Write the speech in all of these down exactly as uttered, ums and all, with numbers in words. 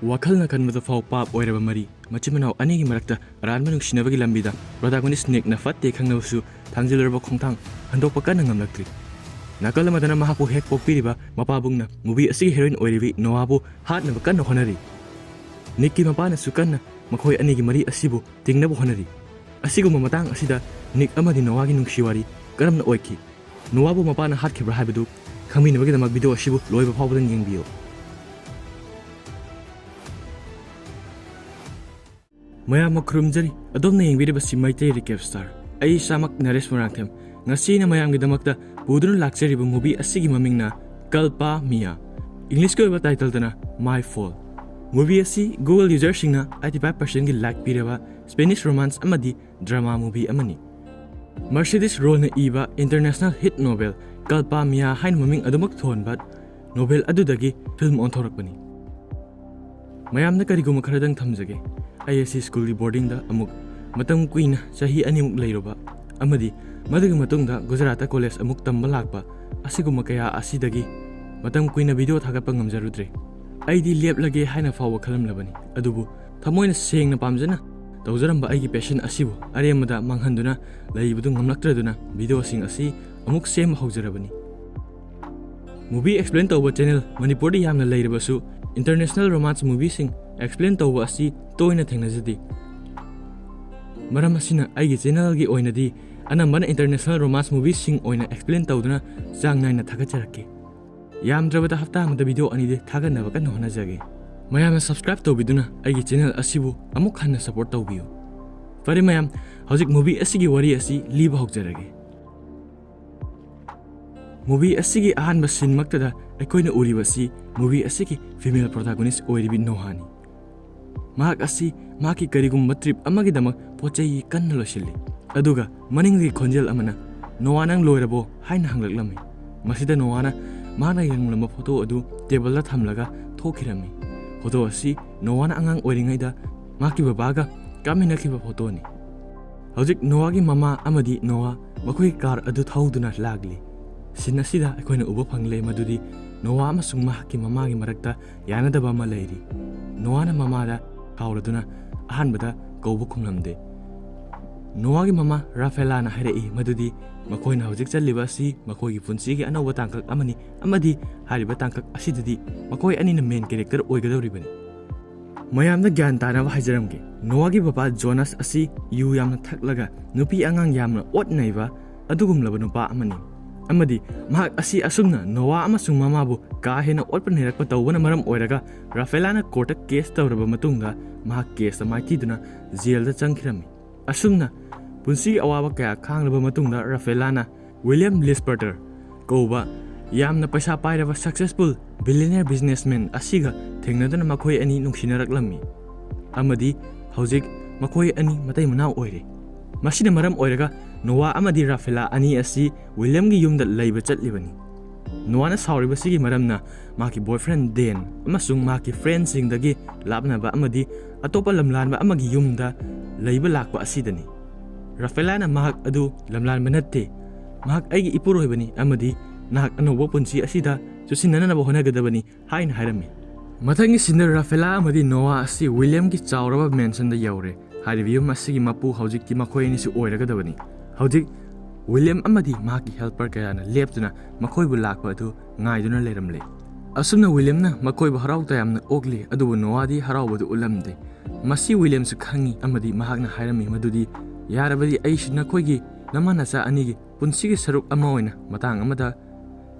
ꯋꯥꯈꯜꯅ ꯈꯟꯕꯗ ꯐꯥꯎ ꯄꯥꯞ ꯑꯣꯏꯔꯕ ꯃꯔꯤ, ꯃꯆꯤꯟ ꯃꯅꯥꯎ ꯑꯅꯤꯒꯤ ꯃꯔꯛꯇ ꯑꯔꯥꯟꯕ ꯅꯨꯡꯁꯤꯅꯕꯒꯤ ꯂꯝꯕꯤꯗ protagonist Nickꯅ ꯐꯠꯇꯦ ꯈꯪꯂꯕꯁꯨ ꯊꯥꯡꯖꯤꯜꯂꯨꯔꯕ ꯈꯣꯡꯊꯥꯡ ꯍꯟꯗꯣꯛꯄ ꯀꯟꯅ ꯉꯝꯂꯛꯇ꯭ꯔꯤ꯫ ꯅꯥꯀꯜ ꯑꯃꯗꯅ ꯃꯍꯥꯛꯄꯨ ꯍꯦꯛ ꯄꯣꯛꯄꯤꯔꯤꯕ ꯃꯄꯥꯕꯨꯡꯅ movie ꯑꯁꯤꯒꯤ heroine ꯑꯣꯏꯔꯤꯕꯤ ꯅꯣꯋꯥꯕꯨ ꯍꯥꯠꯅꯕ ꯀꯟꯅ ꯍꯣꯠꯅꯔꯤ꯫ ꯅꯤꯛꯀꯤ ꯃꯄꯥꯅꯁꯨ ꯀꯟꯅ ꯃꯈꯣꯏ ꯑꯅꯤꯒꯤ ꯃꯔꯤ ꯑꯁꯤꯕꯨ ꯇꯤꯡꯅꯕ ꯍꯣꯠꯅꯔꯤ꯫ ꯑꯁꯤꯒꯨꯝꯕ ꯃꯇꯥꯡ ꯑꯁꯤꯗ ꯅꯤꯛ ꯑꯃꯗꯤ ꯅꯣꯋꯥꯒꯤ ꯅꯨꯡꯁꯤ ꯋꯥꯔꯤ ꯀꯔꯝꯅ ꯑꯣꯏꯈꯤ? ꯅꯣꯋꯥꯕꯨ ꯃꯄꯥꯅ ꯍꯥꯠꯈꯤꯕ꯭ꯔꯥ ꯍꯥꯏꯕꯗꯨ ꯈꯪꯃꯤꯟꯅꯕꯒꯤꯗꯃꯛ video ꯑꯁꯤꯕꯨ ꯂꯣꯏꯕ ꯐꯥꯎꯕꯗ ꯌꯦꯡꯕꯤꯌꯨ꯫ ꯃꯌꯥꯝ ꯑꯃ ꯈꯨꯔꯨꯝꯖꯔꯤ꯫ ꯑꯗꯣꯝꯅ ꯌꯦꯡꯕꯤꯔꯤꯕꯁꯤ ꯃꯩꯇꯩ Recap Star꯫ ꯑꯩ ꯏꯁꯥꯃꯛ ꯅꯔꯦꯁ ꯃꯣꯏꯔꯥꯡꯊꯦꯝ꯫ ꯉꯁꯤ ꯑꯩꯅ ꯃꯌꯥꯝꯒꯤꯗꯃꯛꯇ ꯄꯨꯗꯨꯅ ꯂꯥꯛꯆꯔꯤꯕ movie ꯑꯁꯤꯒꯤ ꯃꯃꯤꯡꯅ ꯀꯜꯄꯥ ꯃꯤꯌꯥ꯫ Englishꯀꯤ ꯑꯣꯏꯕ titleꯗꯅ My Fall꯫ Movie ꯑꯁꯤ Google userꯁꯤꯡꯅ eighty five percentꯒꯤ like ꯄꯤꯔꯕ Spanish romance ꯑꯃꯗꯤ drama movie ꯑꯃꯅꯤ꯫ Mercedes Rollꯅ ꯏꯕ international hit novel ꯀꯜꯄꯥ ꯃꯤꯌꯥ ꯍꯥꯏꯅ ꯃꯃꯤꯡ ꯑꯗꯨꯃꯛ ꯊꯣꯟꯕ novel ꯑꯗꯨꯗꯒꯤ film ꯑꯣꯟꯊꯣꯔꯛꯄꯅꯤ꯫ ꯃꯌꯥꯝꯗ ꯀꯔꯤꯒꯨꯝꯕ ꯈꯔꯗꯪ ꯊꯝꯖꯒꯦ꯫ ꯑꯩ ꯑꯁꯤ ꯁ꯭ꯀꯨꯜꯒꯤ boardingꯗ ꯑꯃꯨꯛ ꯃꯇꯝ ꯀꯨꯏꯅ ꯆꯍꯤ ꯑꯅꯤꯃꯨꯛ ꯂꯩꯔꯨꯕ ꯑꯃꯗꯤ ꯃꯗꯨꯒꯤ ꯃꯇꯨꯡꯗ ꯒꯨꯖꯔꯥꯠꯇ college ꯑꯃꯨꯛ ꯇꯝꯕ ꯂꯥꯛꯄ ꯑꯁꯤꯒꯨꯝꯕ ꯀꯌꯥ ꯑꯁꯤꯗꯒꯤ ꯃꯇꯝ ꯀꯨꯏꯅ video ꯊꯥꯒꯠꯄ ꯉꯝꯖꯔꯨꯗ꯭ꯔꯦ꯫ ꯑꯩꯗꯤ ꯂꯦꯞꯂꯒꯦ ꯍꯥꯏꯅ ꯐꯥꯎꯕ ꯈꯜꯂꯝꯂꯕꯅꯤ, ꯑꯗꯨꯕꯨ ꯊꯃꯣꯏꯅ ꯁꯦꯡꯅ ꯄꯥꯝꯖꯅ ꯇꯧꯖꯔꯝꯕ ꯑꯩꯒꯤ passion ꯑꯁꯤꯕꯨ ꯑꯔꯦꯝꯕꯗ ꯃꯥꯡꯍꯟꯗꯨꯅ ꯂꯩꯕꯗꯨ ꯉꯝꯂꯛꯇ꯭ꯔꯗꯨꯅ videoꯁꯤꯡ ꯑꯁꯤ ꯑꯃꯨꯛ ꯁꯦꯝꯕ ꯍꯧꯖꯔꯕꯅꯤ꯫ Movie explain ꯇꯧꯕ channel ꯃꯅꯤꯄꯨꯔꯗ ꯌꯥꯝꯅ ꯂꯩꯔꯕꯁꯨ, international romance movieꯁꯤꯡ explain ꯇꯧꯕ ꯑꯁꯤ ꯇꯣꯏꯅ ꯊꯦꯡꯅꯖꯗꯦ꯫ ꯃꯔꯝ ꯑꯁꯤꯅ ꯑꯩꯒꯤ channelꯒꯤ ꯑꯣꯏꯅꯗꯤ ꯑꯅꯝꯕꯅ international romance movieꯁꯤꯡ ꯑꯣꯏꯅ explain ꯇꯧꯗꯨꯅ ꯆꯥꯡ ꯅꯥꯏꯅ ꯊꯥꯒꯠꯆꯔꯛꯀꯦ꯫ ꯌꯥꯝꯗ꯭ꯔꯕꯗ ꯍꯞꯇꯥ ꯑꯃꯗ video ꯑꯅꯤꯗꯤ ꯊꯥꯒꯠꯅꯕ ꯀꯟꯅ ꯍꯣꯠꯅꯖꯒꯦ꯫ ꯃꯌꯥꯝꯅ subscribe ꯇꯧꯕꯤꯗꯨꯅ ꯑꯩꯒꯤ channel ꯑꯁꯤꯕꯨ ꯑꯃꯨꯛ ꯍꯟꯅ support ꯇꯧꯕꯤꯌꯨ꯫ ꯐꯔꯦ ꯃꯌꯥꯝ, ꯍꯧꯖꯤꯛ movie ꯑꯁꯤꯒꯤ ꯋꯥꯔꯤ ꯑꯁꯤ ꯂꯤꯕ ꯍꯧꯖꯔꯒꯦ꯫ Movie ꯑꯁꯤꯒꯤ ꯑꯍꯥꯟꯕ sceneꯃꯛꯇꯗ ꯑꯩꯈꯣꯏꯅ ꯎꯔꯤꯕꯁꯤ movie ꯑꯁꯤꯒꯤ female protagonist ꯑꯣꯏꯔꯤꯕꯤ ꯅꯣꯍꯥꯅꯤ꯫ ꯃꯍꯥꯛ ꯑꯁꯤ ꯃꯍꯥꯛꯀꯤ ꯀꯔꯤꯒꯨꯝꯕ trip ꯑꯃꯒꯤꯗꯃꯛ ꯄꯣꯠ ꯆꯩ ꯀꯟꯅ ꯂꯣꯏꯁꯤꯜꯂꯤ꯫ ꯑꯗꯨꯒ ꯃꯅꯤꯡꯗꯒꯤ ꯈꯣꯟꯖꯦꯜ ꯑꯃꯅ, "ꯅꯣꯋꯥ, ꯅꯪ ꯂꯣꯏꯔꯕꯣ?" ꯍꯥꯏꯅ ꯍꯪꯂꯛꯂꯝꯃꯤ꯫ ꯃꯁꯤꯗ ꯅꯣꯋꯥꯅ ꯃꯍꯥꯛꯅ ꯌꯦꯡꯂꯝꯕ photo ꯑꯗꯨ tableꯗ ꯊꯝꯂꯒ ꯊꯣꯛꯈꯤꯔꯝꯃꯤ꯫ Photo ꯑꯁꯤ ꯅꯣꯋꯥꯅ ꯑꯉꯥꯡ ꯑꯣꯏꯔꯤꯉꯩꯗ ꯃꯍꯥꯛꯀꯤ ꯕꯕꯥꯒ ꯀꯥꯞꯃꯤꯟꯅꯈꯤꯕ photoꯅꯤ꯫ ꯍꯧꯖꯤꯛ ꯅꯣꯋꯥꯒꯤ ꯃꯃꯥ ꯑꯃꯗꯤ ꯅꯣꯋꯥ ꯃꯈꯣꯏꯒꯤ car ꯑꯗꯨ ꯊꯧꯗꯨꯅ ꯂꯥꯛꯂꯤ꯫ Scene ꯑꯁꯤꯗ ꯑꯩꯈꯣꯏꯅ ꯎꯕ ꯐꯪꯂꯦ ꯃꯗꯨꯗꯤ ꯅꯣꯋꯥ ꯑꯃꯁꯨꯡ ꯃꯍꯥꯛꯀꯤ ꯃꯃꯥꯒꯤ ꯃꯔꯛꯇ ꯌꯥꯅꯗꯕ ꯑꯃ ꯂꯩꯔꯤ꯫ ꯅꯣꯋꯥꯅ ꯃꯃꯥꯗ ꯁꯥꯎꯔꯗꯨꯅ ꯑꯍꯥꯟꯕꯗ ꯀꯧꯕ ꯈꯨꯝꯂꯝꯗꯦ꯫ ꯅꯣꯋꯥꯒꯤ ꯃꯃꯥ ꯔꯥꯐꯦꯂꯥꯅ ꯍꯥꯏꯔꯛꯏ ꯃꯗꯨꯗꯤ ꯃꯈꯣꯏꯅ ꯍꯧꯖꯤꯛ ꯆꯠꯂꯤꯕ ꯑꯁꯤ ꯃꯈꯣꯏꯒꯤ ꯄꯨꯟꯁꯤꯒꯤ ꯑꯅꯧꯕ ꯇꯥꯡꯀꯛ ꯑꯃꯅꯤ, ꯑꯃꯗꯤ ꯍꯥꯏꯔꯤꯕ ꯇꯥꯡꯀꯛ ꯑꯁꯤꯗꯗꯤ ꯃꯈꯣꯏ ꯑꯅꯤꯅ main character ꯑꯣꯏꯒꯗꯧꯔꯤꯕꯅꯤ꯫ ꯃꯌꯥꯝꯗ ꯒ꯭ꯌꯥꯟ ꯇꯥꯅꯕ ꯍꯥꯏꯖꯔꯝꯒꯦ, ꯅꯣꯋꯥꯒꯤ ꯕꯕꯥ ꯖꯣꯅꯥꯁ ꯑꯁꯤ ꯌꯨ ꯌꯥꯝꯅ ꯊꯛꯂꯒ ꯅꯨꯄꯤ ꯑꯉꯥꯡ ꯌꯥꯝꯅ ꯑꯣꯠ ꯅꯩꯕ ꯑꯗꯨꯒꯨꯝꯂꯕ ꯅꯨꯄꯥ ꯑꯃꯅꯤ, ꯑꯃꯗꯤ ꯃꯍꯥꯛ ꯑꯁꯤ ꯑꯁꯨꯝꯅ ꯅꯣꯋꯥ ꯑꯃꯁꯨꯡ ꯃꯃꯥꯕꯨ ꯀꯥ ꯍꯦꯟꯅ ꯑꯣꯠꯄ ꯅꯩꯔꯛꯄ ꯇꯧꯕꯅ ꯃꯔꯝ ꯑꯣꯏꯔꯒ ꯔꯥꯐꯦꯂꯥꯅ courtꯇ case ꯇꯧꯔꯕ ꯃꯇꯨꯡꯗ ꯃꯍꯥꯛ caseꯇ ꯃꯥꯏꯊꯤꯗꯨꯅ ꯖꯦꯜꯗ ꯆꯪꯈꯤꯔꯝꯃꯤ꯫ ꯑꯁꯨꯝꯅ ꯄꯨꯟꯁꯤꯒꯤ ꯑꯋꯥꯕ ꯀꯌꯥ ꯈꯥꯡꯂꯕ ꯃꯇꯨꯡꯗ ꯔꯥꯐꯦꯂꯥꯅ ꯋꯤꯂꯤꯌꯝ ꯂꯤꯁꯄꯔꯇꯔ ꯀꯧꯕ ꯌꯥꯝꯅ ꯄꯩꯁꯥ ꯄꯥꯏꯔꯕ successful billionaire businessman ꯑꯁꯤꯒ ꯊꯦꯡꯅꯗꯨꯅ ꯃꯈꯣꯏ ꯑꯅꯤ ꯅꯨꯡꯁꯤꯅꯔꯛꯂꯝꯃꯤ, ꯑꯃꯗꯤ ꯍꯧꯖꯤꯛ ꯃꯈꯣꯏ ꯑꯅꯤ ꯃꯇꯩ ꯃꯅꯥꯎ ꯑꯣꯏꯔꯦ꯫ ꯃꯁꯤꯅ ꯃꯔꯝ ꯑꯣꯏꯔꯒ ꯅꯣꯋꯥ ꯑꯃꯗꯤ ꯔꯥꯐꯦꯂꯥ ꯑꯅꯤ ꯑꯁꯤ ꯋꯤꯂꯤꯌꯝꯒꯤ ꯌꯨꯝꯗ ꯂꯩꯕ ꯆꯠꯂꯤꯕꯅꯤ꯫ ꯅꯣꯋꯥꯅ ꯁꯥꯎꯔꯤꯕꯁꯤꯒꯤ ꯃꯔꯝꯅ ꯃꯍꯥꯛꯀꯤ boyfriend ꯗꯦꯟ ꯑꯃꯁꯨꯡ ꯃꯍꯥꯛꯀꯤ friendꯁꯤꯡꯗꯒꯤ ꯂꯥꯞꯅꯕ ꯑꯃꯗꯤ ꯑꯇꯣꯞꯄ ꯂꯝꯂꯥꯟꯕ ꯑꯃꯒꯤ ꯌꯨꯝꯗ ꯂꯩꯕ ꯂꯥꯛꯄ ꯑꯁꯤꯗꯅꯤ꯫ ꯔꯥꯐꯦꯂꯥꯅ ꯃꯍꯥꯛ ꯑꯗꯨ ꯂꯝꯂꯥꯟꯕ ꯅꯠꯇꯦ, ꯃꯍꯥꯛ ꯑꯩꯒꯤ ꯏꯄꯨꯔꯣꯏꯕꯅꯤ ꯑꯃꯗꯤ ꯅꯍꯥꯛ ꯑꯅꯧꯕ ꯄꯨꯟꯁꯤ ꯑꯁꯤꯗ ꯆꯨꯁꯤꯟꯅꯅꯕ ꯍꯣꯠꯅꯒꯗꯕꯅꯤ ꯍꯥꯏꯅ ꯍꯥꯏꯔꯝꯃꯤ꯫ ꯃꯊꯪꯒꯤ ꯁꯤꯟꯗ ꯔꯥꯐꯦꯂꯥ ꯑꯃꯗꯤ ꯅꯣꯋꯥ ꯑꯁꯤ ꯋꯤꯂꯤꯌꯝꯒꯤ ꯆꯥꯎꯔꯕ mansionꯗ ꯌꯧꯔꯦ꯫ ꯍꯥꯏꯔꯤꯕ ꯌꯨꯝ ꯑꯁꯤꯒꯤ ꯃꯄꯨ ꯍꯧꯖꯤꯛꯇꯤ ꯃꯈꯣꯏ ꯑꯅꯤꯁꯨ ꯑꯣꯏꯔꯒꯗꯕꯅꯤ꯫ ꯍꯧꯖꯤꯛ ꯋꯤꯂꯤꯌꯝ ꯑꯃꯗꯤ ꯃꯍꯥꯛꯀꯤ helper ꯀꯌꯥꯅ ꯂꯦꯞꯇꯨꯅ ꯃꯈꯣꯏꯕꯨ ꯂꯥꯛꯄ ꯑꯗꯨ ꯉꯥꯏꯗꯨꯅ ꯂꯩꯔꯝꯂꯦ꯫ ꯑꯁꯨꯝꯅ ꯋꯤꯂꯤꯌꯝꯅ ꯃꯈꯣꯏꯕꯨ ꯍꯔꯥꯎ ꯇꯌꯥꯝꯅ ꯑꯣꯛꯂꯤ, ꯑꯗꯨꯕꯨ ꯅꯣꯋꯥꯗꯤ ꯍꯔꯥꯎꯕꯗꯨ ꯎꯠꯂꯝꯗꯦ꯫ ꯃꯁꯤ ꯋꯤꯂꯤꯌꯝꯁꯨ ꯈꯪꯉꯤ ꯑꯃꯗꯤ ꯃꯍꯥꯛꯅ ꯍꯥꯏꯔꯝꯃꯤ ꯃꯗꯨꯗꯤ, "ꯌꯥꯔꯕꯗꯤ ꯑꯩꯁꯨ ꯅꯈꯣꯏꯒꯤ ꯅꯃꯥ ꯅꯆꯥ ꯑꯅꯤꯒꯤ ꯄꯨꯟꯁꯤꯒꯤ ꯁꯔꯨꯛ ꯑꯃ ꯑꯣꯏꯅ ꯃꯇꯥꯡ ꯑꯃꯗ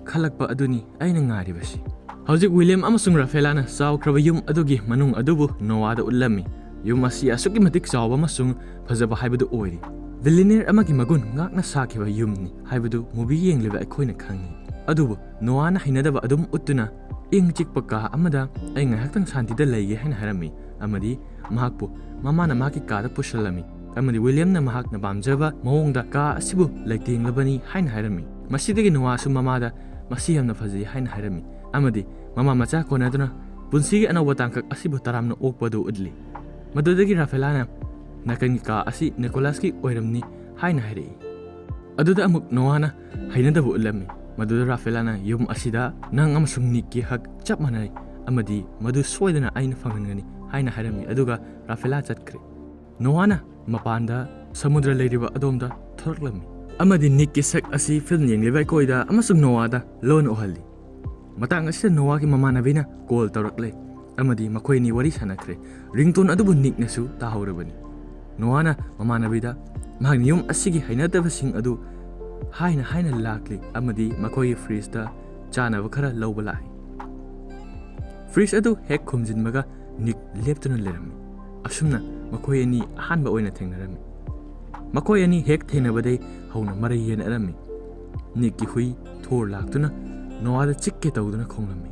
ꯈꯜꯂꯛꯄ ꯑꯗꯨꯅꯤ ꯑꯩꯅ ꯉꯥꯏꯔꯤꯕꯁꯤ꯫" ꯍꯧꯖꯤꯛ ꯋꯤꯂꯤꯌꯝ ꯑꯃꯁꯨꯡ ꯔꯥꯐꯦꯂꯥꯅ ꯆꯥꯎꯈ꯭ꯔꯕ ꯌꯨꯝ ꯑꯗꯨꯒꯤ ꯃꯅꯨꯡ ꯑꯗꯨꯕꯨ ꯅꯣꯋꯥꯗ ꯎꯠꯂꯝꯃꯤ꯫ ꯌꯨꯝ ꯑꯁꯤ ꯑꯁꯨꯛꯀꯤ ꯃꯇꯤꯛ ꯆꯥꯎꯕ ꯑꯃꯁꯨꯡ ꯐꯖꯕ ꯍꯥꯏꯕꯗꯨ ꯑꯣꯏꯔꯤ꯫ Billionaire ꯑꯃꯒꯤ ꯃꯒꯨꯟ ꯉꯥꯛꯅ ꯁꯥꯈꯤꯕ ꯌꯨꯝꯅꯤ ꯍꯥꯏꯕꯗꯨ movie ꯌꯦꯡꯂꯤꯕ ꯑꯩꯈꯣꯏꯅ ꯈꯪꯉꯤ꯫ ꯑꯗꯨꯕꯨ ꯅꯣꯋꯥꯅ ꯍꯩꯅꯗꯕ ꯑꯗꯨꯝ ꯎꯠꯇꯨꯅ, "ꯏꯪ ꯆꯤꯛꯄ ꯀꯥ ꯑꯃꯗ ꯑꯩ ꯉꯥꯏꯍꯥꯛꯇꯪ ꯁꯥꯟꯇꯤꯗ ꯂꯩꯒꯦ" ꯍꯥꯏꯅ ꯍꯥꯏꯔꯝꯃꯤ, ꯑꯃꯗꯤ ꯃꯍꯥꯛꯄꯨ ꯃꯃꯥꯅ ꯃꯍꯥꯛꯀꯤ ꯀꯥꯗ ꯄꯨꯁꯤꯜꯂꯝꯃꯤ, ꯑꯃꯗꯤ ꯋꯤꯂꯤꯌꯝꯅ ꯃꯍꯥꯛꯅ ꯄꯥꯝꯖꯕ ꯃꯑꯣꯡꯗ ꯀꯥ ꯑꯁꯤꯕꯨ ꯂꯩꯇꯦꯡꯂꯕꯅꯤ ꯍꯥꯏꯅ ꯍꯥꯏꯔꯝꯃꯤ꯫ ꯃꯁꯤꯗꯒꯤ ꯅꯣꯋꯥꯁꯨ ꯃꯃꯥꯗ "ꯃꯁꯤ ꯌꯥꯝꯅ ꯐꯖꯩ" ꯍꯥꯏꯅ ꯍꯥꯏꯔꯝꯃꯤ, ꯑꯃꯗꯤ ꯃꯃꯥ ꯃꯆꯥ ꯀꯣꯟꯅꯗꯨꯅ ꯄꯨꯟꯁꯤꯒꯤ ꯑꯅꯧꯕ ꯇꯥꯡꯀꯛ ꯑꯁꯤꯕꯨ ꯇꯔꯥꯝꯅ ꯑꯣꯛꯄ ꯑꯗꯨ ꯎꯠꯂꯤ꯫ ꯃꯗꯨꯗꯒꯤ ꯔꯥꯐꯦꯂꯥꯅ "ꯅꯥꯀꯟꯒꯤ ꯀꯥ ꯑꯁꯤ ꯅꯤꯀꯣꯂꯥꯁꯀꯤ ꯑꯣꯏꯔꯝꯅꯤ" ꯍꯥꯏꯅ ꯍꯥꯏꯔꯛꯏ꯫ ꯑꯗꯨꯗ ꯑꯃꯨꯛ ꯅꯣꯋꯥꯅ ꯍꯩꯅꯗꯕ ꯎꯠꯂꯝꯃꯤ꯫ ꯃꯗꯨꯗ ꯔꯥꯐꯦꯂꯥꯅ "ꯌꯨꯝ ꯑꯁꯤꯗ ꯅꯪ ꯑꯃꯁꯨꯡ ꯅꯤꯛꯀꯤ ꯍꯛ ꯆꯞ ꯃꯥꯟꯅꯩ, ꯑꯃꯗꯤ ꯃꯗꯨ ꯁꯣꯏꯗꯅ ꯑꯩꯅ ꯐꯪꯍꯟꯒꯅꯤ" ꯍꯥꯏꯅ ꯍꯥꯏꯔꯝꯃꯤ꯫ ꯑꯗꯨꯒ ꯔꯥꯐꯦꯂꯥ ꯆꯠꯈ꯭ꯔꯦ꯫ ꯅꯣꯋꯥꯅ ꯃꯄꯥꯟꯗ ꯁꯃꯨꯗ꯭ꯔ ꯂꯩꯔꯤꯕ ꯑꯗꯣꯝꯗ ꯊꯣꯔꯛꯂꯝꯃꯤ, ꯑꯃꯗꯤ ꯅꯤꯛꯀꯤ ꯁꯛ ꯑꯁꯤ ꯐꯤꯜꯝ ꯌꯦꯡꯂꯤꯕ ꯑꯩꯈꯣꯏꯗ ꯑꯃꯁꯨꯡ ꯅꯣꯋꯥꯗ ꯂꯣꯟ ꯎꯍꯜꯂꯤ꯫ ꯃꯇꯥꯡ ꯑꯁꯤꯗ ꯅꯣꯋꯥꯒꯤ ꯃꯃꯥꯟꯅꯕꯤꯅ ꯀꯣꯜ ꯇꯧꯔꯛꯂꯦ, ꯑꯃꯗꯤ ꯃꯈꯣꯏ ꯑꯅꯤ ꯋꯥꯔꯤ ꯁꯥꯟꯅꯈ꯭ꯔꯦ꯫ ꯔꯤꯡꯇꯣꯟ ꯑꯗꯨꯕꯨ ꯅꯤꯛꯅꯁꯨ ꯇꯥꯍꯧꯔꯕꯅꯤ꯫ ꯅꯣꯋꯥꯅ ꯃꯃꯥꯟꯅꯕꯤꯗ ꯃꯍꯥꯛꯅ ꯌꯨꯝ ꯑꯁꯤꯒꯤ ꯍꯩꯅꯗꯕꯁꯤꯡ ꯑꯗꯨ ꯍꯥꯏꯅ ꯍꯥꯏꯅ ꯂꯥꯛꯂꯤ, ꯑꯃꯗꯤ ꯃꯈꯣꯏꯒꯤ ꯐ꯭ꯔꯤꯖꯇ ꯆꯥꯅꯕ ꯈꯔ ꯂꯧꯕ ꯂꯥꯛꯏ꯫ ꯐ꯭ꯔꯤꯖ ꯑꯗꯨ ꯍꯦꯛ ꯈꯨꯝꯖꯤꯟꯕꯒ ꯅꯤꯛ ꯂꯦꯞꯇꯨꯅ ꯂꯩꯔꯝꯃꯤ꯫ ꯑꯁꯨꯝꯅ ꯃꯈꯣꯏ ꯑꯅꯤ ꯑꯍꯥꯟꯕ ꯑꯣꯏꯅ ꯊꯦꯡꯅꯔꯝꯃꯤ꯫ ꯃꯈꯣꯏ ꯑꯅꯤ ꯍꯦꯛ ꯊꯦꯡꯅꯕꯗꯩ ꯍꯧꯅ ꯃꯔꯩ ꯌꯦꯟꯅꯔꯝꯃꯤ꯫ ꯅꯤꯛꯀꯤ ꯍꯨꯏ ꯊꯣꯔ ꯂꯥꯛꯇꯨꯅ ꯅꯣꯋꯥꯗ ꯆꯤꯛꯀꯦ ꯇꯧꯗꯨꯅ ꯈꯣꯡꯂꯝꯃꯤ꯫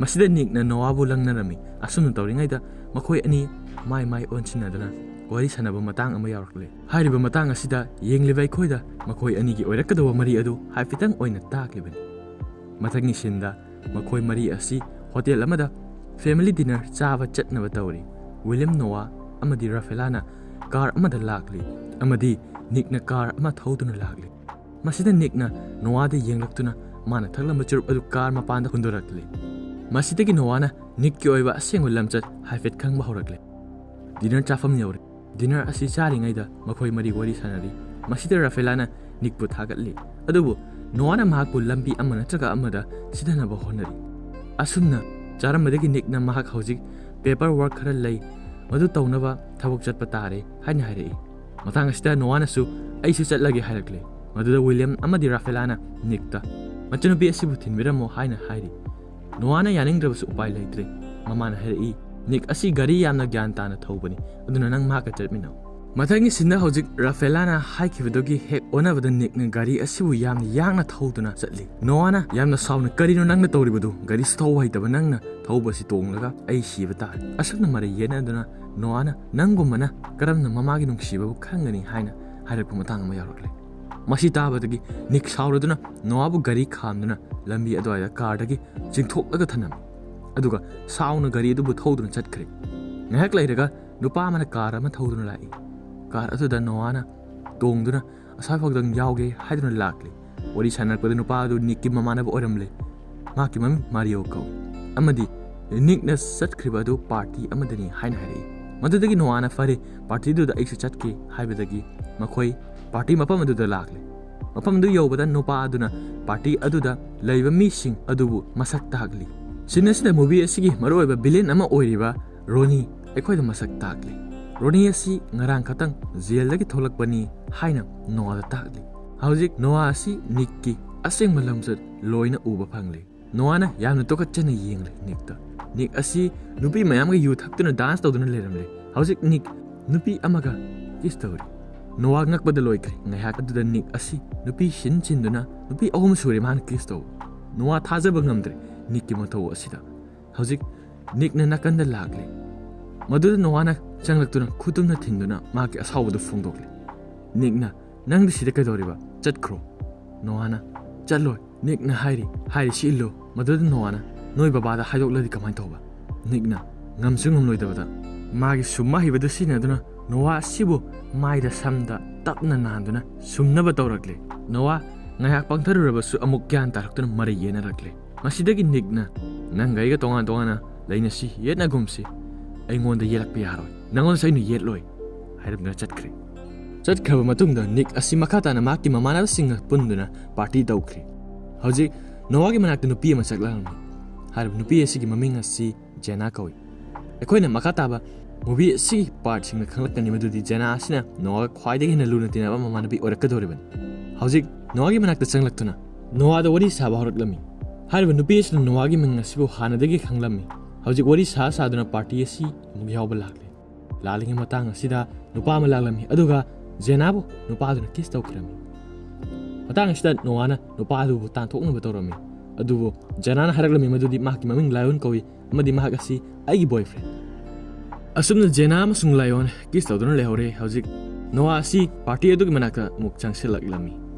ꯃꯁꯤꯗ ꯅꯤꯛꯅ ꯅꯣꯋꯥꯕꯨ ꯂꯪꯅꯔꯝꯃꯤ꯫ ꯑꯁꯨꯝꯅ ꯇꯧꯔꯤꯉꯩꯗ ꯃꯈꯣꯏ ꯑꯅꯤ ꯃꯥꯏ ꯃꯥꯏ ꯑꯣꯟꯁꯤꯟꯅꯗꯨꯅ ꯋꯥꯔꯤ ꯁꯥꯟꯅꯕ ꯃꯇꯥꯡ ꯑꯃ ꯌꯥꯎꯔꯛꯂꯦ꯫ ꯍꯥꯏꯔꯤꯕ ꯃꯇꯥꯡ ꯑꯁꯤꯗ ꯌꯦꯡꯂꯤꯕ ꯑꯩꯈꯣꯏꯗ ꯃꯈꯣꯏ ꯑꯅꯤꯒꯤ ꯑꯣꯏꯔꯛꯀꯗꯧꯕ ꯃꯔꯤ ꯑꯗꯨ ꯍꯥꯏꯐꯦꯠꯇꯪ ꯑꯣꯏꯅ ꯇꯥꯛꯂꯤꯕꯅꯤ꯫ ꯃꯊꯪꯒꯤ ꯁꯤꯟꯗ ꯃꯈꯣꯏ ꯃꯔꯤ ꯑꯁꯤ ꯍꯣꯇꯦꯜ ꯑꯃꯗ ꯐꯦꯃꯤꯂꯤ ꯗꯤꯅꯔ ꯆꯥꯕ ꯆꯠꯅꯕ ꯇꯧꯔꯤ꯫ ꯋꯤꯂꯤꯌꯝ, ꯅꯣꯋꯥ ꯑꯃꯗꯤ ꯔꯥꯐꯦꯂꯥꯅ ꯀꯥꯔ ꯑꯃꯗ ꯂꯥꯛꯂꯤ, ꯑꯃꯗꯤ ꯅꯤꯛꯅ ꯀꯥꯔ ꯑꯃ ꯊꯧꯗꯨꯅ ꯂꯥꯛꯂꯤ꯫ ꯃꯁꯤꯗ ꯅꯤꯛꯅ ꯅꯣꯋꯥꯗ ꯌꯦꯡꯂꯛꯇꯨꯅ ꯃꯥꯅ ꯊꯛꯂꯝꯕ ꯆꯨꯔꯨꯞ ꯑꯗꯨ ꯀꯥꯔ ꯃꯄꯥꯟꯗ ꯍꯨꯟꯗꯣꯔꯛꯂꯤ꯫ ꯃꯁꯤꯗꯒꯤ ꯅꯣꯋꯥꯅ ꯅꯤꯛꯀꯤ ꯑꯣꯏꯕ ꯑꯁꯦꯡꯕ ꯂꯝꯆꯠ ꯍꯥꯏꯐꯦꯠ ꯈꯪꯕ ꯍꯧꯔꯛꯂꯦ꯫ ꯗꯤꯅꯔ ꯆꯥꯐꯝ ꯌꯧꯔꯦ꯫ ꯗꯤꯅꯔ ꯑꯁꯤ ꯆꯥꯔꯤꯉꯩꯗ ꯃꯈꯣꯏ ꯃꯔꯤ ꯋꯥꯔꯤ ꯁꯥꯟꯅꯔꯤ꯫ ꯃꯁꯤꯗ ꯔꯥꯐꯦꯂꯥꯅ ꯅꯤꯛꯄꯨ ꯊꯥꯒꯠꯂꯤ, ꯑꯗꯨꯕꯨ ꯅꯣꯋꯥꯅ ꯃꯍꯥꯛꯄꯨ ꯂꯝꯕꯤ ꯑꯃ ꯅꯠꯇ꯭ꯔꯒ ꯑꯃꯗ ꯁꯤꯊꯅꯕ ꯍꯣꯠꯅꯔꯤ꯫ ꯑꯁꯨꯝꯅ ꯆꯥꯔꯝꯕꯗꯒꯤ ꯅꯤꯛꯅ ꯃꯍꯥꯛ ꯍꯧꯖꯤꯛ ꯄꯦꯄꯔ ꯋꯥꯔꯛ ꯈꯔ ꯂꯩ, ꯃꯗꯨ ꯇꯧꯅꯕ ꯊꯕꯛ ꯆꯠꯄ ꯇꯥꯔꯦ ꯍꯥꯏꯅ ꯍꯥꯏꯔꯛꯏ꯫ ꯃꯇꯥꯡ ꯑꯁꯤꯗ ꯅꯣꯋꯥꯅꯁꯨ "ꯑꯩꯁꯨ ꯆꯠꯂꯒꯦ" ꯍꯥꯏꯔꯛꯂꯦ꯫ ꯃꯗꯨꯗ ꯋꯤꯂꯤꯌꯝ ꯑꯃꯗꯤ ꯔꯥꯐꯦꯂꯥꯅ ꯅꯤꯛꯇ "ꯃꯆꯟꯅꯨꯄꯤ ꯑꯁꯤꯕꯨ ꯊꯤꯟꯕꯤꯔꯝꯃꯣ" ꯍꯥꯏꯅ ꯍꯥꯏꯔꯤ꯫ ꯅꯣꯋꯥꯅ ꯌꯥꯅꯤꯡꯗ꯭ꯔꯕꯁꯨ ꯎꯄꯥꯏ ꯂꯩꯇ꯭ꯔꯦ꯫ ꯃꯃꯥꯅ ꯍꯥꯏꯔꯛꯏ, "ꯅꯤꯛ ꯑꯁꯤ ꯒꯥꯔꯤ ꯌꯥꯝꯅ ꯒ꯭ꯌꯥꯟ ꯇꯥꯅ ꯊꯧꯕꯅꯤ, ꯑꯗꯨꯅ ꯅꯪ ꯃꯍꯥꯛꯀ ꯆꯠꯃꯤꯟꯅꯧ"꯫ ꯃꯊꯪꯒꯤ ꯁꯤꯟꯗ ꯍꯧꯖꯤꯛ ꯔꯥꯐꯦꯂꯥꯅ ꯍꯥꯏꯈꯤꯕꯗꯨꯒꯤ ꯍꯦꯛ ꯑꯣꯟꯅꯕꯗ ꯅꯤꯛꯅ ꯒꯥꯔꯤ ꯑꯁꯤꯕꯨ ꯌꯥꯝꯅ ꯌꯥꯡꯅ ꯊꯧꯗꯨꯅ ꯆꯠꯂꯤ꯫ ꯅꯣꯋꯥꯅ ꯌꯥꯝꯅ ꯁꯥꯎꯅ, "ꯀꯔꯤꯅꯣ ꯅꯪꯅ ꯇꯧꯔꯤꯕꯗꯨ? ꯒꯥꯔꯤꯁꯨ ꯊꯧꯕ ꯍꯩꯇꯕ ꯅꯪꯅ ꯊꯧꯕꯁꯤ ꯇꯣꯡꯂꯒ ꯑꯩ ꯁꯤꯕ ꯇꯥꯔꯦ"꯫ ꯑꯁꯨꯝꯅ ꯃꯔꯩ ꯌꯦꯠꯅꯗꯨꯅ ꯅꯣꯋꯥꯅ "ꯅꯪꯒꯨꯝꯕꯅ ꯀꯔꯝꯅ ꯃꯃꯥꯒꯤ ꯅꯨꯡꯁꯤꯕꯕꯨ ꯈꯪꯒꯅꯤ?" ꯍꯥꯏꯅ ꯍꯥꯏꯔꯛꯄ ꯃꯇꯥꯡ ꯑꯃ ꯌꯥꯎꯔꯛꯂꯦ꯫ ꯃꯁꯤ ꯇꯥꯕꯗꯒꯤ ꯅꯤꯛ ꯁꯥꯎꯔꯗꯨꯅ ꯅꯣꯋꯥꯕꯨ ꯒꯥꯔꯤ ꯈꯥꯝꯗꯨꯅ ꯂꯝꯕꯤ ꯑꯗꯨꯋꯥꯏꯗ ꯀꯥꯔꯗꯒꯤ ꯆꯤꯡꯊꯣꯛꯂꯒ ꯊꯅꯝꯃꯤ꯫ ꯑꯗꯨꯒ ꯁꯥꯎꯅ ꯒꯥꯔꯤ ꯑꯗꯨꯕꯨ ꯊꯧꯗꯨꯅ ꯆꯠꯈ꯭ꯔꯦ꯫ ꯉꯥꯏꯍꯥꯛ ꯂꯩꯔꯒ ꯅꯨꯄꯥ ꯑꯃꯅ ꯀꯥꯔ ꯑꯃ ꯊꯧꯗꯨꯅ ꯂꯥꯛꯏ꯫ ꯀꯥꯔ ꯑꯗꯨꯗ ꯅꯣꯋꯥꯅ ꯇꯣꯡꯗꯨꯅ ꯑꯁ꯭ꯋꯥꯏꯐꯥꯎꯗꯪ ꯌꯥꯎꯒꯦ ꯍꯥꯏꯗꯨꯅ ꯂꯥꯛꯂꯤ꯫ ꯋꯥꯔꯤ ꯁꯥꯟꯅꯔꯛꯄꯗ ꯅꯨꯄꯥ ꯑꯗꯨ ꯅꯤꯛꯀꯤ ꯃꯃꯥꯟꯅꯕ ꯑꯣꯏꯔꯝꯂꯦ꯫ ꯃꯍꯥꯛꯀꯤ ꯃꯃꯤꯡ ꯃꯥꯔꯤꯌꯣ ꯀꯧꯏ꯫ ꯑꯃꯗꯤ ꯅꯤꯛꯅ ꯆꯠꯈ꯭ꯔꯤꯕ ꯑꯗꯨ ꯄꯥꯔꯇꯤ ꯑꯃꯗꯅꯤ ꯍꯥꯏꯅ ꯍꯥꯏꯔꯛꯏ꯫ ꯃꯗꯨꯗꯒꯤ ꯅꯣꯋꯥꯅ "ꯐꯔꯦ, ꯄꯥꯔꯇꯤꯗꯨꯗ ꯑꯩꯁꯨ ꯆꯠꯀꯦ" ꯍꯥꯏꯕꯗꯒꯤ ꯃꯈꯣꯏ ꯄꯥꯔꯇꯤ ꯃꯐꯝ ꯑꯗꯨꯗ ꯂꯥꯛꯂꯦ꯫ ꯃꯐꯝꯗꯨ ꯌꯧꯕꯗ ꯅꯨꯄꯥ ꯑꯗꯨꯅ ꯄꯥꯔꯇꯤ ꯑꯗꯨꯗ ꯂꯩꯕ ꯃꯤꯁꯤꯡ ꯑꯗꯨꯕꯨ ꯃꯁꯛ ꯇꯥꯛꯂꯤ꯫ ꯁꯤꯟ ꯑꯁꯤꯗ movie ꯑꯁꯤꯒꯤ ꯃꯔꯨꯑꯣꯏꯕ villain ꯑꯃ ꯑꯣꯏꯔꯤꯕ ꯔꯣꯅꯤ ꯑꯩꯈꯣꯏꯗ ꯃꯁꯛ ꯇꯥꯛꯂꯤ꯫ ꯔꯣꯅꯤ ꯑꯁꯤ ꯉꯔꯥꯡ ꯈꯛꯇꯪ ꯖꯦꯜꯗꯒꯤ ꯊꯣꯛꯂꯛꯄꯅꯤ ꯍꯥꯏꯅ ꯅꯣꯋꯥꯗ ꯇꯥꯛꯂꯤ꯫ ꯍꯧꯖꯤꯛ ꯅꯣꯋꯥ ꯑꯁꯤ ꯅꯤꯛꯀꯤ ꯑꯁꯦꯡꯕ ꯂꯝꯆꯠ ꯂꯣꯏꯅ ꯎꯕ ꯐꯪꯂꯦ꯫ ꯅꯣꯋꯥꯅ ꯌꯥꯝꯅ ꯇꯨꯀꯠꯆꯅ ꯌꯦꯡꯂꯦ ꯅꯤꯛꯇ꯫ ꯅꯤꯛ ꯑꯁꯤ ꯅꯨꯄꯤ ꯃꯌꯥꯝꯒ ꯌꯨ ꯊꯛꯇꯨꯅ dance ꯇꯧꯗꯨꯅ ꯂꯩꯔꯝꯂꯦ꯫ ꯍꯧꯖꯤꯛ ꯅꯤꯛ ꯅꯨꯄꯤ ꯑꯃꯒ kiss ꯇꯧꯔꯤ꯫ ꯅꯣꯋꯥ ꯉꯛꯄꯗ ꯂꯣꯏꯈ꯭ꯔꯦ꯫ ꯉꯥꯏꯍꯥꯛ ꯑꯗꯨꯗ ꯅꯤꯛ ꯑꯁꯤ ꯅꯨꯄꯤ ꯁꯤꯟ ꯁꯤꯟꯗꯨꯅ ꯅꯨꯄꯤ ꯑꯍꯨꯝ ꯁꯨꯔꯦ ꯃꯥꯅ kiss ꯇꯧꯕ꯫ ꯅꯣꯋꯥ ꯊꯥꯖꯕ ꯉꯝꯗ꯭ꯔꯦ ꯅꯤꯛꯀꯤ ꯃꯊꯧ ꯑꯁꯤꯗ꯫ ꯍꯧꯖꯤꯛ ꯅꯤꯛꯅ ꯅꯥꯀꯟꯗ ꯂꯥꯛꯂꯦ꯫ ꯃꯗꯨꯗ ꯅꯣꯋꯥꯅ ꯆꯪꯂꯛꯇꯨꯅ ꯈꯨꯇꯨꯝꯅ ꯊꯤꯟꯗꯨꯅ ꯃꯍꯥꯛꯀꯤ ꯑꯁꯥꯎꯕꯗꯨ ꯐꯣꯡꯗꯣꯛꯂꯦ꯫ ꯅꯤꯛꯅ, "ꯅꯪꯗꯤ ꯁꯤꯗ ꯀꯩꯗꯧꯔꯤꯕ? ꯆꯠꯈ꯭ꯔꯣ!" ꯅꯣꯋꯥꯅ, "ꯆꯠꯂꯣꯏ꯫ ꯅꯤꯛꯅ ꯍꯥꯏꯔꯤ, ꯍꯥꯏꯔꯤꯁꯤ ꯏꯜꯂꯨ꯫" ꯃꯗꯨꯗ ꯅꯣꯋꯥꯅ, "ꯅꯣꯏ ꯕꯕꯥꯗ ꯍꯥꯏꯗꯣꯛꯂꯗꯤ ꯀꯃꯥꯏꯅ ꯇꯧꯕ?" ꯅꯤꯛꯅ ꯉꯝꯁꯨ ꯉꯝꯂꯣꯏꯗꯕꯗ ꯃꯥꯒꯤ ꯁꯨꯝꯕ ꯍꯩꯕꯗꯨ ꯁꯤꯖꯤꯟꯅꯗꯨꯅ ꯅꯣꯋꯥ ꯑꯁꯤꯕꯨ ꯃꯥꯏꯗ ꯁꯝꯗ ꯇꯞꯅ ꯅꯥꯟꯗꯨꯅ ꯁꯨꯝꯅꯕ ꯇꯧꯔꯛꯂꯦ꯫ ꯅꯣꯋꯥ ꯉꯥꯏꯍꯥꯛ ꯄꯪꯊꯔꯨꯔꯕꯁꯨ ꯑꯃꯨꯛ ꯒ꯭ꯌꯥꯟ ꯇꯥꯔꯛꯇꯨꯅ ꯃꯔꯩ ꯌꯦꯠꯅꯔꯛꯂꯦ꯫ ꯃꯁꯤꯗꯒꯤ ꯅꯤꯛꯅ, "ꯅꯪꯒ ꯑꯩꯒ ꯇꯣꯉꯥꯟ ꯇꯣꯉꯥꯟꯅ ꯂꯩꯅꯁꯤ, ꯌꯦꯠꯅꯒꯨꯝꯁꯤ꯫ ꯑꯩꯉꯣꯟꯗ ꯌꯦꯠꯂꯛꯄ ꯌꯥꯔꯣꯏ꯫ ꯅꯪꯉꯣꯟꯗꯁꯨ ꯑꯩꯅ ꯌꯦꯠꯂꯣꯏ" ꯍꯥꯏꯔꯝꯗꯨꯅ ꯆꯠꯈ꯭ꯔꯦ꯫ ꯆꯠꯈ꯭ꯔꯕ ꯃꯇꯨꯡꯗ ꯅꯤꯛ ꯑꯁꯤ ꯃꯈꯥ ꯇꯥꯅ ꯃꯍꯥꯛꯀꯤ ꯃꯃꯥꯟꯅꯕꯁꯤꯡꯒ ꯄꯨꯟꯗꯨꯅ ꯄꯥꯔꯇꯤ ꯇꯧꯈ꯭ꯔꯦ꯫ ꯍꯧꯖꯤꯛ ꯅꯣꯋꯥꯒꯤ ꯃꯅꯥꯛꯇ ꯅꯨꯄꯤ ꯑꯃ ꯆꯠꯂꯛꯂꯝꯃꯤ꯫ ꯍꯥꯏꯔꯤꯕ ꯅꯨꯄꯤ ꯑꯁꯤꯒꯤ ꯃꯃꯤꯡ ꯑꯁꯤ ꯖꯦꯅꯥ ꯀꯧꯏ꯫ ꯑꯩꯈꯣꯏꯅ ꯃꯈꯥ ꯇꯥꯕ movie ꯑꯁꯤꯒꯤ partꯁꯤꯡꯗ ꯈꯪꯂꯛꯀꯅꯤ ꯃꯗꯨꯗꯤ ꯖꯦꯅꯥ ꯑꯁꯤꯅ ꯅꯣꯋꯥꯒ ꯈ꯭ꯋꯥꯏꯗꯒꯤ ꯍꯦꯟꯅ ꯂꯨꯅ ꯇꯤꯟꯅꯕ ꯃꯃꯥꯟꯅꯕꯤ ꯑꯣꯏꯔꯛꯀꯗꯧꯔꯤꯕꯅꯤ꯫ ꯍꯧꯖꯤꯛ ꯅꯣꯋꯥꯒꯤ ꯃꯅꯥꯛꯇ ꯆꯪꯂꯛꯇꯨꯅ ꯅꯣꯋꯥꯗ ꯋꯥꯔꯤ ꯁꯥꯕ ꯍꯧꯔꯛꯂꯝꯃꯤ꯫ ꯍꯥꯏꯔꯤꯕ ꯅꯨꯄꯤ ꯑꯁꯤꯅ ꯅꯣꯋꯥꯒꯤ ꯃꯤꯡ ꯑꯁꯤꯕꯨ ꯍꯥꯟꯅꯗꯒꯤ ꯈꯪꯂꯝꯃꯤ꯫ ꯍꯧꯖꯤꯛ ꯋꯥꯔꯤ ꯁꯥ ꯁꯥꯗꯨꯅ ꯄꯥꯔꯇꯤ ꯑꯁꯤ ꯑꯃꯨꯛ ꯌꯥꯎꯕ ꯂꯥꯛꯂꯦ꯫ ꯂꯥꯜꯂꯤꯉꯩ ꯃꯇꯥꯡ ꯑꯁꯤꯗ ꯅꯨꯄꯥ ꯑꯃ ꯂꯥꯛꯂꯝꯃꯤ, ꯑꯗꯨꯒ ꯖꯦꯅꯥꯕꯨ ꯅꯨꯄꯥꯗꯨꯅ kiss ꯇꯧꯈꯤꯔꯝꯃꯤ꯫ ꯃꯇꯥꯡ ꯑꯁꯤꯗ ꯅꯣꯋꯥꯅ ꯅꯨꯄꯥ ꯑꯗꯨꯕꯨ ꯇꯥꯟꯊꯣꯛꯅꯕ ꯇꯧꯔꯝꯃꯤ, ꯑꯗꯨꯕꯨ ꯖꯦꯅꯥꯅ ꯍꯥꯏꯔꯛꯂꯝꯃꯤ ꯃꯗꯨꯗꯤ ꯃꯍꯥꯛꯀꯤ ꯃꯃꯤꯡ ꯂꯥꯏꯑꯣꯟ ꯀꯧꯏ ꯑꯃꯗꯤ ꯃꯍꯥꯛ ꯑꯁꯤ ꯑꯩꯒꯤ boyfriend꯫ ꯑꯁꯨꯝꯅ ꯖꯦꯅꯥ ꯑꯃꯁꯨꯡ ꯂꯥꯏꯑꯣꯟ kiss ꯇꯧꯗꯨꯅ ꯂꯩꯍꯧꯔꯦ꯫ ꯍꯧꯖꯤꯛ ꯅꯣꯋꯥ ꯑꯁꯤ ꯄꯥꯔꯇꯤ ꯑꯗꯨꯒꯤ ꯃꯅꯥꯛꯇ ꯑꯃꯨꯛ ꯆꯪꯁꯤꯜꯂꯛꯂꯝꯃꯤ꯫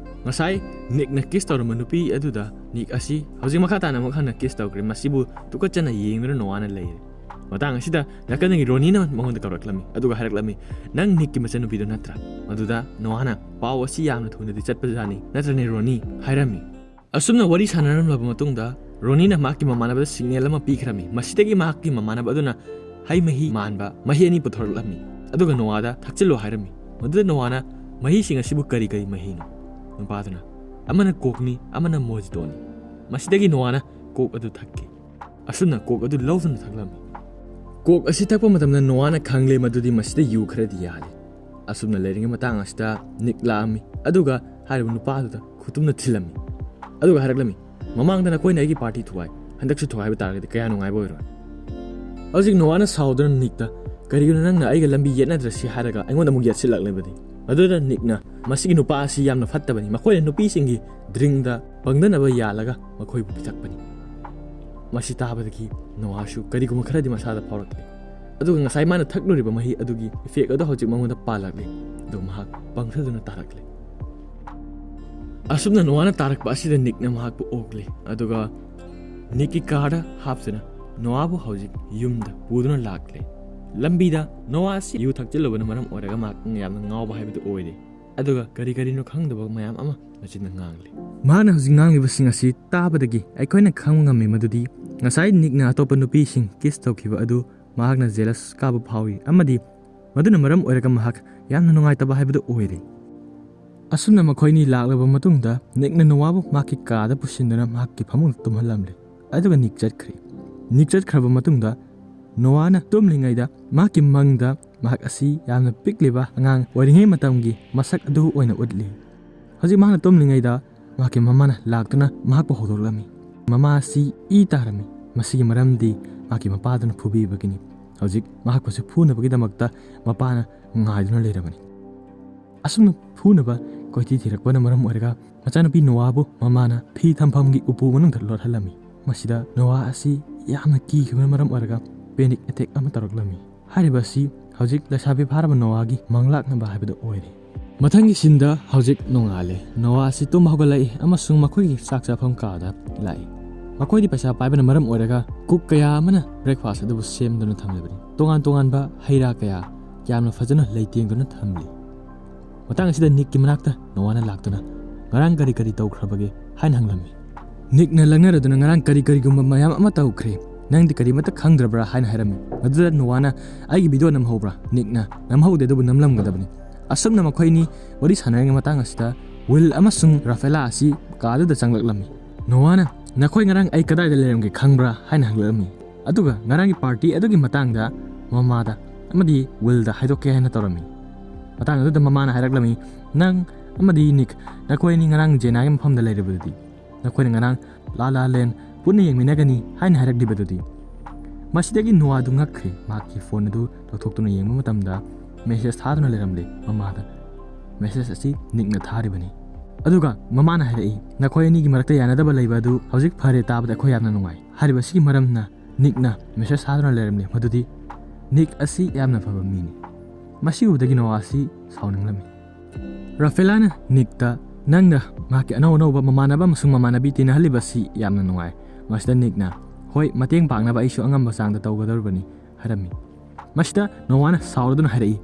ꯉꯁꯥꯏ ꯅꯤꯛꯅ kiss ꯇꯧꯔꯝꯕ ꯅꯨꯄꯤ ꯑꯗꯨꯗ ꯅꯤꯛ ꯑꯁꯤ ꯍꯧꯖꯤꯛ ꯃꯈꯥ ꯇꯥꯅ ꯑꯃꯨꯛ ꯍꯟꯅ kiss ꯇꯧꯈ꯭ꯔꯦ꯫ ꯃꯁꯤꯕꯨ ꯇꯨꯀꯠꯆꯅ ꯌꯦꯡꯗꯨꯅ ꯅꯣꯋꯥꯅ ꯂꯩꯔꯦ꯫ ꯃꯇꯥꯡ ꯑꯁꯤꯗ ꯅꯥꯀꯟꯗꯒꯤ ꯔꯣꯅꯤꯅ ꯃꯉꯣꯟꯗ ꯀꯧꯔꯛꯂꯝꯃꯤ, ꯑꯗꯨꯒ ꯍꯥꯏꯔꯛꯂꯝꯃꯤ, "ꯅꯪ ꯅꯤꯛꯀꯤ ꯃꯆꯟꯅꯨꯄꯤꯗꯨ ꯅꯠꯇ꯭ꯔꯥ?" ꯃꯗꯨꯗ ꯅꯣꯋꯥꯅ, "ꯄꯥꯎ ꯑꯁꯤ ꯌꯥꯝꯅ ꯊꯨꯅꯗꯤ ꯆꯠꯄꯖꯥꯠꯅꯤ, ꯅꯠꯇ꯭ꯔꯅꯦ ꯔꯣꯅꯤ?" ꯍꯥꯏꯔꯝꯃꯤ꯫ ꯑꯁꯨꯝꯅ ꯋꯥꯔꯤ ꯁꯥꯟꯅꯔꯝꯂꯕ ꯃꯇꯨꯡꯗ ꯔꯣꯅꯤꯅ ꯃꯍꯥꯛꯀꯤ ꯃꯃꯥꯟꯅꯕꯗ ꯁꯤꯒꯅꯦꯜ ꯑꯃ ꯄꯤꯈ꯭ꯔꯝꯃꯤ꯫ ꯃꯁꯤꯗꯒꯤ ꯃꯍꯥꯛꯀꯤ ꯃꯃꯥꯟꯅꯕ ꯑꯗꯨꯅ ꯍꯩ ꯃꯍꯤ ꯃꯥꯟꯕ ꯃꯍꯤ ꯑꯅꯤ ꯄꯨꯊꯣꯔꯛꯂꯝꯃꯤ, ꯑꯗꯨꯒ ꯅꯣꯋꯥꯗ ꯊꯛꯆꯤꯜꯂꯣ ꯍꯥꯏꯔꯝꯃꯤ꯫ ꯃꯗꯨꯗ ꯅꯣꯋꯥꯅ ꯃꯍꯤꯁꯤꯡ ꯑꯁꯤꯕꯨ ꯀꯔꯤ ꯀꯔꯤ ꯃꯍꯤꯅꯣ? ꯅꯨꯄꯥꯗꯨꯅ, ꯑꯃꯅ ꯀꯣꯛꯅꯤ, ꯑꯃꯅ ꯃꯣꯖꯤꯇꯣꯅꯤ꯫ ꯃꯁꯤꯗꯒꯤ ꯅꯣꯋꯥꯅ ꯀꯣꯛ ꯑꯗꯨ ꯊꯛꯈꯤ꯫ ꯑꯁꯨꯝꯅ ꯀꯣꯛ ꯑꯗꯨ ꯂꯧꯗꯨꯅ ꯊꯛꯂꯝꯃꯤ꯫ ꯀꯣꯛ ꯑꯁꯤ ꯊꯛꯄ ꯃꯇꯝꯗ ꯅꯣꯋꯥꯅ ꯈꯪꯂꯦ ꯃꯗꯨꯗꯤ ꯃꯁꯤꯗ ꯌꯨ ꯈꯔꯗꯤ ꯌꯥꯜꯂꯤ꯫ ꯑꯁꯨꯝꯅ ꯂꯩꯔꯤꯉꯩ ꯃꯇꯥꯡ ꯑꯁꯤꯗ ꯅꯤꯛ ꯂꯥꯛꯑꯝꯃꯤ, ꯑꯗꯨꯒ ꯍꯥꯏꯔꯤꯕ ꯅꯨꯄꯥꯗꯨꯗ ꯈꯨꯇꯨꯝꯅ ꯊꯤꯜꯂꯝꯃꯤ, ꯑꯗꯨꯒ ꯍꯥꯏꯔꯛꯂꯝꯃꯤ, "ꯃꯃꯥꯡꯗ ꯅꯈꯣꯏꯅ ꯑꯩꯒꯤ ꯄꯥꯔꯇꯤ ꯊꯨꯒꯥꯏ, ꯍꯟꯗꯛꯁꯨ ꯊꯨꯒꯥꯏꯕ ꯇꯥꯔꯒꯗꯤ ꯀꯌꯥ ꯅꯨꯡꯉꯥꯏꯕ ꯑꯣꯏꯔꯣꯏ"꯫ ꯍꯧꯖꯤꯛ ꯅꯣꯋꯥꯅ ꯁꯥꯎꯗꯨꯅ ꯅꯤꯛꯇ, "ꯀꯔꯤꯒꯤꯅꯣ ꯅꯪꯅ ꯑꯩꯒ ꯂꯝꯕꯤ ꯌꯦꯠꯅꯗ꯭ꯔꯁꯤ ꯍꯥꯏꯔꯒ ꯑꯩꯉꯣꯟꯗ ꯑꯃꯨꯛ ꯌꯦꯠꯁꯤꯜꯂꯛꯂꯤꯕꯗꯤ?" ꯑꯗꯨꯗ ꯅꯤꯛꯅ ꯃꯁꯤꯒꯤ ꯅꯨꯄꯥ ꯑꯁꯤ ꯌꯥꯝꯅ ꯐꯠꯇꯕꯅꯤ, ꯃꯈꯣꯏꯅ ꯅꯨꯄꯤꯁꯤꯡꯒꯤ ꯗ꯭ꯔꯤꯡꯗ ꯄꯪꯗꯅꯕ ꯌꯥꯜꯂꯒ ꯃꯈꯣꯏꯕꯨ ꯄꯤꯊꯛꯄꯅꯤ꯫ ꯃꯁꯤ ꯇꯥꯕꯗꯒꯤ ꯅꯣꯋꯥꯁꯨ ꯀꯔꯤꯒꯨꯝꯕ ꯈꯔꯗꯤ ꯃꯁꯥꯗ ꯐꯥꯎꯔꯛꯂꯦ꯫ ꯑꯗꯨꯒ ꯉꯁꯥꯏ ꯃꯥꯅ ꯊꯛꯂꯨꯔꯤꯕ ꯃꯍꯤ ꯑꯗꯨꯒꯤ ꯏꯐꯦꯛ ꯑꯗꯨ ꯍꯧꯖꯤꯛ ꯃꯉꯣꯟꯗ ꯄꯥꯜꯂꯛꯂꯦ꯫ ꯑꯗꯨꯒ ꯃꯍꯥꯛ ꯄꯪꯊꯗꯨꯅ ꯇꯥꯔꯛꯂꯦ꯫ ꯑꯁꯨꯝꯅ ꯅꯣꯋꯥꯅ ꯇꯥꯔꯛꯄ ꯑꯁꯤꯗ ꯅꯤꯛꯅ ꯃꯍꯥꯛꯄꯨ ꯑꯣꯛꯂꯦ꯫ ꯑꯗꯨꯒ ꯅꯤꯛꯀꯤ ꯀꯥꯔꯗ ꯍꯥꯞꯇꯨꯅ ꯅꯣꯋꯥꯕꯨ ꯍꯧꯖꯤꯛ ꯌꯨꯝꯗ ꯄꯨꯗꯨꯅ ꯂꯥꯛꯂꯦ꯫ ꯂꯝꯕꯤꯗ ꯅꯣꯋꯥ ꯑꯁꯤ ꯌꯨ ꯊꯛꯆꯤꯜꯂꯨꯕꯅ ꯃꯔꯝ ꯑꯣꯏꯔꯒ ꯃꯍꯥꯛ ꯌꯥꯝꯅ ꯉꯥꯎꯕ ꯍꯥꯏꯕꯗꯨ ꯑꯣꯏꯔꯦ꯫ ꯑꯗꯨꯒ ꯀꯔꯤ ꯀꯔꯤꯅꯣ ꯈꯪꯗꯕ ꯃꯌꯥꯝ ꯑꯃ ꯃꯆꯤꯟꯗ ꯉꯥꯡꯂꯤ꯫ ꯃꯍꯥꯛꯅ ꯍꯧꯖꯤꯛ ꯉꯥꯡꯂꯤꯕꯁꯤꯡ ꯑꯁꯤ ꯇꯥꯕꯗꯒꯤ ꯑꯩꯈꯣꯏꯅ ꯈꯪꯕ ꯉꯝꯃꯤ ꯃꯗꯨꯗꯤ ꯉꯁꯥꯏ ꯅꯤꯛꯅ ꯑꯇꯣꯞꯄ ꯅꯨꯄꯤꯁꯤꯡ ꯀꯤꯁ ꯇꯧꯈꯤꯕ ꯑꯗꯨ ꯃꯍꯥꯛꯅ ꯖꯦꯂꯁ ꯀꯥꯕ ꯐꯥꯎꯏ ꯑꯃꯗꯤ ꯃꯗꯨꯅ ꯃꯔꯝ ꯑꯣꯏꯔꯒ ꯃꯍꯥꯛ ꯌꯥꯝꯅ ꯅꯨꯡꯉꯥꯏꯇꯕ ꯍꯥꯏꯕꯗꯨ ꯑꯣꯏꯔꯦ꯫ ꯑꯁꯨꯝꯅ ꯃꯈꯣꯏꯅꯤ ꯂꯥꯛꯂꯕ ꯃꯇꯨꯡꯗ ꯅꯤꯛꯅ ꯅꯣꯋꯥꯕꯨ ꯃꯍꯥꯛꯀꯤ ꯀꯥꯗ ꯄꯨꯁꯤꯟꯗꯨꯅ ꯃꯍꯥꯛꯀꯤ ꯐꯃꯨꯡꯗ ꯇꯨꯝꯍꯜꯂꯝꯂꯦ꯫ ꯑꯗꯨꯒ ꯅꯤꯛ ꯆꯠꯈ꯭ꯔꯦ꯫ ꯅꯤꯛ ꯆꯠꯈ꯭ꯔꯕ ꯃꯇꯨꯡꯗ ꯅꯣꯋꯥꯅ ꯇꯨꯝꯂꯤꯉꯩꯗ ꯃꯍꯥꯛꯀꯤ ꯃꯪꯗ ꯃꯍꯥꯛ ꯑꯁꯤ ꯌꯥꯝꯅ ꯄꯤꯛꯂꯤꯕ ꯑꯉꯥꯡ ꯑꯣꯏꯔꯤꯉꯩ ꯃꯇꯝꯒꯤ ꯃꯁꯛ ꯑꯗꯨ ꯑꯣꯏꯅ ꯎꯠꯂꯤ꯫ ꯍꯧꯖꯤꯛ ꯃꯍꯥꯛꯅ ꯇꯨꯝꯂꯤꯉꯩꯗ ꯃꯍꯥꯛꯀꯤ ꯃꯃꯥꯅ ꯂꯥꯛꯇꯨꯅ ꯃꯍꯥꯛꯄꯨ ꯍꯧꯗꯣꯛꯂꯝꯃꯤ꯫ ꯃꯃꯥ ꯑꯁꯤ ꯏ ꯇꯥꯔꯝꯃꯤ꯫ ꯃꯁꯤꯒꯤ ꯃꯔꯝꯗꯤ ꯃꯍꯥꯛꯀꯤ ꯃꯄꯥꯗꯨꯅ ꯐꯨꯕꯤꯕꯒꯤꯅꯤ꯫ ꯍꯧꯖꯤꯛ ꯃꯍꯥꯛꯄꯨꯁꯨ ꯐꯨꯅꯕꯒꯤꯗꯃꯛꯇ ꯃꯄꯥꯅ ꯉꯥꯏꯗꯨꯅ ꯂꯩꯔꯕꯅꯤ꯫ ꯑꯁꯨꯝꯅ ꯐꯨꯅꯕ ꯀꯣꯏꯊꯤ ꯊꯤꯔꯛꯄꯅ ꯃꯔꯝ ꯑꯣꯏꯔꯒ ꯃꯆꯥꯅꯨꯄꯤ ꯅꯣꯋꯥꯕꯨ ꯃꯃꯥꯅ ꯐꯤ ꯊꯝꯐꯝꯒꯤ ꯎꯄꯨ ꯃꯅꯨꯡꯗ ꯂꯣꯠꯍꯜꯂꯝꯃꯤ꯫ ꯃꯁꯤꯗ ꯅꯣꯋꯥ ꯑꯁꯤ ꯌꯥꯝꯅ ꯀꯤꯈꯤꯕꯅ ꯃꯔꯝ ꯑꯣꯏꯔꯒ ꯄꯦꯅꯤꯛ ꯑꯦꯇꯦꯛ ꯑꯃ ꯇꯧꯔꯛꯂꯝꯃꯤ꯫ ꯍꯥꯏꯔꯤꯕ ꯑꯁꯤ ꯍꯧꯖꯤꯛ ꯂꯩꯁꯥꯕꯤ ꯐꯥꯔꯕ ꯅꯣꯋꯥꯒꯤ ꯃꯪꯂꯥꯛꯅꯕ ꯍꯥꯏꯕꯗꯨ ꯑꯣꯏꯔꯦ꯫ ꯃꯊꯪꯒꯤ ꯁꯤꯟꯗ ꯍꯧꯖꯤꯛ ꯅꯣꯡꯉꯥꯜꯂꯦ꯫ ꯅꯣꯋꯥ ꯑꯁꯤ ꯇꯨꯝꯕ ꯍꯧꯒꯠꯂꯛꯏ ꯑꯃꯁꯨꯡ ꯃꯈꯣꯏꯒꯤ ꯆꯥꯛ ꯆꯥꯐꯝ ꯀꯥꯗ ꯂꯥꯛꯏ꯫ ꯃꯈꯣꯏꯗꯤ ꯄꯩꯁꯥ ꯄꯥꯏꯕꯅ ꯃꯔꯝ ꯑꯣꯏꯔꯒ ꯀꯨꯛ ꯀꯌꯥ ꯑꯃꯅ ꯕ꯭ꯔꯦꯛꯐꯥꯁ ꯑꯗꯨꯕꯨ ꯁꯦꯝꯗꯨꯅ ꯊꯝꯂꯤꯕꯅꯤ꯫ ꯇꯣꯉꯥꯟ ꯇꯣꯉꯥꯟꯕ ꯍꯩ ꯔꯥ ꯀꯌꯥ ꯌꯥꯝꯅ ꯐꯖꯅ ꯂꯩꯇꯦꯡꯗꯨꯅ ꯊꯝꯂꯤ꯫ ꯃꯇꯥꯡ ꯑꯁꯤꯗ ꯅꯤꯛꯀꯤ ꯃꯅꯥꯛꯇ ꯅꯣꯋꯥꯅ ꯂꯥꯛꯇꯨꯅ, "ꯉꯔꯥꯡ ꯀꯔꯤ ꯀꯔꯤ ꯇꯧꯈ꯭ꯔꯕꯒꯦ?" ꯍꯥꯏꯅ ꯍꯪꯂꯝꯃꯤ꯫ ꯅꯤꯛꯅ ꯂꯛꯅꯔꯗꯨꯅ ꯉꯔꯥꯡ ꯀꯔꯤ ꯀꯔꯤꯒꯨꯝꯕ ꯃꯌꯥꯝ ꯑꯃ ꯇꯧꯈ꯭ꯔꯦ, ꯅꯪꯗꯤ ꯀꯔꯤꯃꯠꯇ ꯈꯪꯗ꯭ꯔꯕ꯭ꯔꯥ ꯍꯥꯏꯅ ꯍꯥꯏꯔꯝꯃꯤ꯫ ꯃꯗꯨꯗ ꯅꯣꯋꯥꯅ, "ꯑꯩꯒꯤ ꯚꯤꯗꯤꯑꯣ ꯅꯝꯍꯧꯕ꯭ꯔꯥ?" ꯅꯤꯛꯅ, "ꯅꯝꯍꯧꯗꯦ, ꯑꯗꯨꯕꯨ ꯅꯝꯂꯝꯒꯗꯕꯅꯤ꯫ ꯑꯁꯨꯝꯅ ꯃꯈꯣꯏ ꯑꯅꯤ ꯋꯥꯔꯤ ꯁꯥꯟꯅꯔꯤꯉꯩ ꯃꯇꯥꯡ ꯑꯁꯤꯗ ꯋꯤꯜ ꯑꯃꯁꯨꯡ ꯔꯥꯐꯦꯂꯥ ꯑꯁꯤ ꯀꯥꯗꯨꯗ ꯆꯪꯂꯛꯂꯝꯃꯤ꯫ ꯅꯣꯋꯥꯅ, "ꯅꯈꯣꯏ ꯉꯔꯥꯡ ꯑꯩ ꯀꯗꯥꯏꯗ ꯂꯩꯔꯝꯒꯦ ꯈꯪꯕ꯭ꯔꯥ?" ꯍꯥꯏꯅ ꯍꯪꯂꯛꯂꯝꯃꯤ꯫ ꯑꯗꯨꯒ ꯉꯔꯥꯡꯒꯤ ꯄꯥꯔꯇꯤ ꯑꯗꯨꯒꯤ ꯃꯇꯥꯡꯗ ꯃꯃꯥꯗ ꯑꯃꯗꯤ ꯋꯤꯜꯗ ꯍꯥꯏꯗꯣꯛꯀꯦ ꯍꯥꯏꯅ ꯇꯧꯔꯝꯃꯤ꯫ ꯃꯇꯥꯡ ꯑꯗꯨꯗ ꯃꯃꯥꯅ ꯍꯥꯏꯔꯛꯂꯝꯃꯤ, "ꯅꯪ ꯑꯃꯗꯤ ꯅꯤꯛ, ꯅꯈꯣꯏ ꯑꯅꯤ ꯉꯔꯥꯡ ꯖꯦꯅꯥꯒꯤ ꯃꯐꯝꯗ ꯂꯩꯔꯕꯗꯨꯗꯤ? ꯅꯈꯣꯏꯅ ꯉꯔꯥꯡ ꯂꯥ ꯂꯥ ꯂꯦꯟ ꯄꯨꯟꯅ ꯌꯦꯡꯃꯤꯟꯅꯒꯅꯤ ꯍꯥꯏꯅ ꯍꯥꯏꯔꯛꯂꯤꯕꯗꯨꯗꯤ?" ꯃꯁꯤꯗꯒꯤ ꯅꯣꯋꯥꯗꯨ ꯉꯛꯈ꯭ꯔꯦ꯫ ꯃꯍꯥꯛꯀꯤ ꯐꯣꯟ ꯑꯗꯨ ꯂꯧꯊꯣꯛꯇꯨꯅ ꯌꯦꯡꯕ ꯃꯇꯝꯗ ꯃꯦꯁꯦꯖ ꯊꯥꯗꯨꯅ ꯂꯩꯔꯝꯂꯦ ꯃꯃꯥꯗ꯫ ꯃꯦꯁꯦꯖ ꯑꯁꯤ ꯅꯤꯛꯅ ꯊꯥꯔꯤꯕꯅꯤ꯫ ꯑꯗꯨꯒ ꯃꯃꯥꯅ ꯍꯥꯏꯔꯛꯏ, "ꯅꯈꯣꯏ ꯑꯅꯤꯒꯤ ꯃꯔꯛꯇ ꯌꯥꯅꯗꯕ ꯂꯩꯕ ꯑꯗꯨ ꯍꯧꯖꯤꯛ ꯐꯔꯦ, ꯇꯥꯕꯗ ꯑꯩꯈꯣꯏ ꯌꯥꯝꯅ ꯅꯨꯡꯉꯥꯏ"꯫ ꯍꯥꯏꯔꯤꯕꯁꯤꯒꯤ ꯃꯔꯝꯅ ꯅꯤꯛꯅ ꯃꯦꯁꯦꯖ ꯊꯥꯗꯨꯅ ꯂꯩꯔꯝꯂꯦ ꯃꯗꯨꯗꯤ ꯅꯤꯛ ꯑꯁꯤ ꯌꯥꯝꯅ ꯐꯕ ꯃꯤꯅꯤ꯫ ꯃꯁꯤ ꯎꯕꯗꯒꯤ ꯅꯣꯋꯥ ꯑꯁꯤ ꯁꯥꯎꯅꯤꯡꯂꯝꯃꯤ꯫ ꯔꯥꯐꯦꯂꯥꯅ ꯅꯤꯛꯇ, "ꯅꯪꯅ ꯃꯍꯥꯛꯀꯤ ꯑꯅꯧ ꯑꯅꯧꯕ ꯃꯃꯥꯟꯅꯕ ꯑꯃꯁꯨꯡ ꯃꯃꯥꯟꯅꯕꯤ ꯇꯤꯟꯅꯍꯜꯂꯤꯕꯁꯤ ꯌꯥꯝꯅ ꯅꯨꯡꯉꯥꯏ"꯫ ꯃꯁꯤꯗ ꯅꯤꯛꯅ, "ꯍꯣꯏ, ꯃꯇꯦꯡ ꯄꯥꯡꯅꯕ ꯑꯩꯁꯨ ꯑꯉꯝꯕ ꯆꯥꯡꯗ ꯇꯧꯒꯗꯧꯔꯤꯕꯅꯤ" ꯍꯥꯏꯔꯝꯃꯤ꯫ ꯃꯁꯤꯗ ꯅꯣꯋꯥꯅ ꯁꯥꯎꯔꯗꯨꯅ ꯍꯥꯏꯔꯛꯏ,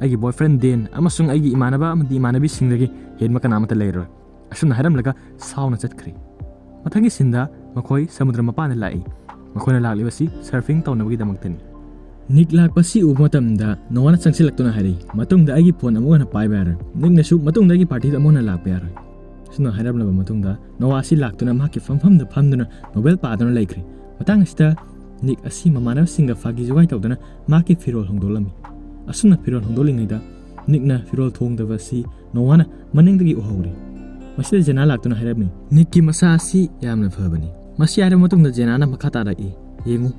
"ꯑꯩꯒꯤ ꯕꯣꯏꯐ꯭ꯔꯦꯟ ꯗꯦꯟ ꯑꯃꯁꯨꯡ ꯑꯩꯒꯤ ꯏꯃꯥꯟꯅꯕ ꯑꯃꯗꯤ ꯏꯃꯥꯟꯅꯕꯤꯁꯤꯡꯗꯒꯤ ꯍꯦꯟꯕ ꯀꯅꯥꯃꯠꯇ ꯂꯩꯔꯣꯏ"꯫ ꯑꯁꯨꯝꯅ ꯍꯥꯏꯔꯝꯂꯒ ꯁꯥꯎꯅ ꯆꯠꯈ꯭ꯔꯦ꯫ ꯃꯊꯪꯒꯤ ꯁꯤꯟꯗ ꯃꯈꯣꯏ ꯁꯃꯨꯗ꯭ꯔ ꯃꯄꯥꯟꯗ ꯂꯥꯛꯏ꯫ ꯃꯈꯣꯏꯅ ꯂꯥꯛꯂꯤꯕꯁꯤ ꯁꯔꯐꯤꯡ ꯇꯧꯅꯕꯒꯤꯗꯃꯛꯇꯅꯤ꯫ ꯅꯤꯛ ꯂꯥꯛꯄꯁꯤ ꯎꯕ ꯃꯇꯝꯗ ꯅꯣꯋꯥꯅ ꯆꯪꯁꯤꯜꯂꯛꯇꯨꯅ ꯍꯥꯏꯔꯛꯏ, "ꯃꯇꯨꯡꯗ ꯑꯩꯒꯤ ꯐꯣꯟ ꯑꯃꯨꯛ ꯍꯟꯅ ꯄꯥꯏꯕ ꯌꯥꯔꯣꯏ꯫ ꯅꯤꯛꯅꯁꯨ ꯃꯇꯨꯡꯗ ꯑꯩꯒꯤ ꯄꯥꯔꯇꯤꯗ ꯑꯃꯨꯛ ꯍꯟꯅ ꯂꯥꯛꯄ ꯌꯥꯔꯣꯏ"꯫ ꯑꯁꯨꯝꯅ ꯍꯥꯏꯔꯝꯂꯕ ꯃꯇꯨꯡꯗ ꯅꯣꯋꯥꯁꯤ ꯂꯥꯛꯇꯨꯅ ꯃꯍꯥꯛꯀꯤ ꯐꯝꯐꯝꯗ ꯐꯝꯗꯨꯅ ꯅꯣꯕꯦꯜ ꯄꯥꯗꯨꯅ ꯂꯩꯈ꯭ꯔꯦ꯫ ꯃꯇꯥꯡ ꯑꯁꯤꯗ ꯅꯤꯛ ꯑꯁꯤ ꯃꯃꯥꯟꯅꯕꯁꯤꯡꯒ ꯐꯥꯒꯤ ꯖꯨꯒꯥꯏ ꯇꯧꯗꯨꯅ ꯃꯍꯥꯛꯀꯤ ꯐꯤꯔꯣꯜ ꯍꯣꯡꯗꯣꯛꯂꯝꯃꯤ꯫ ꯑꯁꯨꯝꯅ ꯐꯤꯔꯣꯜ ꯍꯣꯡꯗꯣꯛꯂꯤꯉꯩꯗ ꯅꯤꯛꯅ ꯐꯤꯔꯣꯜ ꯊꯣꯡꯗꯕ ꯑꯁꯤ ꯅꯣꯋꯥꯅ ꯃꯅꯤꯡꯗꯒꯤ ꯎꯍꯧꯔꯤ꯫ ꯃꯁꯤꯗ ꯖꯦꯅꯥ ꯂꯥꯛꯇꯨꯅ ꯍꯥꯏꯔꯝꯃꯤ, "ꯅꯤꯛꯀꯤ ꯃꯁꯥ ꯑꯁꯤ ꯌꯥꯝꯅ ꯐꯕꯅꯤ"꯫ ꯃꯁꯤ ꯍꯥꯏꯔꯕ ꯃꯇꯨꯡꯗ ꯖꯦꯅꯥꯅ ꯃꯈꯥ ꯇꯥꯔꯛꯏ, "ꯌꯦꯡꯉꯨ,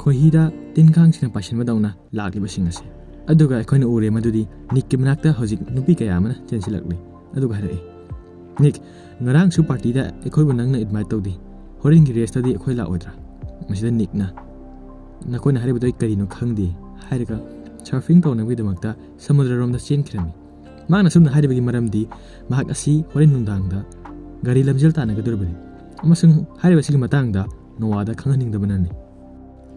ꯈꯣꯏꯍꯤꯗ ꯇꯤꯟ ꯀꯥꯡꯁꯤꯡꯅ ꯄꯥꯏꯁꯤꯟꯕꯗꯧꯅ ꯂꯥꯛꯂꯤꯕꯁꯤꯡ ꯑꯁꯦ"꯫ ꯑꯗꯨꯒ ꯑꯩꯈꯣꯏꯅ ꯎꯔꯦ ꯃꯗꯨꯗꯤ ꯅꯤꯛꯀꯤ ꯃꯅꯥꯛꯇ ꯍꯧꯖꯤꯛ ꯅꯨꯄꯤ ꯀꯌꯥ ꯑꯃꯅ ꯆꯦꯟꯁꯤꯜꯂꯛꯂꯤ꯫ ꯑꯗꯨꯒ ꯍꯥꯏꯔꯛꯏ, "ꯅꯤꯛ, ꯉꯔꯥꯡꯁꯨ ꯄꯥꯔꯇꯤꯗ ꯑꯩꯈꯣꯏꯕꯨ ꯅꯪꯅ ꯏꯟꯚꯥꯏꯠ ꯇꯧꯗꯦ꯫ ꯍꯣꯔꯦꯟꯒꯤ ꯔꯦꯁꯇꯗꯤ ꯑꯩꯈꯣꯏ ꯂꯥꯛꯑꯣꯏꯗ꯭ꯔꯥ?" ꯃꯁꯤꯗ ꯅꯤꯛꯅ, "ꯅꯈꯣꯏꯅ ꯍꯥꯏꯔꯤꯕꯗꯣ ꯑꯩ ꯀꯔꯤꯅꯣ ꯈꯪꯗꯦ" ꯍꯥꯏꯔꯒ ꯁꯔꯐꯤꯡ ꯇꯧꯅꯕꯒꯤꯗꯃꯛꯇ ꯁꯃꯨꯗ꯭ꯔꯔꯣꯝꯗ ꯆꯦꯟꯈꯤꯔꯝꯃꯤ꯫ ꯃꯍꯥꯛꯅ ꯑꯁꯨꯝꯅ ꯍꯥꯏꯔꯤꯕꯒꯤ ꯃꯔꯝꯗꯤ ꯃꯍꯥꯛ ꯑꯁꯤ ꯍꯣꯔꯦꯟ ꯅꯨꯡꯗꯥꯡꯗ ꯒꯥꯔꯤ ꯂꯝꯖꯦꯜ ꯇꯥꯟꯅꯒꯗꯧꯔꯤꯕꯅꯤ ꯑꯃꯁꯨꯡ ꯍꯥꯏꯔꯤꯕꯁꯤꯒꯤ ꯃꯇꯥꯡꯗ ꯅꯣꯋꯥꯗ ꯈꯪꯍꯟꯅꯤꯡꯗꯕꯅꯅꯤ꯫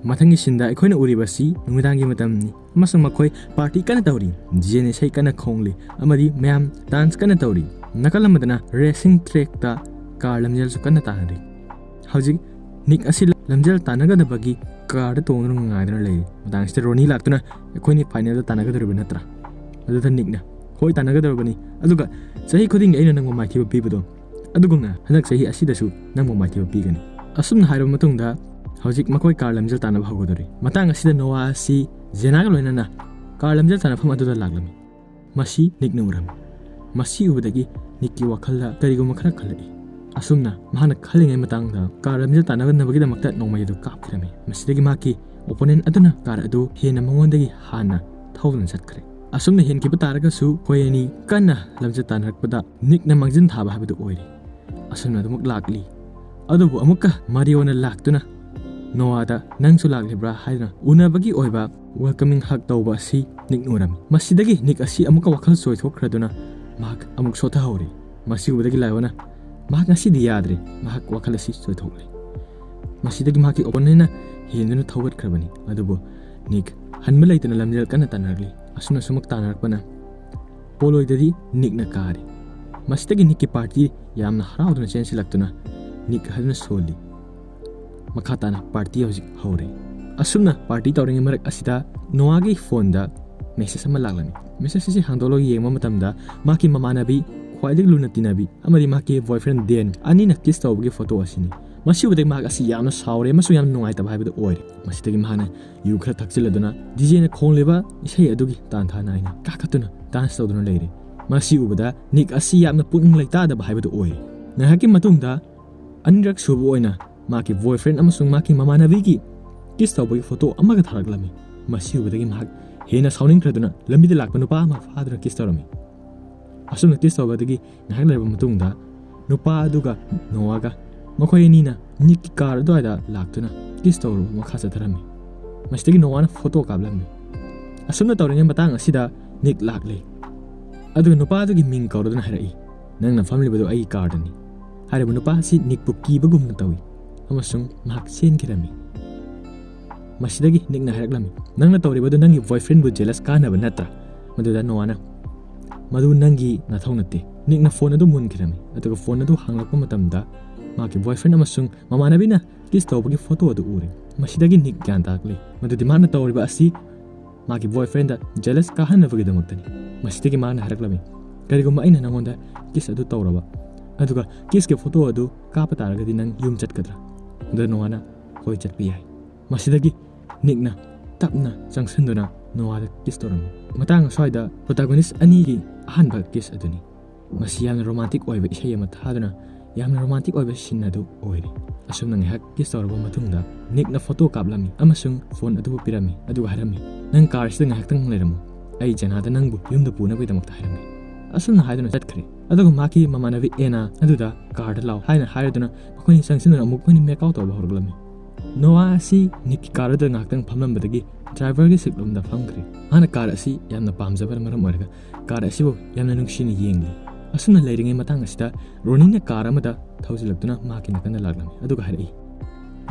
ꯃꯊꯪꯒꯤ ꯁꯤꯟꯗ ꯑꯩꯈꯣꯏꯅ ꯎꯔꯤꯕꯁꯤ ꯅꯨꯃꯤꯗꯥꯡꯒꯤ ꯃꯇꯝꯅꯤ ꯑꯃꯁꯨꯡ ꯃꯈꯣꯏ ꯄꯥꯔꯇꯤ ꯀꯟꯅ ꯇꯧꯔꯤ꯫ ꯗꯤ ꯖꯦꯅ ꯏꯁꯩ ꯀꯟꯅ ꯈꯣꯡꯂꯤ ꯑꯃꯗꯤ ꯃꯌꯥꯝ ꯗꯥꯟꯁ ꯀꯟꯅ ꯇꯧꯔꯤ꯫ ꯅꯥꯀꯜ ꯑꯃꯗꯅ ꯔꯦꯁꯤꯡ ꯇ꯭ꯔꯦꯛꯇ ꯀꯥꯔ ꯂꯝꯖꯦꯜꯁꯨ ꯀꯟꯅ ꯇꯥꯟꯅꯔꯤ꯫ ꯍꯧꯖꯤꯛ ꯅꯤꯛ ꯑꯁꯤ ꯂꯝꯖꯦꯜ ꯇꯥꯟꯅꯒꯗꯕꯒꯤ ꯀꯥꯔꯗ ꯇꯣꯡꯗꯨꯅ ꯉꯥꯏꯗꯨꯅ ꯂꯩꯔꯤ꯫ ꯃꯇꯥꯡꯁꯤꯗ ꯔꯣꯅꯤ ꯂꯥꯛꯇꯨꯅ "ꯑꯩꯈꯣꯏꯅꯤ ꯐꯥꯏꯅꯦꯜꯗ ꯇꯥꯟꯅꯒꯗꯧꯔꯤꯕ ꯅꯠꯇ꯭ꯔꯥ?" ꯑꯗꯨꯗ ꯅꯤꯛꯅ, "ꯍꯣꯏ, ꯇꯥꯟꯅꯒꯗꯧꯔꯕꯅꯤ꯫ ꯑꯗꯨꯒ ꯆꯍꯤ ꯈꯨꯗꯤꯡꯒꯤ ꯑꯩꯅ ꯅꯪꯕꯨ ꯃꯥꯏꯊꯤꯕ ꯄꯤꯕꯗꯣ, ꯑꯗꯨꯒꯨꯝꯅ ꯍꯟꯗꯛ ꯆꯍꯤ ꯑꯁꯤꯗꯁꯨ ꯅꯪꯕꯨ ꯃꯥꯏꯊꯤꯕ ꯄꯤꯒꯅꯤ"꯫ ꯑꯁꯨꯝꯅ ꯍꯥꯏꯔꯕ ꯃꯇꯨꯡꯗ ꯍꯧꯖꯤꯛ ꯃꯈꯣꯏ ꯀꯥꯔ ꯂꯝꯖꯦꯜ ꯇꯥꯟꯅꯕ ꯍꯧꯒꯗꯧꯔꯤ꯫ ꯃꯇꯥꯡ ꯑꯁꯤꯗ ꯅꯣꯋꯥ ꯑꯁꯤ ꯖꯦꯅꯥꯒ ꯂꯣꯏꯅꯅ ꯀꯥꯔ ꯂꯝꯖꯦꯜ ꯇꯥꯟꯅꯐꯝ ꯑꯗꯨꯗ ꯂꯥꯛꯂꯝꯃꯤ꯫ ꯃꯁꯤ ꯅꯤꯛꯅ ꯎꯔꯝꯃꯤ꯫ ꯃꯁꯤ ꯎꯕꯗꯒꯤ ꯅꯤꯛꯀꯤ ꯋꯥꯈꯜꯗ ꯀꯔꯤꯒꯨꯝꯕ ꯈꯔ ꯈꯜꯂꯛꯏ꯫ ꯑꯁꯨꯝꯅ ꯃꯍꯥꯛꯅ ꯈꯜꯂꯤꯉꯩ ꯃꯇꯥꯡꯗ ꯀꯥꯔ ꯂꯝꯖꯦꯜ ꯇꯥꯟꯅꯅꯕꯒꯤꯗꯃꯛꯇ ꯅꯣꯡꯃꯩ ꯑꯗꯨ ꯀꯥꯞꯈꯤꯔꯝꯃꯤ꯫ ꯃꯁꯤꯗꯒꯤ ꯃꯍꯥꯛꯀꯤ ꯑꯣꯄꯣꯅꯦꯟ ꯑꯗꯨꯅ ꯀꯥꯔ ꯑꯗꯨ ꯍꯦꯟꯅ ꯃꯉꯣꯟꯗꯒꯤ ꯍꯥꯟꯅ ꯊꯧꯗꯨꯅ ꯆꯠꯈ꯭ꯔꯦ꯫ ꯑꯁꯨꯝꯅ ꯍꯦꯟꯈꯤꯕ ꯇꯥꯔꯒꯁꯨ ꯃꯈꯣꯏ ꯑꯅꯤ ꯀꯟꯅ ꯂꯝꯖꯦꯜ ꯇꯥꯟꯅꯔꯛꯄꯗ ꯅꯤꯛꯅ ꯃꯥꯡꯖꯤꯟ ꯊꯥꯕ ꯍꯥꯏꯕꯗꯨ ꯑꯣꯏꯔꯦ꯫ ꯑꯁꯨꯝꯅ ꯑꯗꯨꯃꯛ ꯂꯥꯛꯂꯤ꯫ ꯑꯗꯨꯕꯨ ꯑꯃꯨꯛꯀ ꯃꯥꯔꯤꯑꯣꯅ ꯂꯥꯛꯇꯨꯅ ꯅꯣꯋꯥꯗ, "ꯅꯪꯁꯨ ꯂꯥꯛꯂꯤꯕ꯭ꯔꯥ?" ꯍꯥꯏꯗꯨꯅ ꯎꯅꯕꯒꯤ ꯑꯣꯏꯕ ꯋꯦꯜꯀꯃꯤꯡ ꯍꯛ ꯇꯧꯕ ꯑꯁꯤ ꯅꯤꯛꯅ ꯎꯔꯝꯃꯤ꯫ ꯃꯁꯤꯗꯒꯤ ꯅꯤꯛ ꯑꯁꯤ ꯑꯃꯨꯛꯀ ꯋꯥꯈꯜ ꯆꯣꯏꯊꯣꯛꯈ꯭ꯔꯗꯨꯅ ꯃꯍꯥꯛ ꯑꯃꯨꯛ ꯁꯣꯊꯍꯧꯔꯦ꯫ ꯃꯁꯤ ꯎꯕꯗꯒꯤ ꯂꯥꯏꯑꯣꯅ, "ꯃꯍꯥꯛ ꯉꯁꯤꯗꯤ ꯌꯥꯗ꯭ꯔꯦ, ꯃꯍꯥꯛ ꯋꯥꯈꯜ ꯑꯁꯤ ꯆꯣꯏꯊꯣꯛꯂꯦ"꯫ ꯃꯁꯤꯗꯒꯤ ꯃꯍꯥꯛꯀꯤ ꯑꯣꯄꯣꯅꯦꯟꯅ ꯍꯦꯟꯗꯨꯅ ꯊꯧꯒꯠꯈ꯭ꯔꯕꯅꯤ꯫ ꯑꯗꯨꯕꯨ ꯅꯤꯛ ꯍꯟꯕ ꯂꯩꯇꯅ ꯂꯝꯖꯦꯜ ꯀꯟꯅ ꯇꯥꯟꯅꯔꯛꯂꯤ꯫ ꯑꯁꯨꯝꯅ ꯁꯨꯝꯃꯛ ꯇꯥꯟꯅꯔꯛꯄꯅ ꯄꯣꯂꯣꯏꯗꯗꯤ ꯅꯤꯛꯅ ꯀꯥꯔꯤ꯫ ꯃꯁꯤꯗꯒꯤ ꯅꯤꯛꯀꯤ ꯄꯥꯔꯇꯤ ꯌꯥꯝꯅ ꯍꯔꯥꯎꯗꯨꯅ ꯆꯦꯟꯁꯤꯜꯂꯛꯇꯨꯅ ꯅꯤꯛ ꯑꯗꯨꯅ ꯁꯣꯜꯂꯤ꯫ ꯃꯈꯥ ꯇꯥꯅ ꯄꯥꯔꯇꯤ ꯍꯧꯖꯤꯛ ꯍꯧꯔꯦ꯫ ꯑꯁꯨꯝꯅ ꯄꯥꯔꯇꯤ ꯇꯧꯔꯤꯉꯩ ꯃꯔꯛ ꯑꯁꯤꯗ ꯅꯣꯋꯥꯒꯤ ꯐꯣꯟꯗ ꯃꯦꯁꯦꯖ ꯑꯃ ꯂꯥꯛꯂꯝꯃꯤ꯫ ꯃꯦꯁꯦꯖ ꯑꯁꯤ ꯍꯥꯡꯗꯣꯛꯂꯒ ꯌꯦꯡꯕ ꯃꯇꯝꯗ ꯃꯍꯥꯛꯀꯤ ꯃꯃꯥꯟꯅꯕꯤ, ꯈ꯭ꯋꯥꯏꯗꯒꯤ ꯂꯨꯅ ꯇꯤꯟꯅꯕꯤ ꯑꯃꯗꯤ ꯃꯍꯥꯛꯀꯤ ꯕꯣꯏꯐ꯭ꯔꯦꯟ ꯗꯦꯟ ꯑꯅꯤꯅ ꯀꯤꯁ ꯇꯧꯕꯒꯤ ꯐꯣꯇꯣ ꯑꯁꯤꯅꯤ꯫ ꯃꯁꯤ ꯎꯕꯗꯒꯤ ꯃꯍꯥꯛ ꯑꯁꯤ ꯌꯥꯝꯅ ꯁꯥꯎꯔꯦ ꯑꯃꯁꯨꯡ ꯌꯥꯝꯅ ꯅꯨꯡꯉꯥꯏꯇꯕ ꯍꯥꯏꯕꯗꯨ ꯑꯣꯏꯔꯦ꯫ ꯃꯁꯤꯗꯒꯤ ꯃꯍꯥꯛꯅ ꯌꯨ ꯈꯔ ꯊꯛꯆꯤꯜꯂꯗꯨꯅ ꯗꯤꯖꯦꯅ ꯈꯣꯡꯂꯤꯕ ꯏꯁꯩ ꯑꯗꯨꯒꯤ ꯇꯥꯟꯊꯥ ꯅꯥꯏꯅ ꯀꯥꯈꯠꯇꯨꯅ ꯗꯥꯟꯁ ꯇꯧꯗꯨꯅ ꯂꯩꯔꯦ꯫ ꯃꯁꯤ ꯎꯕꯗ ꯅꯤꯛ ꯑꯁꯤ ꯌꯥꯝꯅ ꯄꯨꯛꯅꯤꯡ ꯂꯩꯇꯥꯗꯕ ꯍꯥꯏꯕꯗꯨ ꯑꯣꯏꯔꯦ꯫ ꯉꯥꯏꯍꯥꯛꯀꯤ ꯃꯇꯨꯡꯗ ꯑꯅꯤꯔꯛ ꯁꯨꯕ ꯑꯣꯏꯅ ꯃꯍꯥꯛꯀꯤ ꯕꯣꯏꯐ꯭ꯔꯦꯟ ꯑꯃꯁꯨꯡ ꯃꯍꯥꯛꯀꯤ ꯃꯃꯥꯟꯅꯕꯤꯒꯤ ꯀꯤꯁ ꯇꯧꯕꯒꯤ ꯐꯣꯇꯣ ꯑꯃꯒ ꯊꯥꯔꯛꯂꯝꯃꯤ꯫ ꯃꯁꯤ ꯎꯕꯗꯒꯤ ꯃꯍꯥꯛ ꯍꯦꯟꯅ ꯁꯥꯎꯅꯤꯡꯈ꯭ꯔꯗꯨꯅ ꯂꯝꯕꯤꯗ ꯂꯥꯛꯄ ꯅꯨꯄꯥ ꯑꯃ ꯐꯥꯗꯨꯅ ꯀꯤꯁ ꯇꯧꯔꯝꯃꯤ꯫ ꯑꯁꯨꯝꯅ ꯀꯤꯁ ꯇꯧꯕꯗꯒꯤ ꯉꯥꯏꯍꯥꯛ ꯂꯩꯔꯕ ꯃꯇꯨꯡꯗ ꯅꯨꯄꯥ ꯑꯗꯨꯒ ꯅꯣꯋꯥꯒ ꯃꯈꯣꯏ ꯑꯅꯤꯅ ꯅꯤꯛꯀꯤ ꯀꯥꯔ ꯑꯗꯨꯋꯥꯏꯗ ꯂꯥꯛꯇꯨꯅ ꯀꯤꯁ ꯇꯧꯔꯨꯕ ꯃꯈꯥ ꯆꯠꯊꯔꯝꯃꯤ꯫ ꯃꯁꯤꯗꯒꯤ ꯅꯣꯋꯥꯅ ꯐꯣꯇꯣ ꯀꯥꯞꯂꯝꯃꯤ꯫ ꯑꯁꯨꯝꯅ ꯇꯧꯔꯤꯉꯩ ꯃꯇꯥꯡ ꯑꯁꯤꯗ ꯅꯤꯛ ꯂꯥꯛꯂꯦ꯫ ꯑꯗꯨꯒ ꯅꯨꯄꯥ ꯑꯗꯨꯒꯤ ꯃꯤꯡ ꯀꯧꯔꯗꯨꯅ ꯍꯥꯏꯔꯛꯏ, "ꯅꯪꯅ ꯐꯝꯂꯤꯕꯗꯨ ꯑꯩꯒꯤ ꯀꯥꯔꯗꯅꯤ"꯫ ꯍꯥꯏꯔꯤꯕ ꯅꯨꯄꯥ ꯑꯁꯤ ꯅꯤꯛꯄꯨ ꯀꯤꯕꯒꯨꯝꯅ ꯇꯧꯏ ꯑꯃꯁꯨꯡ ꯃꯍꯥꯛ ꯆꯦꯟꯈꯤꯔꯝꯃꯤ꯫ ꯃꯁꯤꯗꯒꯤ ꯅꯤꯛꯅ ꯍꯥꯏꯔꯛꯂꯝꯃꯤ, "ꯅꯪꯅ ꯇꯧꯔꯤꯕꯗꯨ ꯅꯪꯒꯤ ꯕꯣꯏꯐ꯭ꯔꯦꯟꯕꯨ ꯖꯦꯂꯁ ꯀꯥꯅꯕ ꯅꯠꯇ꯭ꯔꯥ?" ꯃꯗꯨꯗ ꯅꯣꯋꯥꯅ, ꯃꯗꯨ ꯅꯪꯒꯤ ꯅꯊꯧ ꯅꯠꯇꯦ꯫ ꯅꯤꯛꯅ ꯐꯣꯟ ꯑꯗꯨ ꯃꯨꯟꯈꯤꯔꯝꯃꯤ, ꯑꯗꯨꯒ ꯐꯣꯟ ꯑꯗꯨ ꯍꯥꯡꯂꯛꯄ ꯃꯇꯝꯗ ꯃꯥꯒꯤ boyfriend ꯑꯃꯁꯨꯡ ꯃꯃꯥꯟꯅꯕꯤꯅ kiss ꯇꯧꯕꯒꯤ photo ꯑꯗꯨ ꯎꯔꯦ꯫ ꯃꯁꯤꯗꯒꯤ ꯅꯤꯛ ꯒ꯭ꯌꯥꯟ ꯇꯥꯔꯛꯂꯦ ꯃꯗꯨꯗꯤ ꯃꯍꯥꯛꯅ ꯇꯧꯔꯤꯕ ꯑꯁꯤ ꯃꯥꯒꯤ boyfriendꯗ jealous ꯀꯥꯍꯟꯅꯕꯒꯤꯗꯃꯛꯇꯅꯤ꯫ ꯃꯁꯤꯗꯒꯤ ꯃꯥꯅ ꯍꯥꯏꯔꯛꯂꯝꯃꯤ, "ꯀꯔꯤꯒꯨꯝꯕ ꯑꯩꯅ ꯅꯪꯉꯣꯟꯗ kiss ꯑꯗꯨ ꯇꯧꯔꯕ, ꯑꯗꯨꯒ kissꯀꯤ photo ꯑꯗꯨ ꯀꯥꯞꯄ ꯇꯥꯔꯒꯗꯤ ꯅꯪ ꯌꯨꯝ ꯆꯠꯀꯗ꯭ꯔꯥ?" ꯑꯗꯨꯗ ꯅꯣꯋꯥꯅ, "ꯍꯣꯏ, ꯆꯠꯄ ꯌꯥꯏ"꯫ ꯃꯁꯤꯗꯒꯤ ꯅꯤꯛꯅ ꯇꯞꯅ ꯆꯪꯁꯤꯟꯗꯨꯅ ꯅꯣꯋꯥꯗ kiss ꯇꯧꯔꯝꯃꯤ꯫ ꯃꯇꯥꯡ ꯑꯁ꯭ꯋꯥꯏꯗ protagonist ꯑꯅꯤꯒꯤ ꯑꯍꯥꯟꯕ kiss ꯑꯗꯨꯅꯤ꯫ ꯃꯁꯤ ꯌꯥꯝꯅ romantic ꯑꯣꯏꯕ ꯏꯁꯩ ꯑꯃ ꯊꯥꯗꯨꯅ ꯌꯥꯝꯅ romantic ꯑꯣꯏꯕ scene ꯑꯗꯨ ꯑꯣꯏꯔꯤ꯫ ꯑꯁꯨꯝꯅ ꯉꯥꯏꯍꯥꯛ kiss ꯇꯧꯔꯕ ꯃꯇꯨꯡꯗ ꯅꯤꯛꯅ photo ꯀꯥꯞꯂꯝꯃꯤ ꯑꯃꯁꯨꯡ ꯐꯣꯟ ꯑꯗꯨꯕꯨ ꯄꯤꯔꯝꯃꯤ, ꯑꯗꯨꯒ ꯍꯥꯏꯔꯝꯃꯤ, "ꯅꯪ car ꯑꯁꯤꯗ ꯉꯥꯏꯍꯥꯛꯇꯪ ꯂꯩꯔꯝꯃꯨ, ꯑꯩ ꯖꯦꯅꯥꯗ ꯅꯪꯕꯨ ꯌꯨꯝꯗ ꯄꯨꯅꯕꯒꯤꯗꯃꯛꯇ ꯍꯥꯏꯔꯝꯒꯦ"꯫ ꯑꯁꯨꯝꯅ ꯍꯥꯏꯗꯨꯅ ꯆꯠꯈ꯭ꯔꯦ꯫ ꯑꯗꯨꯒ ꯃꯍꯥꯛꯀꯤ ꯃꯃꯥꯟꯅꯕꯤ ꯑꯦꯅꯥ ꯑꯗꯨꯗ "Carꯗ ꯂꯥꯎ" ꯍꯥꯏꯅ ꯍꯥꯏꯔꯗꯨꯅ ꯃꯈꯣꯏꯅꯤ ꯆꯪꯁꯤꯟꯗꯨꯅ ꯑꯃꯨꯛ ꯃꯈꯣꯏꯅꯤ make out ꯇꯧꯕ ꯍꯧꯔꯛꯂꯝꯃꯤ꯫ ꯅꯣꯋꯥ ꯑꯁꯤ ꯅꯤꯛꯀꯤ car ꯑꯗꯨꯗ ꯉꯥꯏꯍꯥꯛꯇꯪ ꯐꯝꯂꯝꯕꯗꯒꯤ driverꯒꯤ seat ꯂꯣꯝꯗ ꯐꯝꯈ꯭ꯔꯦ꯫ ꯃꯍꯥꯛꯅ car ꯑꯁꯤ ꯌꯥꯝꯅ ꯄꯥꯝꯖꯕꯅ ꯃꯔꯝ ꯑꯣꯏꯔꯒ car ꯑꯁꯤꯕꯨ ꯌꯥꯝꯅ ꯅꯨꯡꯁꯤꯅ ꯌꯦꯡꯂꯤ꯫ ꯑꯁꯨꯝꯅ ꯂꯩꯔꯤꯉꯩ ꯃꯇꯥꯡ ꯑꯁꯤꯗ ꯔꯣꯅꯤꯅ car ꯑꯃꯗ ꯊꯧꯖꯤꯜꯂꯛꯇꯨꯅ ꯃꯍꯥꯛꯀꯤ ꯅꯥꯀꯟꯗ ꯂꯥꯛꯂꯝꯃꯤ, ꯑꯗꯨꯒ ꯍꯥꯏꯔꯛꯏ,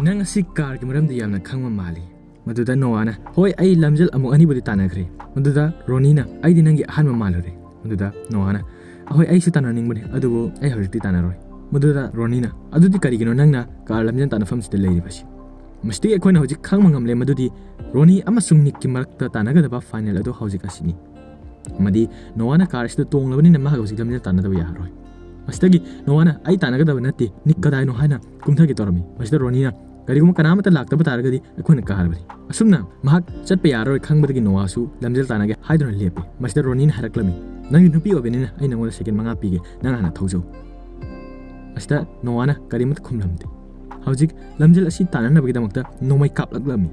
"ꯅꯪ ꯑꯁꯤ carꯒꯤ ꯃꯔꯝꯗ ꯌꯥꯝꯅ ꯈꯪꯕ ꯃꯥꯜꯂꯤ"꯫ ꯃꯗꯨꯗ ꯅꯣꯋꯥꯅ, "ꯍꯣꯏ, ꯑꯩ ꯂꯝꯖꯦꯜ ꯑꯃꯨꯛ ꯑꯅꯤꯕꯨꯗꯤ ꯇꯥꯟꯅꯈ꯭ꯔꯦ"꯫ ꯃꯗꯨꯗ ꯔꯣꯅꯤꯅ, "ꯑꯩꯗꯤ ꯅꯪꯒꯤ ꯑꯍꯥꯟꯕ ꯃꯥꯜꯂꯨꯔꯦ"꯫ ꯃꯗꯨꯗ ꯅꯣꯋꯥꯅ, "ꯑꯍꯣꯏ, ꯑꯩꯁꯨ ꯇꯥꯟꯅꯅꯤꯡꯕꯅꯤ, ꯑꯗꯨꯕꯨ ꯑꯩ ꯍꯧꯖꯤꯛꯇꯤ ꯇꯥꯟꯅꯔꯣꯏ"꯫ ꯃꯗꯨꯗ ꯔꯣꯅꯤꯅ, "ꯑꯗꯨꯗꯤ ꯀꯔꯤꯒꯤꯅꯣ ꯅꯪꯅ car ꯂꯝꯖꯦꯜ ꯇꯥꯟꯅꯐꯝꯁꯤꯗ ꯂꯩꯔꯤꯕꯁꯤ?" ꯃꯁꯤꯗꯒꯤ ꯑꯩꯈꯣꯏꯅ ꯍꯧꯖꯤꯛ ꯈꯪꯕ ꯉꯝꯂꯦ ꯃꯗꯨꯗꯤ ꯔꯣꯅꯤ ꯑꯃꯁꯨꯡ ꯅꯤꯛꯀꯤ ꯃꯔꯛꯇ ꯇꯥꯟꯅꯒꯗꯕ final ꯑꯗꯨ ꯍꯧꯖꯤꯛ ꯑꯁꯤꯅꯤ꯫ ꯑꯃꯗꯤ ꯅꯣꯋꯥꯅ car ꯑꯁꯤꯗ ꯇꯣꯡꯂꯕꯅꯤꯅ ꯃꯍꯥꯛ ꯍꯧꯖꯤꯛ ꯂꯝꯖꯦꯜ ꯇꯥꯟꯅꯗꯕ ꯌꯥꯔꯔꯣꯏ꯫ ꯃꯁꯤꯗꯒꯤ ꯅꯣꯋꯥꯅ, "ꯑꯩ ꯇꯥꯟꯅꯒꯗꯕ ꯅꯠꯇꯦ, ꯅꯤꯛ ꯀꯗꯥꯏꯅꯣ?" ꯍꯥꯏꯅ ꯀꯨꯝꯊꯒꯦ ꯇꯧꯔꯝꯃꯤ꯫ ꯃꯁꯤꯗ ꯔꯣꯅꯤꯅ, "ꯀꯔꯤꯒꯨꯝꯕ ꯀꯅꯥꯃꯠꯇ ꯂꯥꯛꯇꯕ ꯇꯥꯔꯒꯗꯤ ꯑꯩꯈꯣꯏꯅ ꯀꯥꯔꯕꯅꯤ"꯫ ꯑꯁꯨꯝꯅ ꯃꯍꯥꯛ ꯆꯠꯄ ꯌꯥꯔꯔꯣꯏ ꯈꯪꯕꯗꯒꯤ ꯅꯣꯋꯥꯁꯨ ꯂꯝꯖꯦꯜ ꯇꯥꯟꯅꯒꯦ ꯍꯥꯏꯗꯨꯅ ꯂꯦꯞꯄꯤ꯫ ꯃꯁꯤꯗ ꯔꯣꯅꯤꯅ ꯍꯥꯏꯔꯛꯂꯝꯃꯤ, "ꯅꯪꯗꯤ ꯅꯨꯄꯤ ꯑꯣꯏꯕꯅꯤꯅ ꯑꯩ ꯅꯉꯣꯟꯗ second ꯃꯉꯥ ꯄꯤꯒꯦ, ꯅꯪ ꯍꯥꯟꯅ ꯊꯧꯖꯧ"꯫ ꯃꯁꯤꯗ ꯅꯣꯋꯥꯅ ꯀꯔꯤꯃꯠꯇ ꯈꯨꯝꯂꯝꯗꯦ꯫ ꯍꯧꯖꯤꯛ ꯂꯝꯖꯦꯜ ꯑꯁꯤ ꯇꯥꯟꯅꯅꯕꯒꯤꯗꯃꯛꯇ ꯅꯣꯡꯃꯩ ꯀꯥꯞꯂꯛꯂꯝꯃꯤ꯫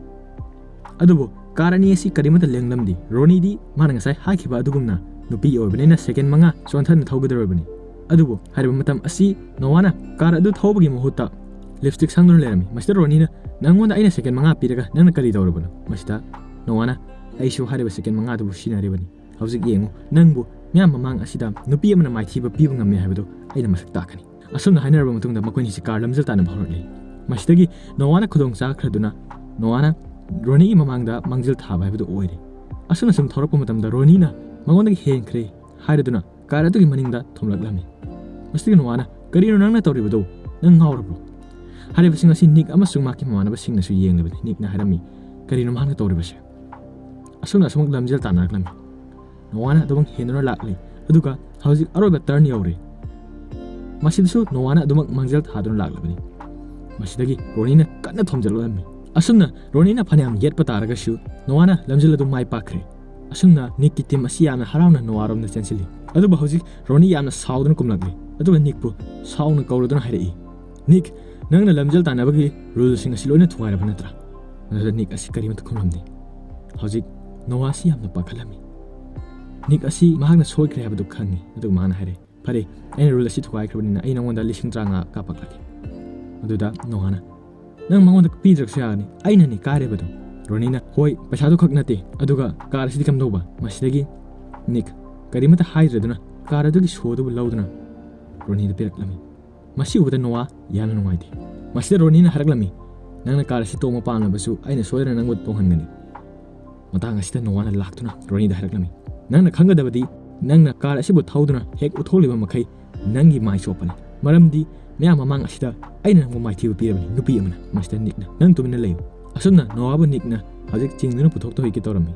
ꯑꯗꯨꯕꯨ car ꯑꯅꯤ ꯑꯁꯤ ꯀꯔꯤꯃꯠꯇ ꯂꯦꯡꯂꯝꯗꯦ꯫ ꯔꯣꯅꯤꯗꯤ ꯃꯥꯅ ꯉꯁꯥꯏ ꯍꯥꯏꯈꯤꯕ ꯑꯗꯨꯒꯨꯝꯅ ꯅꯨꯄꯤ ꯑꯣꯏꯕꯅꯤꯅ second ꯃꯉꯥ ꯆꯣꯟꯊꯅ ꯊꯧꯒꯗꯧꯔꯤꯕꯅꯤ꯫ ꯑꯗꯨꯕꯨ ꯍꯥꯏꯔꯤꯕ ꯃꯇꯝ ꯑꯁꯤ ꯅꯣꯋꯥꯅ car ꯑꯗꯨ ꯊꯧꯕꯒꯤ ꯃꯍꯨꯠꯇ lipstick ꯁꯪꯗꯨꯅ ꯂꯩꯔꯝꯃꯤ꯫ ꯃꯁꯤꯗ ꯔꯣꯅꯤꯅ, "ꯅꯪꯉꯣꯟꯗ ꯑꯩꯅ second ꯃꯉꯥ ꯄꯤꯔꯒ ꯅꯪꯅ ꯀꯔꯤ ꯇꯧꯔꯕꯅꯣ?" ꯃꯁꯤꯗ ꯅꯣꯋꯥꯅ, "ꯑꯩꯁꯨ ꯍꯥꯏꯔꯤꯕ second ꯃꯉꯥ ꯑꯗꯨꯕꯨ ꯁꯤꯖꯤꯟꯅꯔꯤꯕꯅꯤ꯫ ꯍꯧꯖꯤꯛ ꯌꯦꯡꯉꯨ, ꯅꯪꯕꯨ ꯃꯤꯌꯥꯝ ꯃꯃꯥꯡ ꯑꯁꯤꯗ ꯅꯨꯄꯤ ꯑꯃꯅ ꯃꯥꯏꯊꯤꯕ ꯄꯤꯕ ꯉꯝꯃꯤ ꯍꯥꯏꯕꯗꯨ ꯑꯩꯅ ꯃꯁꯛ ꯇꯥꯛꯀꯅꯤ"꯫ ꯑꯁꯨꯝꯅ ꯍꯥꯏꯅꯔꯕ ꯃꯇꯨꯡꯗ ꯃꯈꯣꯏꯅꯤꯁꯤ car ꯂꯝꯖꯦꯜ ꯇꯥꯟꯅꯕ ꯍꯧꯔꯛꯂꯤ꯫ ꯃꯁꯤꯗꯒꯤ ꯅꯣꯋꯥꯅ ꯈꯨꯗꯣꯡ ꯆꯥꯈ꯭ꯔꯗꯨꯅ ꯅꯣꯋꯥꯅ ꯔꯣꯅꯤꯒꯤ ꯃꯃꯥꯡꯗ ꯃꯥꯡꯖꯤꯜ ꯊꯥꯕ ꯍꯥꯏꯕꯗꯨ ꯑꯣꯏꯔꯦ꯫ ꯑꯁꯨꯝꯅ ꯁꯨꯝ ꯊꯧꯔꯛꯄ ꯃꯇꯝꯗ ꯔꯣꯅꯤꯅ ꯃꯉꯣꯟꯗꯒꯤ ꯍꯦꯟꯈ꯭ꯔꯦ꯫ ꯍꯥꯏꯔꯗꯨꯅ ꯀꯥꯔ ꯑꯗꯨꯒꯤ ꯃꯅꯤꯡꯗ ꯊꯣꯝꯂꯛꯂꯝꯃꯤ꯫ ꯃꯁꯤꯗ ꯅꯣꯋꯥꯅ, "ꯀꯔꯤꯅꯣ ꯅꯪꯅ ꯇꯧꯔꯤꯕꯗꯨ? ꯅꯪ ꯉꯥꯎꯔꯕ꯭ꯔꯣ?" ꯍꯥꯏꯔꯤꯕꯁꯤꯡ ꯑꯁꯤ ꯅꯤꯛ ꯑꯃꯁꯨꯡ ꯃꯍꯥꯛꯀꯤ ꯃꯃꯥꯟꯅꯕꯁꯤꯡꯅꯁꯨ ꯌꯦꯡꯂꯕꯅꯤ꯫ ꯅꯤꯛꯅ ꯍꯥꯏꯔꯝꯃꯤ, "ꯀꯔꯤꯅꯣ ꯃꯍꯥꯛꯅ ꯇꯧꯔꯤꯕꯁꯦ?" ꯑꯁꯨꯝꯅ ꯑꯁꯨꯃꯛ ꯂꯝꯖꯦꯜ ꯇꯥꯟꯅꯔꯛꯂꯝꯃꯤ꯫ ꯅꯣꯋꯥꯅ ꯑꯗꯨꯃꯛ ꯍꯦꯟꯗꯨꯅ ꯂꯥꯛꯂꯤ, ꯑꯗꯨꯒ ꯍꯧꯖꯤꯛ ꯑꯔꯣꯏꯕ ꯇꯔꯟ ꯌꯧꯔꯦ꯫ ꯃꯁꯤꯗꯁꯨ ꯅꯣꯋꯥꯅ ꯑꯗꯨꯃꯛ ꯃꯥꯡꯖꯤꯜ ꯊꯥꯗꯨꯅ ꯂꯥꯛꯂꯕꯅꯤ꯫ ꯃꯁꯤꯗꯒꯤ ꯔꯣꯅꯤꯅ ꯀꯟꯅ ꯊꯣꯝꯖꯤꯜꯂꯛꯂꯝꯃꯤ꯫ ꯑꯁꯨꯝꯅ ꯔꯣꯅꯤꯅ ꯐꯅꯌꯥꯝ ꯌꯦꯠꯄ ꯇꯥꯔꯒꯁꯨ ꯅꯣꯋꯥꯅ ꯂꯝꯖꯦꯜ ꯑꯗꯨ ꯃꯥꯏ ꯄꯥꯛꯈ꯭ꯔꯦ꯫ ꯑꯁꯨꯝꯅ ꯅꯤꯛꯀꯤ ꯇꯤꯝ ꯑꯁꯤ ꯌꯥꯝꯅ ꯍꯔꯥꯎꯅ ꯅꯣꯋꯥꯔꯣꯝꯗ ꯆꯦꯟꯁꯤꯜꯂꯤ꯫ ꯑꯗꯨꯕꯨ ꯍꯧꯖꯤꯛ ꯔꯣꯅꯤ ꯌꯥꯝꯅ ꯁꯥꯎꯗꯨꯅ ꯀꯨꯝꯂꯛꯂꯤ, ꯑꯗꯨꯒ ꯅꯤꯛꯄꯨ ꯁꯥꯎꯅ ꯀꯧꯔꯗꯨꯅ ꯍꯥꯏꯔꯛꯏ, "ꯅꯤꯛ, ꯅꯪꯅ ꯂꯝꯖꯦꯜ ꯇꯥꯟꯅꯕꯒꯤ ꯔꯨꯜꯁꯤꯡ ꯑꯁꯤ ꯂꯣꯏꯅ ꯊꯨꯒꯥꯏꯔꯕ ꯅꯠꯇ꯭ꯔꯥ?" ꯑꯗꯨꯗ ꯅꯤꯛ ꯑꯁꯤ ꯀꯔꯤꯃꯠꯇ ꯈꯨꯝꯂꯝꯗꯦ꯫ ꯍꯧꯖꯤꯛ ꯅꯣꯋꯥꯁꯤ ꯌꯥꯝꯅ ꯄꯥꯈꯠꯂꯝꯃꯤ꯫ ꯅꯤꯛ ꯑꯁꯤ ꯃꯍꯥꯛꯅ ꯁꯣꯏꯈ꯭ꯔꯦ ꯍꯥꯏꯕꯗꯨ ꯈꯪꯉꯤ, ꯑꯗꯨꯒ ꯃꯥꯅ ꯍꯥꯏꯔꯦ, "ꯐꯔꯦ, ꯑꯩꯅ ꯔꯨꯜ ꯑꯁꯤ ꯊꯨꯒꯥꯏꯈ꯭ꯔꯕꯅꯤꯅ ꯑꯩ ꯅꯉꯣꯟꯗ ꯂꯤꯁꯤꯡ ꯇꯔꯥꯃꯉꯥ ꯀꯥꯞꯄꯛꯂꯒꯦ꯫" ꯑꯗꯨꯗ ꯅꯣꯋꯥꯅ, "ꯅꯪ ꯃꯉꯣꯟꯗ ꯄꯤꯗ꯭ꯔꯁꯨ ꯌꯥꯒꯅꯤ, ꯑꯩꯅꯅꯤ ꯀꯥꯏꯔꯤꯕꯗꯣ꯫" ꯔꯣꯅꯤꯅ, "ꯍꯣꯏ, ꯄꯩꯁꯥꯗꯨ ꯈꯛ ꯅꯠꯇꯦ, ꯑꯗꯨꯒ ꯀꯥꯔ ꯑꯁꯤꯗꯤ ꯀꯝꯗꯧꯕ?" ꯃꯁꯤꯗꯒꯤ ꯅꯤꯛ ꯀꯔꯤꯃꯠꯇ ꯍꯥꯏꯗ꯭ꯔꯗꯨꯅ ꯀꯥꯔ ꯑꯗꯨꯒꯤ ꯁꯣꯗꯨꯕꯨ ꯂꯧꯗꯨꯅ ꯔꯣꯅꯤꯗ ꯄꯤꯔꯛꯂꯝꯃꯤ꯫ ꯃꯁꯤ ꯎꯕꯗ ꯅꯣꯋꯥ ꯌꯥꯝꯅ ꯅꯨꯡꯉꯥꯏꯇꯦ꯫ ꯃꯁꯤꯗ ꯔꯣꯅꯤꯅ ꯍꯥꯏꯔꯛꯂꯝꯃꯤ, "ꯅꯪꯅ ꯀꯥꯔ ꯑꯁꯤ ꯇꯣꯡꯕ ꯄꯥꯝꯂꯕꯁꯨ ꯑꯩꯅ ꯁꯣꯏꯗꯅ ꯅꯪꯕꯨ ꯇꯣꯡꯍꯟꯒꯅꯤ꯫" ꯃꯇꯥꯡ ꯑꯁꯤꯗ ꯅꯣꯋꯥꯅ ꯂꯥꯛꯇꯨꯅ ꯔꯣꯅꯤꯗ ꯍꯥꯏꯔꯛꯂꯝꯃꯤ, "ꯅꯪꯅ ꯈꯪꯒꯗꯕꯗꯤ, ꯅꯪꯅ ꯀꯥꯔ ꯑꯁꯤꯕꯨ ꯊꯧꯗꯨꯅ ꯍꯦꯛ ꯎꯠꯊꯣꯛꯂꯤꯕ ꯃꯈꯩ ꯅꯪꯒꯤ ꯃꯥꯏ ꯆꯣꯞꯄꯅꯤ꯫ ꯃꯔꯝꯗꯤ ꯃꯌꯥꯝ ꯃꯃꯥꯡ ꯑꯁꯤꯗ ꯑꯩꯅ ꯅꯪꯕꯨ ꯃꯥꯏꯊꯤꯕ ꯄꯤꯔꯕꯅꯤ ꯅꯨꯄꯤ ꯑꯃꯅ꯫" ꯃꯁꯤꯗ ꯅꯤꯛꯅ, "ꯅꯪ ꯇꯨꯃꯤꯟꯅ ꯂꯩꯌꯨ꯫" ꯑꯁꯨꯝꯅ ꯅꯣꯋꯥꯕꯨ ꯅꯤꯛꯅ ꯍꯧꯖꯤꯛ ꯆꯤꯡꯗꯨꯅ ꯄꯨꯊꯣꯛꯇ ꯍꯣꯏꯒꯦ ꯇꯧꯔꯝꯃꯤ꯫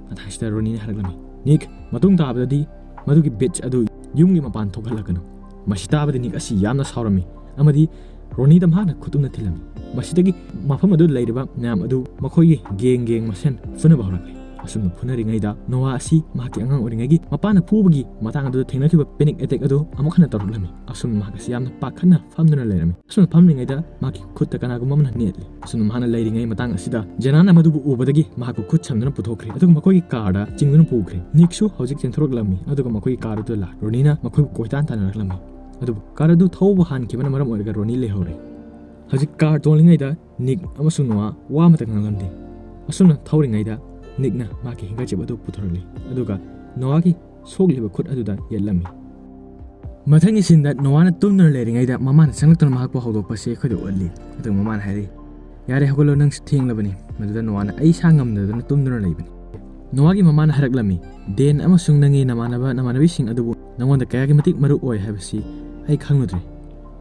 ꯃꯇꯥꯡꯁꯤꯗ ꯔꯣꯅꯤꯅ ꯍꯥꯏꯔꯛꯂꯝꯃꯤ, "ꯅꯤꯛ, ꯃꯇꯨꯡ ꯇꯥꯕꯗꯗꯤ ꯃꯗꯨꯒꯤ ꯕꯤꯠꯆ ꯑꯗꯨ ꯌꯨꯝꯒꯤ ꯃꯄꯥꯟ ꯊꯣꯛꯍꯜꯂꯛꯀꯅꯨ꯫" ꯃꯁꯤ ꯇꯥꯕꯗ ꯅꯤꯛ ꯑꯁꯤ ꯌꯥꯝꯅ ꯁꯥꯎꯔꯝꯃꯤ ꯑꯃꯗꯤ ꯔꯣꯅꯤꯗ ꯃꯍꯥꯛꯅ ꯈꯨꯇꯨꯝꯅ ꯊꯤꯜꯂꯝꯃꯤ꯫ ꯃꯁꯤꯗꯒꯤ ꯃꯐꯝ ꯑꯗꯨꯗ ꯂꯩꯔꯤꯕ ꯃꯌꯥꯝ ꯑꯗꯨ ꯃꯈꯣꯏꯒꯤ ꯒꯦꯡ ꯒꯦꯡ ꯃꯁꯦꯟ ꯐꯨꯅꯕ ꯍꯧꯔꯛꯂꯦ꯫ ꯑꯁꯨꯝꯅ ꯐꯨꯅꯔꯤꯉꯩꯗ ꯅꯣꯋꯥ ꯑꯁꯤ ꯃꯍꯥꯛꯀꯤ ꯑꯉꯥꯡ ꯑꯣꯏꯔꯤꯉꯩꯒꯤ ꯃꯄꯥꯅ ꯐꯨꯕꯒꯤ ꯃꯇꯥꯡ ꯑꯗꯨꯗ ꯊꯦꯡꯅꯈꯤꯕ ꯄꯦꯅꯤꯛ ꯑꯦꯇꯦꯛ ꯑꯗꯨ ꯑꯃꯨꯛ ꯍꯟꯅ ꯇꯧꯔꯛꯂꯝꯃꯤ꯫ ꯑꯁꯨꯝꯅ ꯃꯍꯥꯛ ꯑꯁꯤ ꯌꯥꯝꯅ ꯄꯥꯈꯠꯅ ꯐꯝꯗꯨꯅ ꯂꯩꯔꯝꯃꯤ꯫ ꯑꯁꯨꯝꯅ ꯐꯝꯂꯤꯉꯩꯗ ꯃꯍꯥꯛꯀꯤ ꯈꯨꯠꯇ ꯀꯅꯥꯒꯨꯝꯕ ꯑꯃꯅ ꯅꯦꯠꯂꯤ꯫ ꯑꯁꯨꯝꯅ ꯃꯍꯥꯛꯅ ꯂꯩꯔꯤꯉꯩ ꯃꯇꯥꯡ ꯑꯁꯤꯗ ꯖꯦꯅꯥꯅ ꯃꯗꯨꯕꯨ ꯎꯕꯗꯒꯤ ꯃꯍꯥꯛꯄꯨ ꯈꯨꯠ ꯁꯝꯗꯨꯅ ꯄꯨꯊꯣꯛꯈ꯭ꯔꯦ, ꯑꯗꯨꯒ ꯃꯈꯣꯏꯒꯤ ꯀꯥꯔꯗ ꯆꯤꯡꯗꯨꯅ ꯄꯨꯈ꯭ꯔꯦ꯫ ꯅꯤꯛꯁꯨ ꯍꯧꯖꯤꯛ ꯆꯦꯟꯊꯣꯔꯛꯂꯝꯃꯤ, ꯑꯗꯨꯒ ꯃꯈꯣꯏꯒꯤ ꯀꯥꯔ ꯑꯗꯨꯗ ꯂꯥꯛ ꯔꯣꯅꯤꯅ ꯃꯈꯣꯏꯕꯨ ꯀꯣꯏꯇꯥꯟ ꯇꯥꯟꯅꯔꯛꯂꯝꯃꯤ꯫ ꯑꯗꯨꯕꯨ ꯀꯥꯔ ꯑꯗꯨ ꯊꯧꯕ ꯍꯥꯟꯈꯤꯕꯅ ꯃꯔꯝ ꯑꯣꯏꯔꯒ ꯔꯣꯅꯤ ꯂꯩꯍꯧꯔꯦ꯫ ꯍꯧꯖꯤꯛ ꯀꯥꯔ ꯇꯣꯡꯂꯤꯉꯩꯗ ꯅꯤꯛ ꯑꯃꯁꯨꯡ ꯅꯣꯋꯥ ꯋꯥ ꯑꯃꯇ ꯉꯥꯡꯂꯝꯗꯦ꯫ ꯑꯁꯨꯝꯅ ꯊꯧꯔꯤꯉꯩꯗ ꯅꯤꯛꯅ ꯃꯍꯥꯛꯀꯤ ꯍꯦꯡꯀꯔꯆꯤꯞ ꯑꯗꯨ ꯄꯨꯊꯣꯔꯛꯂꯤ, ꯑꯗꯨꯒ ꯅꯣꯋꯥꯒꯤ ꯁꯣꯛꯂꯤꯕ ꯈꯨꯠ ꯑꯗꯨꯗ ꯌꯦꯠꯂꯝꯃꯤ꯫ ꯃꯊꯪꯒꯤ ꯁꯤꯟꯗ ꯅꯣꯋꯥꯅ ꯇꯨꯝꯗꯨꯅ ꯂꯩꯔꯤꯉꯩꯗ ꯃꯃꯥꯅ ꯆꯪꯂꯛꯇꯨꯅ ꯃꯍꯥꯛꯄꯨ ꯍꯧꯗꯣꯛꯄꯁꯤ ꯑꯩꯈꯣꯏꯗ ꯎꯠꯂꯤ꯫ ꯑꯗꯨꯒ ꯃꯃꯥꯅ ꯍꯥꯏꯔꯤ, "ꯌꯥꯔꯦ, ꯍꯧꯒꯠꯂꯣ, ꯅꯪꯁꯨ ꯊꯦꯡꯂꯕꯅꯤ꯫" ꯃꯗꯨꯗ ꯅꯣꯋꯥꯅ, "ꯑꯩ ꯏꯁꯥ ꯉꯝꯗꯗꯨꯅ ꯇꯨꯝꯗꯨꯅ ꯂꯩꯕꯅꯤ꯫" ꯅꯣꯋꯥꯒꯤ ꯃꯃꯥꯅ ꯍꯥꯏꯔꯛꯂꯝꯃꯤ, "ꯗꯦꯟ ꯑꯃꯁꯨꯡ ꯅꯪꯒꯤ ꯅꯃꯥꯟꯅꯕ ꯅꯃꯥꯟꯅꯕꯤꯁꯤꯡ ꯑꯗꯨꯕꯨ ꯅꯉꯣꯟꯗ ꯀꯌꯥꯒꯤ ꯃꯇꯤꯛ ꯃꯔꯨ ꯑꯣꯏ ꯍꯥꯏꯕꯁꯤ ꯑꯩ ꯈꯪꯂꯨꯗ꯭ꯔꯤ꯫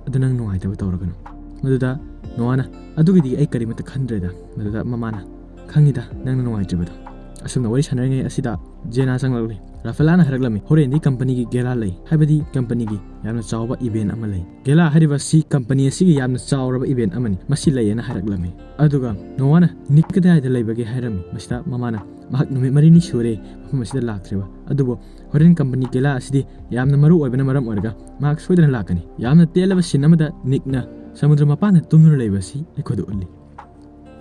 ꯑꯗꯨ ꯅꯪ ꯅꯨꯡꯉꯥꯏꯇꯕ ꯇꯧꯔꯒꯅꯨ"꯫ ꯃꯗꯨꯗ ꯅꯣꯋꯥꯅ, "ꯑꯗꯨꯒꯤꯗꯤ ꯑꯩ ꯀꯔꯤꯃꯠꯇ ꯈꯟꯗ꯭ꯔꯦꯗ"꯫ ꯃꯗꯨꯗ ꯃꯃꯥꯅ, "ꯈꯪꯉꯤꯗ ꯅꯪꯅ ꯅꯨꯡꯉꯥꯏꯇ꯭ꯔꯤꯕꯗꯣ"꯫ ꯑꯁꯨꯝꯅ ꯋꯥꯔꯤ ꯁꯥꯟꯅꯔꯤꯉꯩ ꯑꯁꯤꯗ ꯖꯦꯅꯥ ꯆꯪꯂꯛꯂꯤ꯫ ꯔꯥꯐꯦꯂꯥꯅ ꯍꯥꯏꯔꯛꯂꯝꯃꯤ, "ꯍꯣꯔꯦꯟꯗꯤ ꯀꯝꯄꯅꯤꯒꯤ ꯒꯦꯂꯥ ꯂꯩ, ꯍꯥꯏꯕꯗꯤ ꯀꯝꯄꯅꯤꯒꯤ ꯌꯥꯝꯅ ꯆꯥꯎꯕ ꯏꯚꯦꯟ ꯑꯃ ꯂꯩ꯫ ꯒꯦꯂꯥ ꯍꯥꯏꯔꯤꯕ ꯑꯁꯤ ꯀꯝꯄꯅꯤ ꯑꯁꯤꯒꯤ ꯌꯥꯝꯅ ꯆꯥꯎꯔꯕ ꯏꯚꯦꯟ ꯑꯃꯅꯤ, ꯃꯁꯤ ꯂꯩꯌꯦꯅ" ꯍꯥꯏꯔꯛꯂꯝꯃꯤ꯫ ꯑꯗꯨꯒ ꯅꯣꯋꯥꯅ, "ꯅꯤꯛ ꯀꯗꯥꯏꯗ ꯂꯩꯕꯒꯦ?" ꯍꯥꯏꯔꯝꯃꯤ꯫ ꯃꯁꯤꯗ ꯃꯃꯥꯅ, "ꯃꯍꯥꯛ ꯅꯨꯃꯤꯠ ꯃꯔꯤꯅꯤ ꯁꯨꯔꯦ ꯃꯐꯝ ꯑꯁꯤꯗ ꯂꯥꯛꯇ꯭ꯔꯤꯕ, ꯑꯗꯨꯕꯨ ꯍꯣꯔꯦꯟ ꯀꯝꯄꯅꯤ ꯒꯦꯂꯥ ꯑꯁꯤꯗꯤ ꯌꯥꯝꯅ ꯃꯔꯨ ꯑꯣꯏꯕꯅ ꯃꯔꯝ ꯑꯣꯏꯔꯒ ꯃꯍꯥꯛ ꯁꯣꯏꯗꯅ ꯂꯥꯛꯀꯅꯤ"꯫ ꯌꯥꯝꯅ ꯇꯦꯜꯂꯕ ꯁꯤꯟ ꯑꯃꯗ ꯅꯤꯛꯅ ꯁꯃꯨꯗ꯭ꯔ ꯃꯄꯥꯟꯗ ꯇꯨꯝꯗꯨꯅ ꯂꯩꯕ ꯑꯁꯤ ꯑꯩꯈꯣꯏꯗ ꯎꯠꯂꯤ꯫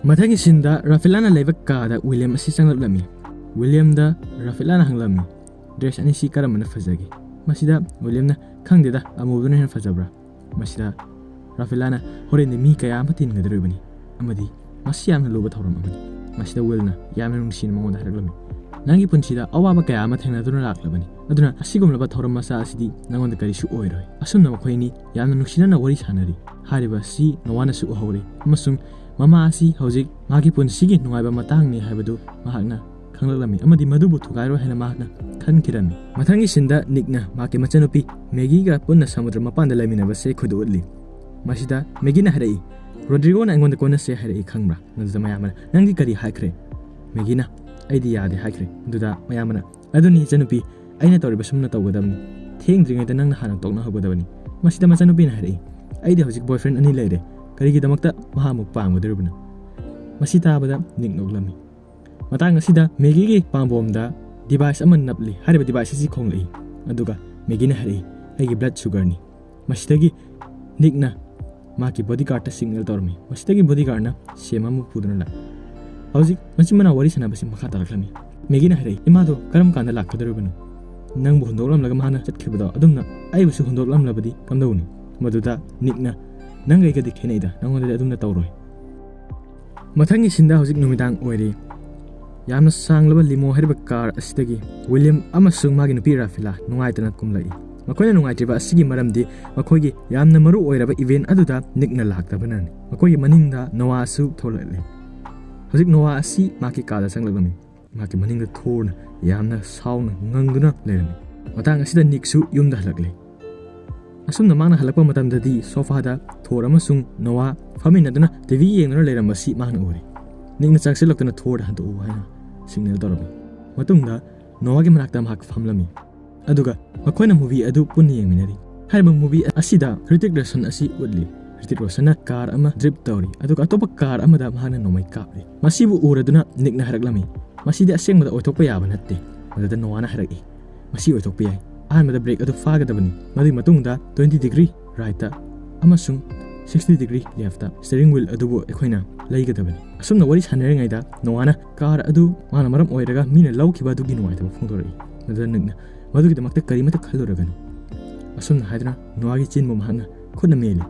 ꯃꯊꯪꯒꯤ ꯁꯤꯟꯗ ꯔꯥꯐꯦꯂꯥꯅ ꯂꯩꯕ ꯀꯥꯗ ꯋꯤꯂꯤꯌꯝ ꯑꯁꯤ ꯆꯪꯂꯛꯂꯝꯃꯤ꯫ ꯋꯤꯂꯤꯌꯝꯗ ꯔꯥꯐꯦꯂꯥꯅ ꯍꯪꯂꯝꯃꯤ, "ꯗ꯭ꯔꯦꯁ ꯑꯅꯤꯁꯤ ꯀꯔꯝꯕꯅ ꯐꯖꯒꯦ?" ꯃꯁꯤꯗ ꯋꯤꯂꯤꯌꯝꯅ, "ꯈꯪꯗꯦꯗ, ꯑꯃꯨꯕꯗꯨꯅ ꯍꯦꯟꯅ ꯐꯖꯕ꯭ꯔꯥ?" ꯃꯁꯤꯗ ꯔꯥꯐꯦꯂꯥꯅ, "ꯍꯣꯔꯦꯟꯗꯤ ꯃꯤ ꯀꯌꯥ ꯑꯃ ꯇꯤꯟꯒꯗꯧꯔꯤꯕꯅꯤ, ꯑꯃꯗꯤ ꯃꯁꯤ ꯌꯥꯝꯅ ꯂꯨꯕ ꯊꯧꯔꯝ ꯑꯃꯅꯤ"꯫ ꯃꯁꯤꯗ ꯋꯤꯜꯅ ꯌꯥꯝꯅ ꯅꯨꯡꯁꯤꯅ ꯃꯉꯣꯟꯗ ꯍꯥꯏꯔꯛꯂꯝꯃꯤ, "ꯅꯪꯒꯤ ꯄꯨꯟꯁꯤꯗ ꯑꯋꯥꯕ ꯀꯌꯥ ꯑꯃ ꯊꯦꯡꯅꯗꯨꯅ ꯂꯥꯛꯂꯕꯅꯤ, ꯑꯗꯨꯅ ꯑꯁꯤꯒꯨꯝꯂꯕ ꯊꯧꯔꯝ ꯃꯆꯥ ꯑꯁꯤꯗꯤ ꯅꯉꯣꯟꯗ ꯀꯔꯤꯁꯨ ꯑꯣꯏꯔꯣꯏ"꯫ ꯑꯁꯨꯝꯅ ꯃꯈꯣꯏ ꯑꯅꯤ ꯌꯥꯝꯅ ꯅꯨꯡꯁꯤꯅꯅ ꯋꯥꯔꯤ ꯁꯥꯟꯅꯔꯤ꯫ ꯍꯥꯏꯔꯤꯕ ꯑꯁꯤ ꯅꯣꯋꯥꯅꯁꯨ ꯎꯍꯧꯔꯤ, ꯑꯃꯁꯨꯡ ꯃꯃꯥ ꯑꯁꯤ ꯍꯧꯖꯤꯛ ꯃꯍꯥꯛꯀꯤ ꯄꯨꯟꯁꯤꯒꯤ ꯅꯨꯡꯉꯥꯏꯕ ꯃꯇꯥꯡꯅꯤ ꯍꯥꯏꯕꯗꯨ ꯃꯍꯥꯛꯅ ꯈꯪꯂꯛꯂꯝꯃꯤ ꯑꯃꯗꯤ ꯃꯗꯨꯕꯨ ꯊꯨꯒꯥꯏꯔꯣꯏ ꯍꯥꯏꯅ ꯃꯍꯥꯛꯅ ꯈꯟꯈꯤꯔꯝꯃꯤ꯫ ꯃꯊꯪꯒꯤ ꯁꯤꯟꯗ ꯅꯤꯛꯅ ꯃꯍꯥꯛꯀꯤ ꯃꯆꯟꯅꯨꯄꯤ ꯃꯦꯒꯤꯒ ꯄꯨꯟꯅ ꯁꯃꯨꯗ꯭ꯔ ꯃꯄꯥꯟꯗ ꯂꯩꯃꯤꯟꯅꯕꯁꯦ ꯑꯩꯈꯣꯏꯗ ꯎꯠꯂꯤ꯫ ꯃꯁꯤꯗ ꯃꯦꯒꯤꯅ ꯍꯥꯏꯔꯛꯏ, "ꯔꯣꯗ꯭ꯔꯤꯒꯣꯅ ꯑꯩꯉꯣꯟꯗ ꯀꯣꯏꯅꯁꯦ ꯍꯥꯏꯔꯛꯏ, ꯈꯪꯕ꯭ꯔꯥ?" ꯃꯗꯨꯗ ꯃꯌꯥꯝꯕꯅ, "ꯅꯪꯗꯤ ꯀꯔꯤ ꯍꯥꯏꯈ꯭ꯔꯦ?" ꯃꯦꯒꯤꯅ, "ꯑꯩꯗꯤ ꯌꯥꯗꯦ ꯍꯥꯏꯈ꯭ꯔꯦ"꯫ ꯑꯗꯨꯗ ꯃꯌꯥꯝꯕꯅ, "ꯑꯗꯨꯅꯤ ꯏꯆꯟꯅꯨꯄꯤ, ꯑꯩꯅ ꯇꯧꯔꯤꯕ ꯁꯨꯝꯅ ꯇꯧꯒꯗꯕꯅꯤ꯫ ꯊꯦꯡꯗ꯭ꯔꯤꯉꯩꯗ ꯅꯪꯅ ꯍꯥꯟꯅ ꯇꯣꯛꯅꯍꯧꯒꯗꯕꯅꯤ"꯫ ꯃꯁꯤꯗ ꯃꯆꯟꯅꯨꯄꯤꯅ ꯍꯥꯏꯔꯛꯏ, "ꯑꯩꯗꯤ ꯍꯧꯖꯤꯛ ꯕꯣꯏꯐ꯭ꯔꯦꯟ ꯑꯅꯤ ꯂꯩꯔꯦ, ꯀꯔꯤꯒꯤꯗꯃꯛꯇ ꯃꯍꯥꯛ ꯑꯃꯨꯛ ꯄꯥꯝꯒꯗꯧꯔꯤꯕꯅꯣ?" ꯃꯁꯤ ꯇꯥꯕꯗ ꯅꯤꯛ ꯅꯣꯛꯂꯝꯃꯤ꯫ ꯃꯇꯥꯡ ꯑꯁꯤꯗ ꯃꯦꯒꯤꯒꯤ ꯄꯥꯝꯕꯣꯝꯗ ꯗꯤꯚꯥꯏꯁ ꯑꯃ ꯅꯞꯂꯤ꯫ ꯍꯥꯏꯔꯤꯕ ꯗꯤꯚꯥꯏꯁ ꯑꯁꯤ ꯈꯣꯡꯂꯛꯏ, ꯑꯗꯨꯒ ꯃꯦꯒꯤꯅ ꯍꯥꯏꯔꯛꯏ, "ꯑꯩꯒꯤ ꯕ꯭ꯂꯗ ꯁꯨꯒꯔꯅꯤ"꯫ ꯃꯁꯤꯗꯒꯤ ꯅꯤꯛꯅ ꯃꯍꯥꯛꯀꯤ ꯕꯣꯗꯤꯒꯥꯔꯗꯇ ꯁꯤꯒꯅꯦꯜ ꯇꯧꯔꯝꯃꯤ꯫ ꯃꯁꯤꯗꯒꯤ ꯕꯣꯗꯤꯒꯥꯔꯗꯅ ꯁꯦꯝ ꯑꯃ ꯄꯨꯗꯨꯅ ꯂꯥꯛꯏ꯫ ꯍꯧꯖꯤꯛ ꯃꯆꯤꯟ ꯃꯅꯥꯎ ꯋꯥꯔꯤ ꯁꯥꯟꯅꯕꯁꯤ ꯃꯈꯥ ꯇꯥꯔꯛꯂꯝꯃꯤ꯫ ꯃꯦꯒꯤꯅ ꯍꯥꯏꯔꯛꯏ, "ꯏꯃꯥꯗꯣ ꯀꯔꯝ ꯀꯥꯟꯗ ꯂꯥꯛꯀꯗꯧꯔꯤꯕꯅꯣ? ꯅꯪꯕꯨ ꯍꯨꯟꯗꯣꯛꯂꯝꯂꯒ ꯃꯥꯅ ꯆꯠꯈꯤꯕꯗꯣ ꯑꯗꯨꯝꯅ ꯑꯩꯕꯨꯁꯨ ꯍꯨꯟꯗꯣꯛꯂꯝꯂꯕꯗꯤ ꯀꯝꯗꯧꯅꯤ?" ꯃꯗꯨꯗ ꯅꯤꯛꯅ, "ꯅꯪꯒ ꯑꯩꯒꯗꯤ ꯈꯦꯠꯅꯩꯗ, ꯅꯪꯉꯣꯟꯗꯗꯤ ꯑꯗꯨꯝꯅ ꯇꯧꯔꯣꯏ"꯫ ꯃꯊꯪꯒꯤ ꯁꯤꯟꯗ ꯍꯧꯖꯤꯛ ꯅꯨꯃꯤꯗꯥꯡ ꯑꯣꯏꯔꯤ꯫ ꯌꯥꯝꯅ ꯁꯥꯡꯂꯕ ꯂꯤꯃꯣ ꯍꯥꯏꯔꯤꯕ ꯀꯥꯔ ꯑꯁꯤꯗꯒꯤ ꯋꯤꯂꯤꯌꯝ ꯑꯃꯁꯨꯡ ꯃꯥꯒꯤ ꯅꯨꯄꯤ ꯔꯥꯐꯤꯂꯥ ꯅꯨꯡꯉꯥꯏꯇꯅ ꯀꯨꯝꯂꯛꯏ꯫ ꯃꯈꯣꯏꯅ ꯅꯨꯡꯉꯥꯏꯇ꯭ꯔꯤꯕ ꯑꯁꯤꯒꯤ ꯃꯔꯝꯗꯤ ꯃꯈꯣꯏꯒꯤ ꯌꯥꯝꯅ ꯃꯔꯨ ꯑꯣꯏꯔꯕ ꯏꯚꯦꯟ ꯑꯗꯨꯗ ꯅꯤꯛꯅ ꯂꯥꯛꯇꯕꯅꯅꯤ꯫ ꯃꯈꯣꯏꯒꯤ ꯃꯅꯤꯡꯗ ꯅꯣꯋꯥꯁꯨ ꯊꯣꯛꯂꯛꯂꯤ꯫ ꯍꯧꯖꯤꯛ ꯅꯣꯋꯥ ꯑꯁꯤ ꯃꯍꯥꯛꯀꯤ ꯀꯥꯗ ꯆꯪꯂꯛꯂꯝꯃꯤ꯫ ꯃꯍꯥꯛꯀꯤ ꯃꯅꯤꯡꯗ ꯊꯣꯔꯅ ꯌꯥꯝꯅ ꯁꯥꯎꯅ ꯉꯪꯗꯨꯅ ꯂꯩꯔꯝꯃꯤ꯫ ꯃꯇꯥꯡ ꯑꯁꯤꯗ ꯅꯤꯛꯁꯨ ꯌꯨꯝꯗ ꯍꯜꯂꯛꯂꯦ꯫ ꯑꯁꯨꯝꯅ ꯃꯍꯥꯛꯅ ꯍꯜꯂꯛꯄ ꯃꯇꯝꯗꯗꯤ ꯁꯣꯐꯥꯗ ꯊꯣꯔ ꯑꯃꯁꯨꯡ ꯅꯣꯋꯥ ꯐꯝꯃꯤꯟꯅꯗꯨꯅ ꯇꯤ ꯚꯤ ꯌꯦꯡꯗꯨꯅ ꯂꯩꯔꯝꯕꯁꯤ ꯃꯍꯥꯛꯅ ꯎꯔꯦ꯫ ꯅꯤꯛꯅ ꯆꯪꯁꯤꯜꯂꯛꯇꯨꯅ ꯊꯣꯔꯗ ꯍꯟꯗꯣꯛꯎ ꯍꯥꯏꯅ ꯁꯤꯒꯅꯦꯜ ꯇꯧꯔꯝꯃꯤ꯫ ꯃꯇꯨꯡꯗ ꯅꯣꯋꯥꯒꯤ ꯃꯅꯥꯛꯇ ꯃꯍꯥꯛ ꯐꯝꯂꯝꯃꯤ꯫ ꯑꯗꯨꯒ ꯃꯈꯣꯏꯅ ꯃꯨꯚꯤ ꯑꯗꯨ ꯄꯨꯟꯅ ꯌꯦꯡꯃꯤꯟꯅꯔꯤ꯫ ꯍꯥꯏꯔꯤꯕ ꯃꯨꯚꯤ ꯑꯁꯤꯗ ꯍ꯭ꯔꯤꯇꯤꯛ ꯔꯣꯁꯟ ꯑꯁꯤ ꯎꯠꯂꯤ꯫ ꯍ꯭ꯔꯤꯇꯤꯛ ꯔꯣꯁꯟꯅ ꯀꯥꯔ ꯑꯃ ꯗ꯭ꯔꯤꯞ ꯇꯧꯔꯤ, ꯑꯗꯨꯒ ꯑꯇꯣꯞꯄ ꯀꯥꯔ ꯑꯃꯗ ꯃꯍꯥꯛꯅ ꯅꯣꯡꯃꯩ ꯀꯥꯞꯂꯤ꯫ ꯃꯁꯤꯕꯨ ꯎꯔꯗꯨꯅ ꯅꯤꯛꯅ ꯍꯥꯏꯔꯛꯂꯝꯃꯤ, "ꯃꯁꯤꯗꯤ ꯑꯁꯦꯡꯕꯗ ꯑꯣꯏꯊꯣꯛꯄ ꯌꯥꯕ ꯅꯠꯇꯦ꯫" ꯃꯗꯨꯗ ꯅꯣꯋꯥꯅ ꯍꯥꯏꯔꯛꯏ, "ꯃꯁꯤ ꯑꯣꯏꯊꯣꯛꯄ ꯌꯥꯏ꯫ ꯑꯍꯥꯟꯕꯗ ꯕ꯭ꯔꯦꯛ ꯑꯗꯨ ꯐꯥꯒꯗꯕꯅꯤ, ꯃꯗꯨꯒꯤ ꯃꯇꯨꯡꯗ ꯇ꯭ꯋꯦꯟꯇꯤ ꯗꯤꯒ꯭ꯔꯤ ꯔꯥꯏꯠꯇ ꯑꯃꯁꯨꯡ sixty degree left steering will ꯑꯗꯨꯕꯨ ꯑꯩꯈꯣꯏꯅ ꯂꯩꯒꯗꯕꯅꯤ꯫" ꯑꯁꯨꯝꯅ ꯋꯥꯔꯤ ꯁꯥꯟꯅꯔꯤꯉꯩꯗ ꯅꯣꯋꯥꯅ ꯀꯥꯔ ꯑꯗꯨ ꯃꯥꯅ ꯃꯔꯝ ꯑꯣꯏꯔꯒ ꯃꯤꯅ ꯂꯧꯈꯤꯕ ꯑꯗꯨꯒꯤ ꯅꯨꯡꯉꯥꯏꯇꯕ ꯐꯣꯡꯗꯣꯔꯛꯏ꯫ ꯃꯗꯨꯗ ꯅꯤꯛꯅ, "ꯃꯗꯨꯒꯤꯗꯃꯛꯇ ꯀꯔꯤꯃꯠꯇ ꯈꯜꯂꯨꯔꯒꯅꯨ꯫" ꯑꯁꯨꯝꯅ ꯍꯥꯏꯗꯨꯅ ꯅꯣꯋꯥꯒꯤ ꯆꯤꯟꯕꯨ ꯃꯍꯥꯛꯅ ꯈꯨꯠꯅ ꯃꯦꯜꯂꯤ꯫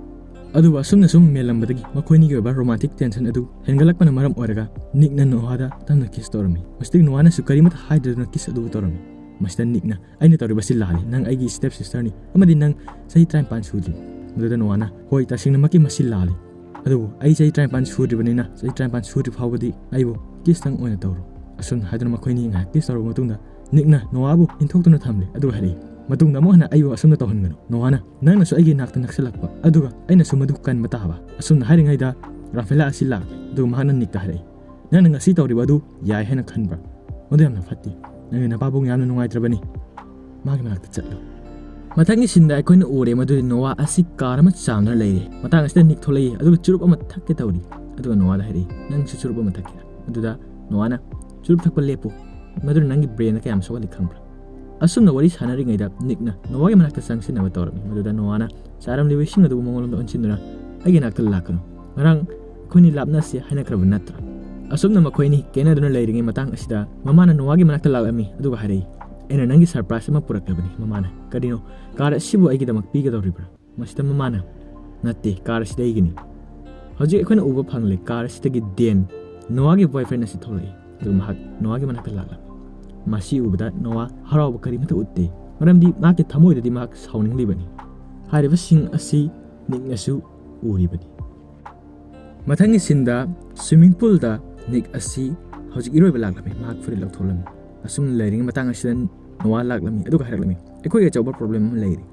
ꯑꯗꯨꯕꯨ ꯑꯁꯨꯝꯅ ꯁꯨꯝ ꯃꯦꯜꯂꯝꯕꯗꯒꯤ ꯃꯈꯣꯏꯅꯤꯒꯤ ꯑꯣꯏꯕ ꯔꯣꯃꯥꯟꯇꯤꯛ ꯇꯦꯟꯁꯟ ꯑꯗꯨ ꯍꯦꯟꯒꯠꯂꯛꯄꯅ ꯃꯔꯝ ꯑꯣꯏꯔꯒ ꯅꯤꯛꯅ ꯅꯣꯋꯥꯗ ꯇꯞꯅ ꯀꯤꯁ ꯇꯧꯔꯝꯃꯤ꯫ ꯃꯁꯤꯗꯒꯤ ꯅꯣꯋꯥꯅꯁꯨ ꯀꯔꯤꯃꯠꯇ ꯍꯥꯏꯗ꯭ꯔꯗꯨꯅ ꯀꯤꯁ ꯑꯗꯨꯕꯨ ꯇꯧꯔꯝꯃꯤ꯫ ꯃꯁꯤꯗ ꯅꯤꯛꯅ, "ꯑꯩꯅ ꯇꯧꯔꯤꯕꯁꯤ ꯂꯥꯜꯂꯤ꯫ ꯅꯪ ꯑꯩꯒꯤ ꯁ꯭ꯇꯦꯞ ꯁꯤꯁꯇꯔꯅꯤ ꯑꯃꯗꯤ ꯅꯪ ꯆꯍꯤ ꯇꯔꯥꯅꯤꯄꯥꯟ ꯁꯨꯗ꯭ꯔꯤ꯫" ꯃꯗꯨꯗ ꯅꯣꯋꯥꯅ, "ꯍꯣꯏ, ꯇꯁꯦꯡꯅꯃꯛꯀꯤ ꯃꯁꯤ ꯂꯥꯜꯂꯤ꯫ ꯑꯗꯨꯕꯨ ꯑꯩ ꯆꯍꯤ ꯇꯔꯥꯅꯤꯄꯥꯟ ꯁꯨꯗ꯭ꯔꯤꯕꯅꯤꯅ ꯆꯍꯤ ꯇꯔꯥꯅꯤꯄꯥꯟ ꯁꯨꯗ꯭ꯔꯤ ꯐꯥꯎꯕꯗꯤ ꯑꯩꯕꯨ ꯀꯤꯁꯇꯪ ꯑꯣꯏꯅ ꯇꯧꯔꯣ꯫" ꯑꯁꯨꯝꯅ ꯍꯥꯏꯗꯨꯅ ꯃꯈꯣꯏꯅꯤ ꯉꯥꯏꯍꯥꯛ ꯀꯤꯁ ꯇꯧꯔꯕ ꯃꯇꯨꯡꯗ ꯅꯤꯛꯅ ꯅꯣꯋꯥꯕꯨ ꯏꯟꯊꯣꯛꯇꯨꯅ ꯊꯝꯂꯦ꯫ ꯑꯗꯨꯒ ꯍꯥꯏꯔꯛꯏ, "ꯃꯇꯨꯡꯗ ꯑꯃꯨꯛ ꯍꯟꯅ ꯑꯩꯕꯨ ꯑꯁꯨꯝꯅ ꯇꯧꯍꯟꯒꯅꯨ꯫" ꯅꯣꯋꯥꯅ, "ꯅꯪꯅꯁꯨ ꯑꯩꯒꯤ ꯅꯥꯛꯇ ꯅꯛꯁꯤꯜꯂꯛꯄ, ꯑꯗꯨꯒ ꯑꯩꯅꯁꯨ ꯃꯗꯨ ꯀꯟꯕ ꯇꯥꯕ꯫" ꯑꯁꯨꯝꯅ ꯍꯥꯏꯔꯤꯉꯩꯗ ꯔꯥꯐꯦꯂꯥ ꯑꯁꯤ ꯂꯥꯛꯂꯦ꯫ ꯑꯗꯨꯒ ꯃꯍꯥꯛꯅ ꯅꯤꯛꯇ ꯍꯥꯏꯔꯛꯏ, "ꯅꯪꯅ ꯉꯁꯤ ꯇꯧꯔꯤꯕ ꯑꯗꯨ ꯌꯥꯏ ꯍꯥꯏꯅ ꯈꯟꯕ꯭ꯔꯥ? ꯃꯗꯨ ꯌꯥꯝꯅ ꯐꯠꯇꯦ꯫ ꯅꯪꯒꯤ ꯅꯄꯥꯕꯨꯡ ꯌꯥꯝꯅ ꯅꯨꯡꯉꯥꯏꯇ꯭ꯔꯕꯅꯤ꯫ ꯃꯥꯒꯤ ꯃꯅꯥꯛꯇ ꯆꯠꯂꯨ꯫" ꯃꯊꯪꯒꯤ ꯁꯤꯟꯗ ꯑꯩꯈꯣꯏꯅ ꯎꯔꯦ ꯃꯗꯨꯗꯤ ꯅꯣꯋꯥ ꯑꯁꯤ ꯀꯥꯔ ꯑꯃ ꯆꯥꯝꯗꯨꯅ ꯂꯩꯔꯦ꯫ ꯃꯇꯥꯡ ꯑꯁꯤꯗ ꯅꯤꯛ ꯊꯣꯛꯂꯛꯏ, ꯑꯗꯨꯒ ꯆꯨꯔꯨꯞ ꯑꯃ ꯊꯛꯀꯦ ꯇꯧꯔꯤ꯫ ꯑꯗꯨꯒ ꯅꯣꯋꯥꯗ ꯍꯥꯏꯔꯛꯏ, "ꯅꯪꯁꯨ ꯆꯨꯔꯨꯞ ꯑꯃ ꯊꯛꯀꯦꯔꯥ?" ꯑꯗꯨꯗ ꯅꯣꯋꯥꯅ, "ꯆꯨꯔꯨꯞ ꯊꯛꯄ ꯂꯦꯞꯄꯨ, ꯃꯗꯨꯅ ꯅꯪꯒꯤ ꯕ꯭ꯔꯦꯟꯗ ꯀꯌꯥꯝ ꯁꯣꯛꯍꯜꯂꯤ ꯈꯪꯕ꯭ꯔꯥ?" ꯑꯁꯨꯝꯅ ꯋꯥꯔꯤ ꯁꯥꯟꯅꯔꯤꯉꯩꯗ ꯅꯤꯛꯅ ꯅꯣꯋꯥꯒꯤ ꯃꯅꯥꯛꯇ ꯆꯪꯁꯤꯟꯅꯕ ꯇꯧꯔꯝꯃꯤ꯫ ꯃꯗꯨꯗ ꯅꯣꯋꯥꯅ ꯆꯥꯔꯝꯂꯤꯕ ꯏꯁꯤꯡ ꯑꯗꯨꯕꯨ ꯃꯉꯣꯟꯂꯣꯝꯗ ꯑꯣꯟꯁꯤꯟꯗꯨꯅ, "ꯑꯩꯒꯤ ꯅꯥꯛꯇ ꯂꯥꯛꯀꯅꯨ꯫ ꯉꯔꯥꯡ ꯑꯩꯈꯣꯏꯅꯤ ꯂꯥꯞꯅꯁꯤ ꯍꯥꯏꯅꯈ꯭ꯔꯕ ꯅꯠꯇ꯭ꯔꯥ?" ꯑꯁꯨꯝꯅ ꯃꯈꯣꯏ ꯑꯅꯤ ꯀꯦꯅꯗꯨꯅ ꯂꯩꯔꯤꯉꯩ ꯃꯇꯥꯡ ꯑꯁꯤꯗ ꯃꯃꯥꯅ ꯅꯣꯋꯥꯒꯤ ꯃꯅꯥꯛꯇ ꯂꯥꯛꯂꯝꯃꯤ, ꯑꯗꯨꯒ ꯍꯥꯏꯔꯛꯏ, "ꯑꯩꯅ ꯅꯪꯒꯤ ꯁꯔꯄ꯭ꯔꯥꯏꯖ ꯑꯃ ꯄꯨꯔꯛꯂꯕꯅꯤ꯫" ꯃꯃꯥꯅ, "ꯀꯔꯤꯅꯣ? ꯀꯥꯔ ꯑꯁꯤꯕꯨ ꯑꯩꯒꯤꯗꯃꯛ ꯄꯤꯒꯗꯧꯔꯤꯕ꯭ꯔꯥ?" ꯃꯁꯤꯗ ꯃꯃꯥꯅ, "ꯅꯠꯇꯦ, ꯀꯥꯔ ꯑꯁꯤꯗꯤ ꯑꯩꯒꯤꯅꯤ꯫ ꯍꯧꯖꯤꯛ ꯑꯩꯈꯣꯏꯅ ꯎꯕ ꯐꯪꯂꯦ, ꯀꯥꯔ ꯑꯁꯤꯗꯒꯤ ꯗꯦꯟ, ꯅꯣꯋꯥꯒꯤ ꯕꯣꯏꯐ꯭ꯔꯦꯟ ꯑꯁꯤ ꯊꯣꯛꯂꯛꯏ꯫ ꯑꯗꯨꯒ ꯃꯍꯥꯛ ꯅꯣꯋꯥꯒꯤ ꯃꯅꯥꯛꯇ ꯂꯥꯛꯂꯝꯃꯤ꯫ ꯃꯁꯤ ꯎꯕꯗ ꯅꯣꯋꯥ ꯍꯔꯥꯎꯕ ꯀꯔꯤꯃꯠꯇ ꯎꯠꯇꯦ, ꯃꯔꯝꯗꯤ ꯃꯍꯥꯛꯀꯤ ꯊꯃꯣꯏꯗꯗꯤ ꯃꯍꯥꯛ ꯁꯥꯎꯅꯤꯡꯂꯤꯕꯅꯤ꯫ ꯍꯥꯏꯔꯤꯕꯁꯤꯡ ꯑꯁꯤ ꯅꯤꯛꯅꯁꯨ ꯎꯔꯤꯕꯅꯤ꯫ ꯃꯊꯪꯒꯤ ꯁꯤꯟꯗ ꯁ꯭ꯋꯤꯃꯤꯡ ꯄꯨꯜꯗ ꯅꯤꯛ ꯑꯁꯤ ꯍꯧꯖꯤꯛ ꯏꯔꯣꯏꯕ ꯂꯥꯛꯂꯝꯃꯤ꯫ ꯃꯍꯥꯛ ꯐꯨꯔꯤꯠ ꯂꯧꯊꯣꯛꯂꯝꯃꯤ꯫ ꯑꯁꯨꯝꯅ ꯂꯩꯔꯤꯉꯩ ꯃꯇꯥꯡ ꯑꯁꯤꯗ ꯅꯣꯋꯥ ꯂꯥꯛꯂꯝꯃꯤ, ꯑꯗꯨꯒ ꯍꯥꯏꯔꯛꯂꯝꯃꯤ, "ꯑꯩꯈꯣꯏꯒꯤ ꯑꯆꯧꯕ ꯄ꯭ꯔꯣꯕ꯭ꯂꯦꯝ ꯑꯃ ꯂꯩꯔꯤ꯫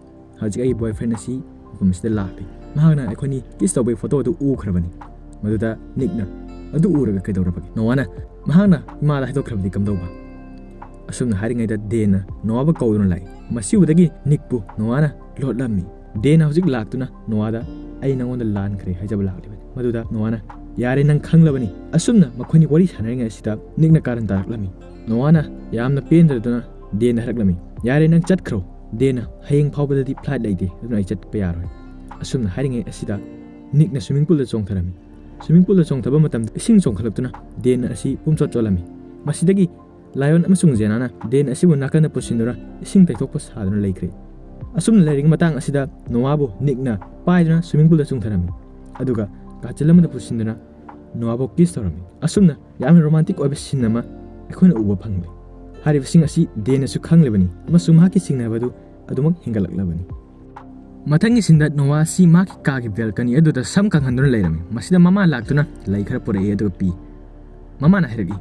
ꯍꯧꯖꯤꯛ ꯑꯩꯒꯤ ꯕꯣꯏ ꯐ꯭ꯔꯦꯟ ꯑꯁꯤ ꯃꯐꯝ ꯑꯁꯤꯗ ꯂꯥꯛꯂꯤ꯫ ꯃꯍꯥꯛꯅ ꯑꯩꯈꯣꯏꯅꯤ ꯀꯤꯁ ꯇꯧꯕꯒꯤ ꯐꯣꯇꯣ ꯑꯗꯨ ꯎꯈ꯭ꯔꯕꯅꯤ꯫ ꯃꯗꯨꯗ ꯅꯤꯛꯅ ꯑꯗꯨ ꯎꯔꯒ ꯀꯩꯗꯧꯔꯕꯒꯦ? ꯅꯣꯋꯥꯅ ꯃꯍꯥꯛꯅ ꯏꯃꯥꯗ ꯍꯥꯏꯗꯣꯛꯈ꯭ꯔꯕꯗꯤ ꯀꯝꯗꯧꯕ?" ꯑꯁꯨꯝꯅ ꯍꯥꯏꯔꯤꯉꯩꯗ ꯗꯦꯟꯅ ꯅꯣꯋꯥꯕꯨ ꯀꯧꯗꯨꯅ ꯂꯥꯛꯏ꯫ ꯃꯁꯤ ꯎꯕꯗꯒꯤ ꯅꯤꯛꯄꯨ ꯅꯣꯋꯥꯅ ꯂꯣꯠꯂꯝꯃꯤ꯫ ꯗꯦꯟꯅ ꯍꯧꯖꯤꯛ ꯂꯥꯛꯇꯨꯅ ꯅꯣꯋꯥꯗ, "ꯑꯩ ꯅꯉꯣꯟꯗ ꯂꯥꯟꯈ꯭ꯔꯦ" ꯍꯥꯏꯖꯕ ꯂꯥꯛꯂꯤꯕꯅꯤ꯫ ꯃꯗꯨꯗ ꯅꯣꯋꯥꯅ, "ꯌꯥꯔꯦ, ꯅꯪ ꯈꯪꯂꯕꯅꯤ꯫" ꯑꯁꯨꯝꯅ ꯃꯈꯣꯏꯅꯤ ꯋꯥꯔꯤ ꯁꯥꯟꯅꯔꯤꯉꯩ ꯑꯁꯤꯗ ꯅꯤꯛꯅ ꯀꯥꯔꯟ ꯇꯥꯔꯛꯂꯝꯃꯤ꯫ ꯅꯣꯋꯥꯅ ꯌꯥꯝꯅ ꯄꯦꯟꯗꯗꯨꯅ ꯗꯦꯟꯗ ꯍꯥꯏꯔꯛꯂꯝꯃꯤ, "ꯌꯥꯔꯦ, ꯅꯪ ꯆꯠꯈ꯭ꯔꯣ꯫ ꯗꯦꯟꯅ ꯍꯌꯦꯡ ꯐꯥꯎꯕꯗꯗꯤ ꯐ꯭ꯂꯥꯏꯠ ꯂꯩꯇꯦ, ꯑꯗꯨꯅ ꯑꯩ ꯆꯠꯄ ꯌꯥꯔꯣꯏ꯫" ꯑꯁꯨꯝꯅ ꯍꯥꯏꯔꯤꯉꯩ ꯑꯁꯤꯗ ꯅꯤꯛꯅ ꯁ꯭ꯋꯤꯃꯤꯡ ꯄꯨꯜꯗ ꯆꯣꯡꯊꯔꯝꯃꯤ꯫ ꯁ꯭ꯋꯤꯃꯤꯡ ꯄꯨꯜꯗ ꯆꯣꯡꯊꯕ ꯃꯇꯝꯗ ꯏꯁꯤꯡ ꯆꯣꯡꯈꯠꯂꯛꯇꯨꯅ ꯗꯦꯟ ꯑꯁꯤ ꯄꯨꯝꯆꯣꯠ ꯆꯣꯠꯂꯝꯃꯤ꯫ ꯃꯁꯤꯗꯒꯤ ꯂꯥꯏꯑꯣꯟ ꯑꯃꯁꯨꯡ ꯖꯦꯅꯥꯅ ꯗꯦꯟ ꯑꯁꯤꯕꯨ ꯅꯥꯀꯟꯗ ꯄꯨꯁꯤꯟꯗꯨꯅ ꯏꯁꯤꯡ ꯇꯩꯊꯣꯛꯄ ꯁꯥꯗꯨꯅ ꯂꯩꯈ꯭ꯔꯦ꯫ ꯑꯁꯨꯝꯅ ꯂꯩꯔꯤꯉꯩ ꯃꯇꯥꯡ ꯑꯁꯤꯗ ꯅꯣꯋꯥꯕꯨ ꯅꯤꯛꯅ ꯄꯥꯏꯗꯨꯅ ꯁ꯭ꯋꯤꯃꯤꯡ ꯄꯨꯜꯗ ꯆꯣꯡꯊꯔꯝꯃꯤ, ꯑꯗꯨꯒ ꯀꯥꯆꯤꯜ ꯑꯃꯗ ꯄꯨꯁꯤꯟꯗꯨꯅ ꯅꯣꯋꯥꯕꯨ ꯀꯤꯁ ꯇꯧꯔꯝꯃꯤ꯫ ꯑꯁꯨꯝꯅ ꯌꯥꯝꯅ ꯔꯣꯃꯥꯟꯇꯤꯛ ꯑꯣꯏꯕ ꯁꯤꯟ ꯑꯃ ꯑꯩꯈꯣꯏꯅ ꯎꯕ ꯐꯪꯂꯦ꯫ ꯍꯥꯏꯔꯤꯕꯁꯤꯡ ꯑꯁꯤ ꯗꯦꯟꯅꯁꯨ ꯈꯪꯂꯤꯕꯅꯤ ꯑꯃꯁꯨꯡ ꯃꯍꯥꯛꯀꯤ ꯆꯤꯡꯅꯕ ꯑꯗꯨ ꯑꯗꯨꯃꯛ ꯍꯦꯟꯒꯠꯂꯛꯂꯕꯅꯤ꯫ ꯃꯊꯪꯒꯤ ꯁꯤꯟꯗ ꯅꯣꯋꯥ ꯑꯁꯤ ꯃꯍꯥꯛꯀꯤ ꯀꯥꯒꯤ ꯕꯦꯜꯀꯅꯤ ꯑꯗꯨꯗ ꯁꯝ ꯀꯪꯍꯟꯗꯨꯅ ꯂꯩꯔꯝꯃꯤ꯫ ꯃꯁꯤꯗ ꯃꯃꯥ ꯂꯥꯛꯇꯨꯅ ꯂꯩ ꯈꯔ ꯄꯨꯔꯛꯏ ꯑꯗꯨꯒ ꯄꯤ꯫ ꯃꯃꯥꯅ ꯍꯥꯏꯔꯛꯏ,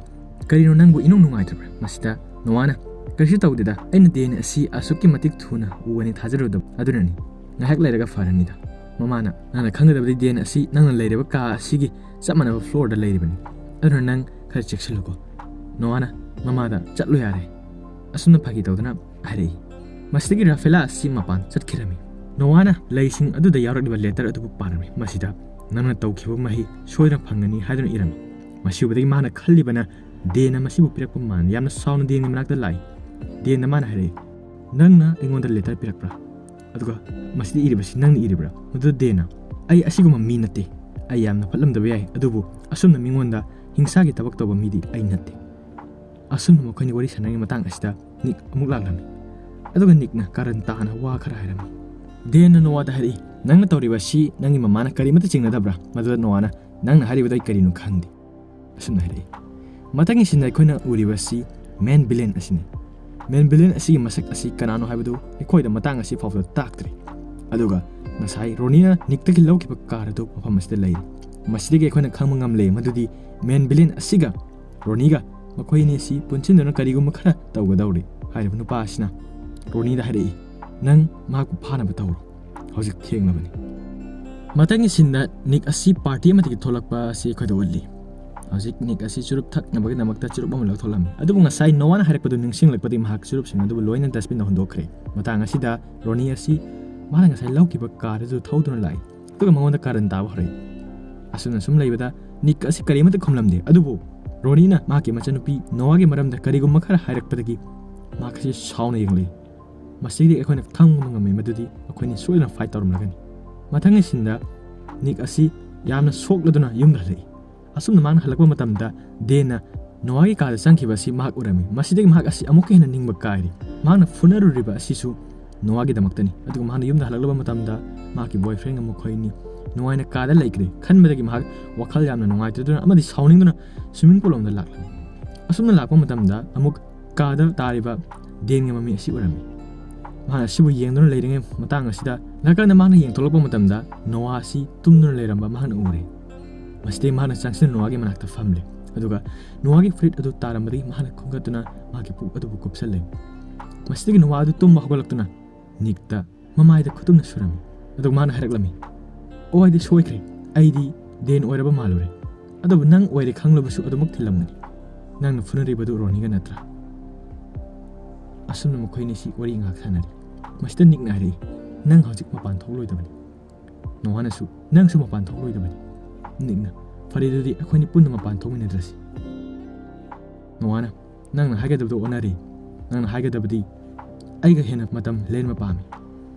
"ꯀꯔꯤꯅꯣ, ꯅꯪꯕꯨ ꯏꯅꯨꯡ ꯅꯨꯡꯉꯥꯏꯇ꯭ꯔꯕ꯭ꯔꯥ?" ꯃꯁꯤꯗ ꯅꯣꯋꯥꯅ, "ꯀꯔꯤꯁꯨ ꯇꯧꯗꯦꯗ, ꯑꯩꯅ ꯗꯦꯟ ꯑꯁꯤ ꯑꯁꯨꯛꯀꯤ ꯃꯇꯤꯛ ꯊꯨꯅ ꯎꯒꯅꯤ ꯊꯥꯖꯔꯨꯗꯕ ꯑꯗꯨꯅꯅꯤ꯫ ꯉꯥꯏꯍꯥꯛ ꯂꯩꯔꯒ ꯐꯔꯅꯤꯗ꯫" ꯃꯃꯥꯅ, "ꯅꯪꯅ ꯈꯪꯒꯗꯕꯗꯤ ꯗꯦꯟ ꯑꯁꯤ ꯅꯪꯅ ꯂꯩꯔꯤꯕ ꯀꯥ ꯑꯁꯤꯒꯤ ꯆꯞ ꯃꯥꯟꯅꯕ ꯐ꯭ꯂꯣꯔꯗ ꯂꯩꯔꯤꯕꯅꯤ, ꯑꯗꯨꯅ ꯅꯪ ꯈꯔ ꯆꯦꯛꯁꯤꯜꯂꯨꯀꯣ꯫" ꯅꯣꯋꯥꯅ ꯃꯃꯥꯗ, "ꯆꯠꯂꯣ ꯌꯥꯔꯦ꯫" ꯑꯁꯨꯝꯅ ꯐꯥꯒꯤ ꯇꯧꯗꯨꯅ ꯍꯥꯏꯔꯛꯏ꯫ ꯃꯁꯤꯗꯒꯤ ꯔꯥꯐꯦꯂꯥ ꯑꯁꯤ ꯃꯄꯥꯟ ꯆꯠꯈꯤꯔꯝꯃꯤ꯫ ꯅꯣꯋꯥꯅ ꯂꯩꯁꯤꯡ ꯑꯗꯨꯗ ꯌꯥꯎꯔꯛꯂꯤꯕ ꯂꯦꯇꯔ ꯑꯗꯨꯕꯨ ꯄꯥꯔꯝꯃꯤ꯫ ꯃꯁꯤꯗ, "ꯅꯪꯅ ꯇꯧꯈꯤꯕ ꯃꯍꯩ ꯁꯣꯏꯗꯅ ꯐꯪꯒꯅꯤ" ꯍꯥꯏꯗꯨꯅ ꯏꯔꯝꯃꯤ꯫ ꯃꯁꯤ ꯎꯕꯗꯒꯤ ꯃꯥꯅ ꯈꯜꯂꯤꯕꯅ ꯗꯦꯟꯅ ꯃꯁꯤꯕꯨ ꯄꯤꯔꯛꯄ ꯃꯥꯟ ꯌꯥꯝꯅ ꯁꯥꯎꯅ ꯗꯦꯟꯒꯤ ꯃꯅꯥꯛꯇ ꯂꯥꯛꯏ꯫ ꯗꯦꯟꯅ ꯃꯥꯅ ꯍꯥꯏꯔꯛꯏ, "ꯅꯪꯅ ꯑꯩꯉꯣꯟꯗ ꯂꯦꯇꯔ ꯄꯤꯔꯛꯄ꯭ꯔꯥ? ꯑꯗꯨꯒ ꯃꯁꯤꯗ ꯏꯔꯤꯕꯁꯤ ꯅꯪꯅ ꯏꯔꯤꯕ꯭ꯔꯥ?" ꯃꯗꯨꯗ ꯗꯦꯟꯅ, "ꯑꯩ ꯑꯁꯤꯒꯨꯝꯕ ꯃꯤ ꯅꯠꯇꯦ꯫ ꯑꯩ ꯌꯥꯝꯅ ꯐꯠꯂꯝꯗꯕ ꯌꯥꯏ, ꯑꯗꯨꯕꯨ ꯑꯁꯨꯝꯅ ꯃꯤꯉꯣꯟꯗ ꯍꯤꯡꯁꯥꯒꯤ ꯊꯕꯛ ꯇꯧꯕ ꯃꯤꯗꯤ ꯑꯩ ꯅꯠꯇꯦ꯫" ꯑꯁꯨꯝꯅ ꯃꯈꯣꯏꯅ ꯋꯥꯔꯤ ꯁꯥꯟꯅꯔꯤꯉꯩ ꯃꯇꯥꯡ ꯑꯁꯤꯗ ꯅꯤꯛ ꯑꯃꯨꯛ ꯂꯥꯛꯂꯝꯃꯤ꯫ ꯑꯗꯨꯒ ꯅꯤꯛꯅ ꯀꯥꯔꯟ ꯇꯥꯅ ꯋꯥ ꯈꯔ ꯍꯥꯏꯔꯝꯃꯤ꯫ ꯗꯦꯟꯅ ꯅꯣꯋꯥꯗ ꯍꯥꯏꯔꯛꯏ, "ꯅꯪꯅ ꯇꯧꯔꯤꯕ ꯑꯁꯤ ꯅꯪꯒꯤ ꯃꯃꯥꯅ ꯀꯔꯤꯃꯠꯇ ꯆꯤꯡꯅꯗꯕ꯭ꯔꯥ?" ꯃꯗꯨꯗ ꯅꯣꯋꯥꯅ, "ꯅꯪꯅ ꯍꯥꯏꯔꯤꯕꯗꯨ ꯑꯩ ꯀꯔꯤꯅꯣ ꯈꯪꯗꯦ꯫" ꯑꯁꯨꯝꯅ ꯍꯥꯏꯔꯛꯏ꯫ ꯃꯊꯪꯒꯤ ꯁꯤꯟꯗ ꯑꯩꯈꯣꯏꯅ ꯎꯔꯤꯕ ꯑꯁꯤ ꯃꯦꯟ ꯚꯤꯂꯦꯟ ꯑꯁꯤꯅꯤ꯫ ꯃꯦꯟ ꯚꯤꯂꯦꯟ ꯑꯁꯤꯒꯤ ꯃꯁꯛ ꯑꯁꯤ ꯀꯅꯥꯅꯣ ꯍꯥꯏꯕꯗꯨ ꯑꯩꯈꯣꯏꯗ ꯃꯇꯥꯡ ꯑꯁꯤ ꯐꯥꯎꯕꯗ ꯇꯥꯛꯇ꯭ꯔꯤ꯫ ꯑꯗꯨꯒ ꯉꯁꯥꯏ ꯔꯣꯅꯤꯅ ꯅꯤꯛꯇꯒꯤ ꯂꯧꯈꯤꯕ ꯀꯥꯔ ꯑꯗꯨ ꯃꯐꯝ ꯑꯁꯤꯗ ꯂꯩꯔꯤ꯫ ꯃꯁꯤꯗꯒꯤ ꯑꯩꯈꯣꯏꯅ ꯈꯪꯕ ꯉꯝꯂꯦ ꯃꯗꯨꯗꯤ ꯃꯦꯟ ꯚꯤꯂꯦꯟ ꯑꯁꯤꯒ ꯔꯣꯅꯤꯒ ꯃꯈꯣꯏ ꯑꯅꯤ ꯑꯁꯤ ꯄꯨꯟꯁꯤꯟꯗꯨꯅ ꯀꯔꯤꯒꯨꯝꯕ ꯈꯔ ꯇꯧꯒꯗꯧꯔꯤ꯫ ꯍꯥꯏꯔꯤꯕ ꯅꯨꯄꯥ ꯑꯁꯤꯅ ꯔꯣꯅꯤꯗ ꯍꯥꯏꯔꯛꯏ, "ꯅꯪ ꯃꯍꯥꯛꯄꯨ ꯐꯥꯅꯕ ꯇꯧꯔꯣ, ꯍꯧꯖꯤꯛ ꯊꯦꯡꯂꯕꯅꯤ"꯫ ꯃꯊꯪꯒꯤ ꯁꯤꯟꯗ ꯅꯤꯛ ꯑꯁꯤ ꯄꯥꯔꯇꯤ ꯑꯃꯗꯒꯤ ꯊꯣꯛꯂꯛꯄ ꯑꯁꯤ ꯑꯩꯈꯣꯏꯗ ꯎꯠꯂꯤ꯫ ꯍꯧꯖꯤꯛ ꯅꯤꯛ ꯑꯁꯤ ꯆꯨꯔꯨꯞ ꯊꯛꯅꯕꯒꯤꯗꯃꯛꯇ ꯆꯨꯔꯨꯞ ꯑꯃ ꯂꯧꯊꯣꯛꯂꯝꯃꯤ, ꯑꯗꯨꯕꯨ ꯉꯁꯥꯏ ꯅꯣꯋꯥꯅ ꯍꯥꯏꯔꯛꯄꯗꯨ ꯅꯤꯡꯁꯤꯡꯂꯛꯄꯗꯒꯤ ꯃꯍꯥꯛ ꯆꯨꯔꯨꯞꯁꯤꯡ ꯑꯗꯨꯕꯨ ꯂꯣꯏꯅ ꯗꯁꯕꯤꯟꯗ ꯍꯨꯟꯗꯣꯛꯈ꯭ꯔꯦ꯫ ꯃꯇꯥꯡ ꯑꯁꯤꯗ ꯔꯣꯅꯤ ꯑꯁꯤ ꯃꯥꯅ ꯉꯁꯥꯏ ꯂꯧꯈꯤꯕ ꯀꯥꯔ ꯑꯗꯨ ꯊꯧꯗꯨꯅ ꯂꯥꯛꯏ, ꯑꯗꯨꯒ ꯃꯉꯣꯟꯗ ꯀꯥꯔꯟ ꯇꯥꯕ ꯍꯧꯔꯛꯏ꯫ ꯑꯁꯨꯝꯅ ꯁꯨꯝ ꯂꯩꯕꯗ ꯅꯤꯛ ꯑꯁꯤ ꯀꯔꯤꯃꯠꯇ ꯈꯨꯝꯂꯝꯗꯦ, ꯑꯗꯨꯕꯨ ꯔꯣꯅꯤꯅ ꯃꯍꯥꯛꯀꯤ ꯃꯆꯟꯅꯨꯄꯤ ꯅꯣꯋꯥꯒꯤ ꯃꯔꯝꯗ ꯀꯔꯤꯒꯨꯝꯕ ꯈꯔ ꯍꯥꯏꯔꯛꯄꯗꯒꯤ ꯃꯍꯥꯛ ꯑꯁꯤ ꯁꯥꯎꯅ ꯌꯦꯡꯂꯛꯏ꯫ ꯃꯁꯤꯗꯤ ꯑꯩꯈꯣꯏꯅ ꯈꯪꯕ ꯉꯝꯃꯤ ꯃꯗꯨꯗꯤ ꯃꯈꯣꯏꯅꯤ ꯁꯣꯏꯗꯅ ꯐꯥꯏꯠ ꯇꯧꯔꯝꯂꯒꯅꯤ꯫ ꯃꯊꯪꯒꯤ ꯁꯤꯟꯗ ꯅꯤꯛ ꯑꯁꯤ ꯌꯥꯝꯅ ꯁꯣꯛꯂꯗꯨꯅ ꯌꯨꯝꯗ ꯍꯜꯂꯛꯏ꯫ ꯑꯁꯨꯝꯅ ꯃꯍꯥꯛꯅ ꯍꯜꯂꯛꯄ ꯃꯇꯝꯗ ꯗꯦꯟꯅ ꯅꯣꯋꯥꯒꯤ ꯀꯥꯗ ꯆꯪꯈꯤꯕ ꯑꯁꯤ ꯃꯍꯥꯛ ꯎꯔꯝꯃꯤ꯫ ꯃꯁꯤꯗꯒꯤ ꯃꯍꯥꯛ ꯑꯁꯤ ꯑꯃꯨꯛꯀ ꯍꯦꯟꯅ ꯅꯤꯡꯕ ꯀꯥꯏꯔꯤ꯫ ꯃꯍꯥꯛꯅ ꯐꯨꯅꯔꯨꯔꯤꯕ ꯑꯁꯤꯁꯨ ꯅꯣꯋꯥꯒꯤꯗꯃꯛꯇꯅꯤ꯫ ꯑꯗꯨꯒ ꯃꯍꯥꯛꯅ ꯌꯨꯝꯗ ꯍꯜꯂꯛꯂꯕ ꯃꯇꯝꯗ ꯃꯍꯥꯛꯀꯤ ꯕꯣꯏꯐ꯭ꯔꯦꯟꯒ ꯃꯈꯣꯏ ꯑꯅꯤ ꯅꯨꯡꯉꯥꯏꯅ ꯀꯥꯗ ꯂꯩꯈ꯭ꯔꯦ꯫ ꯈꯟꯕꯗꯒꯤ ꯃꯍꯥꯛ ꯋꯥꯈꯜ ꯌꯥꯝꯅ ꯅꯨꯡꯉꯥꯏꯇꯗꯨꯅ ꯑꯃꯗꯤ ꯁꯥꯎꯅꯤꯡꯗꯨꯅ ꯁ꯭ꯋꯤꯃꯤꯡ ꯄꯨꯜ ꯂꯣꯝꯗ ꯂꯥꯛꯂꯝꯃꯤ꯫ ꯑꯁꯨꯝꯅ ꯂꯥꯛꯄ ꯃꯇꯝꯗ ꯑꯃꯨꯛ ꯀꯥꯗ ꯇꯥꯔꯤꯕ ꯗꯦꯟꯒꯤ ꯃꯃꯤ ꯑꯁꯤ ꯎꯔꯝꯃꯤ꯫ ꯃꯍꯥꯛꯅ ꯑꯁꯤꯕꯨ ꯌꯦꯡꯗꯨꯅ ꯂꯩꯔꯤꯉꯩ ꯃꯇꯥꯡ ꯑꯁꯤꯗ ꯅꯥꯀꯟꯗ ꯃꯍꯥꯛꯅ ꯌꯦꯡꯊꯣꯛꯂꯛꯄ ꯃꯇꯝꯗ ꯅꯣꯋꯥ ꯑꯁꯤ ꯇꯨꯝꯗꯨꯅ ꯂꯩꯔꯝꯕ ꯃꯍꯥꯛꯅ ꯎꯔꯦ꯫ ꯃꯁꯤꯗꯒꯤ ꯃꯍꯥꯛꯅ ꯆꯪꯁꯤꯟꯗꯨꯅ ꯅꯣꯋꯥꯒꯤ ꯃꯅꯥꯛꯇ ꯐꯝꯂꯦ, ꯑꯗꯨꯒ ꯅꯣꯋꯥꯒꯤ ꯐꯨꯔꯤꯠ ꯑꯗꯨ ꯇꯥꯔꯝꯕꯗꯒꯤ ꯃꯍꯥꯛꯅ ꯈꯨꯝꯒꯠꯇꯨꯅ ꯃꯍꯥꯛꯀꯤ ꯄꯨꯛ ꯑꯗꯨꯕꯨ ꯀꯨꯞꯁꯜꯂꯦ꯫ ꯃꯁꯤꯗꯒꯤ ꯅꯣꯋꯥ ꯑꯗꯨ ꯇꯨꯝꯕ ꯍꯧꯒꯠꯂꯛꯇꯨꯅ ꯅꯤꯛꯇ ꯃꯃꯥꯏꯗ ꯈꯨꯇꯨꯝꯅ ꯁꯨꯔꯝꯃꯤ꯫ ꯑꯗꯨꯒ ꯃꯥꯅ ꯍꯥꯏꯔꯛꯂꯝꯃꯤ, "ꯑꯣ, ꯑꯩꯗꯤ ꯁꯣꯏꯈ꯭ꯔꯦ, ꯑꯩꯗꯤ ꯗꯦꯟ ꯑꯣꯏꯔꯕ ꯃꯥꯜꯂꯨꯔꯦ, ꯑꯗꯨꯕꯨ ꯅꯪ ꯑꯣꯏꯔꯦ ꯈꯪꯂꯕꯁꯨ ꯑꯗꯨꯃꯛ ꯊꯤꯜꯂꯝꯒꯅꯤ꯫ ꯅꯪꯅ ꯐꯨꯅꯔꯤꯕꯗꯨ ꯔꯣꯅꯤꯒ ꯅꯠꯇ꯭ꯔꯥ?" ꯑꯁꯨꯝꯅ ꯃꯈꯣꯏ ꯑꯅꯤꯁꯤ ꯋꯥꯔꯤ ꯉꯥꯏꯍꯥꯛ ꯁꯥꯟꯅꯔꯤ꯫ ꯃꯁꯤꯗ ꯅꯤꯛꯅ ꯍꯥꯏꯔꯛꯏ, "ꯅꯪ ꯍꯧꯖꯤꯛ ꯃꯄꯥꯟ ꯊꯣꯛꯂꯣꯏꯗꯕꯅꯤ"꯫ ꯅꯣꯋꯥꯅꯁꯨ, "ꯅꯪꯁꯨ ꯃꯄꯥꯟ ꯊꯣꯛꯂꯣꯏꯗꯕꯅꯤ"꯫ ꯅꯤꯛꯅ, "ꯐꯔꯦ, ꯑꯗꯨꯗꯤ ꯑꯩꯈꯣꯏꯅꯤ ꯄꯨꯟꯅ ꯃꯄꯥꯟ ꯊꯣꯛꯃꯤꯟꯅꯗ꯭ꯔꯁꯤ"꯫ ꯅꯣꯋꯥꯅ, "ꯅꯪꯅ ꯍꯥꯏꯒꯗꯕꯗꯣ ꯑꯣꯟꯅꯔꯦ꯫ ꯅꯪꯅ ꯍꯥꯏꯒꯗꯕꯗꯤ ꯑꯩꯒ ꯍꯦꯟꯅ ꯃꯇꯝ ꯂꯦꯟꯕ ꯄꯥꯝꯃꯤ"꯫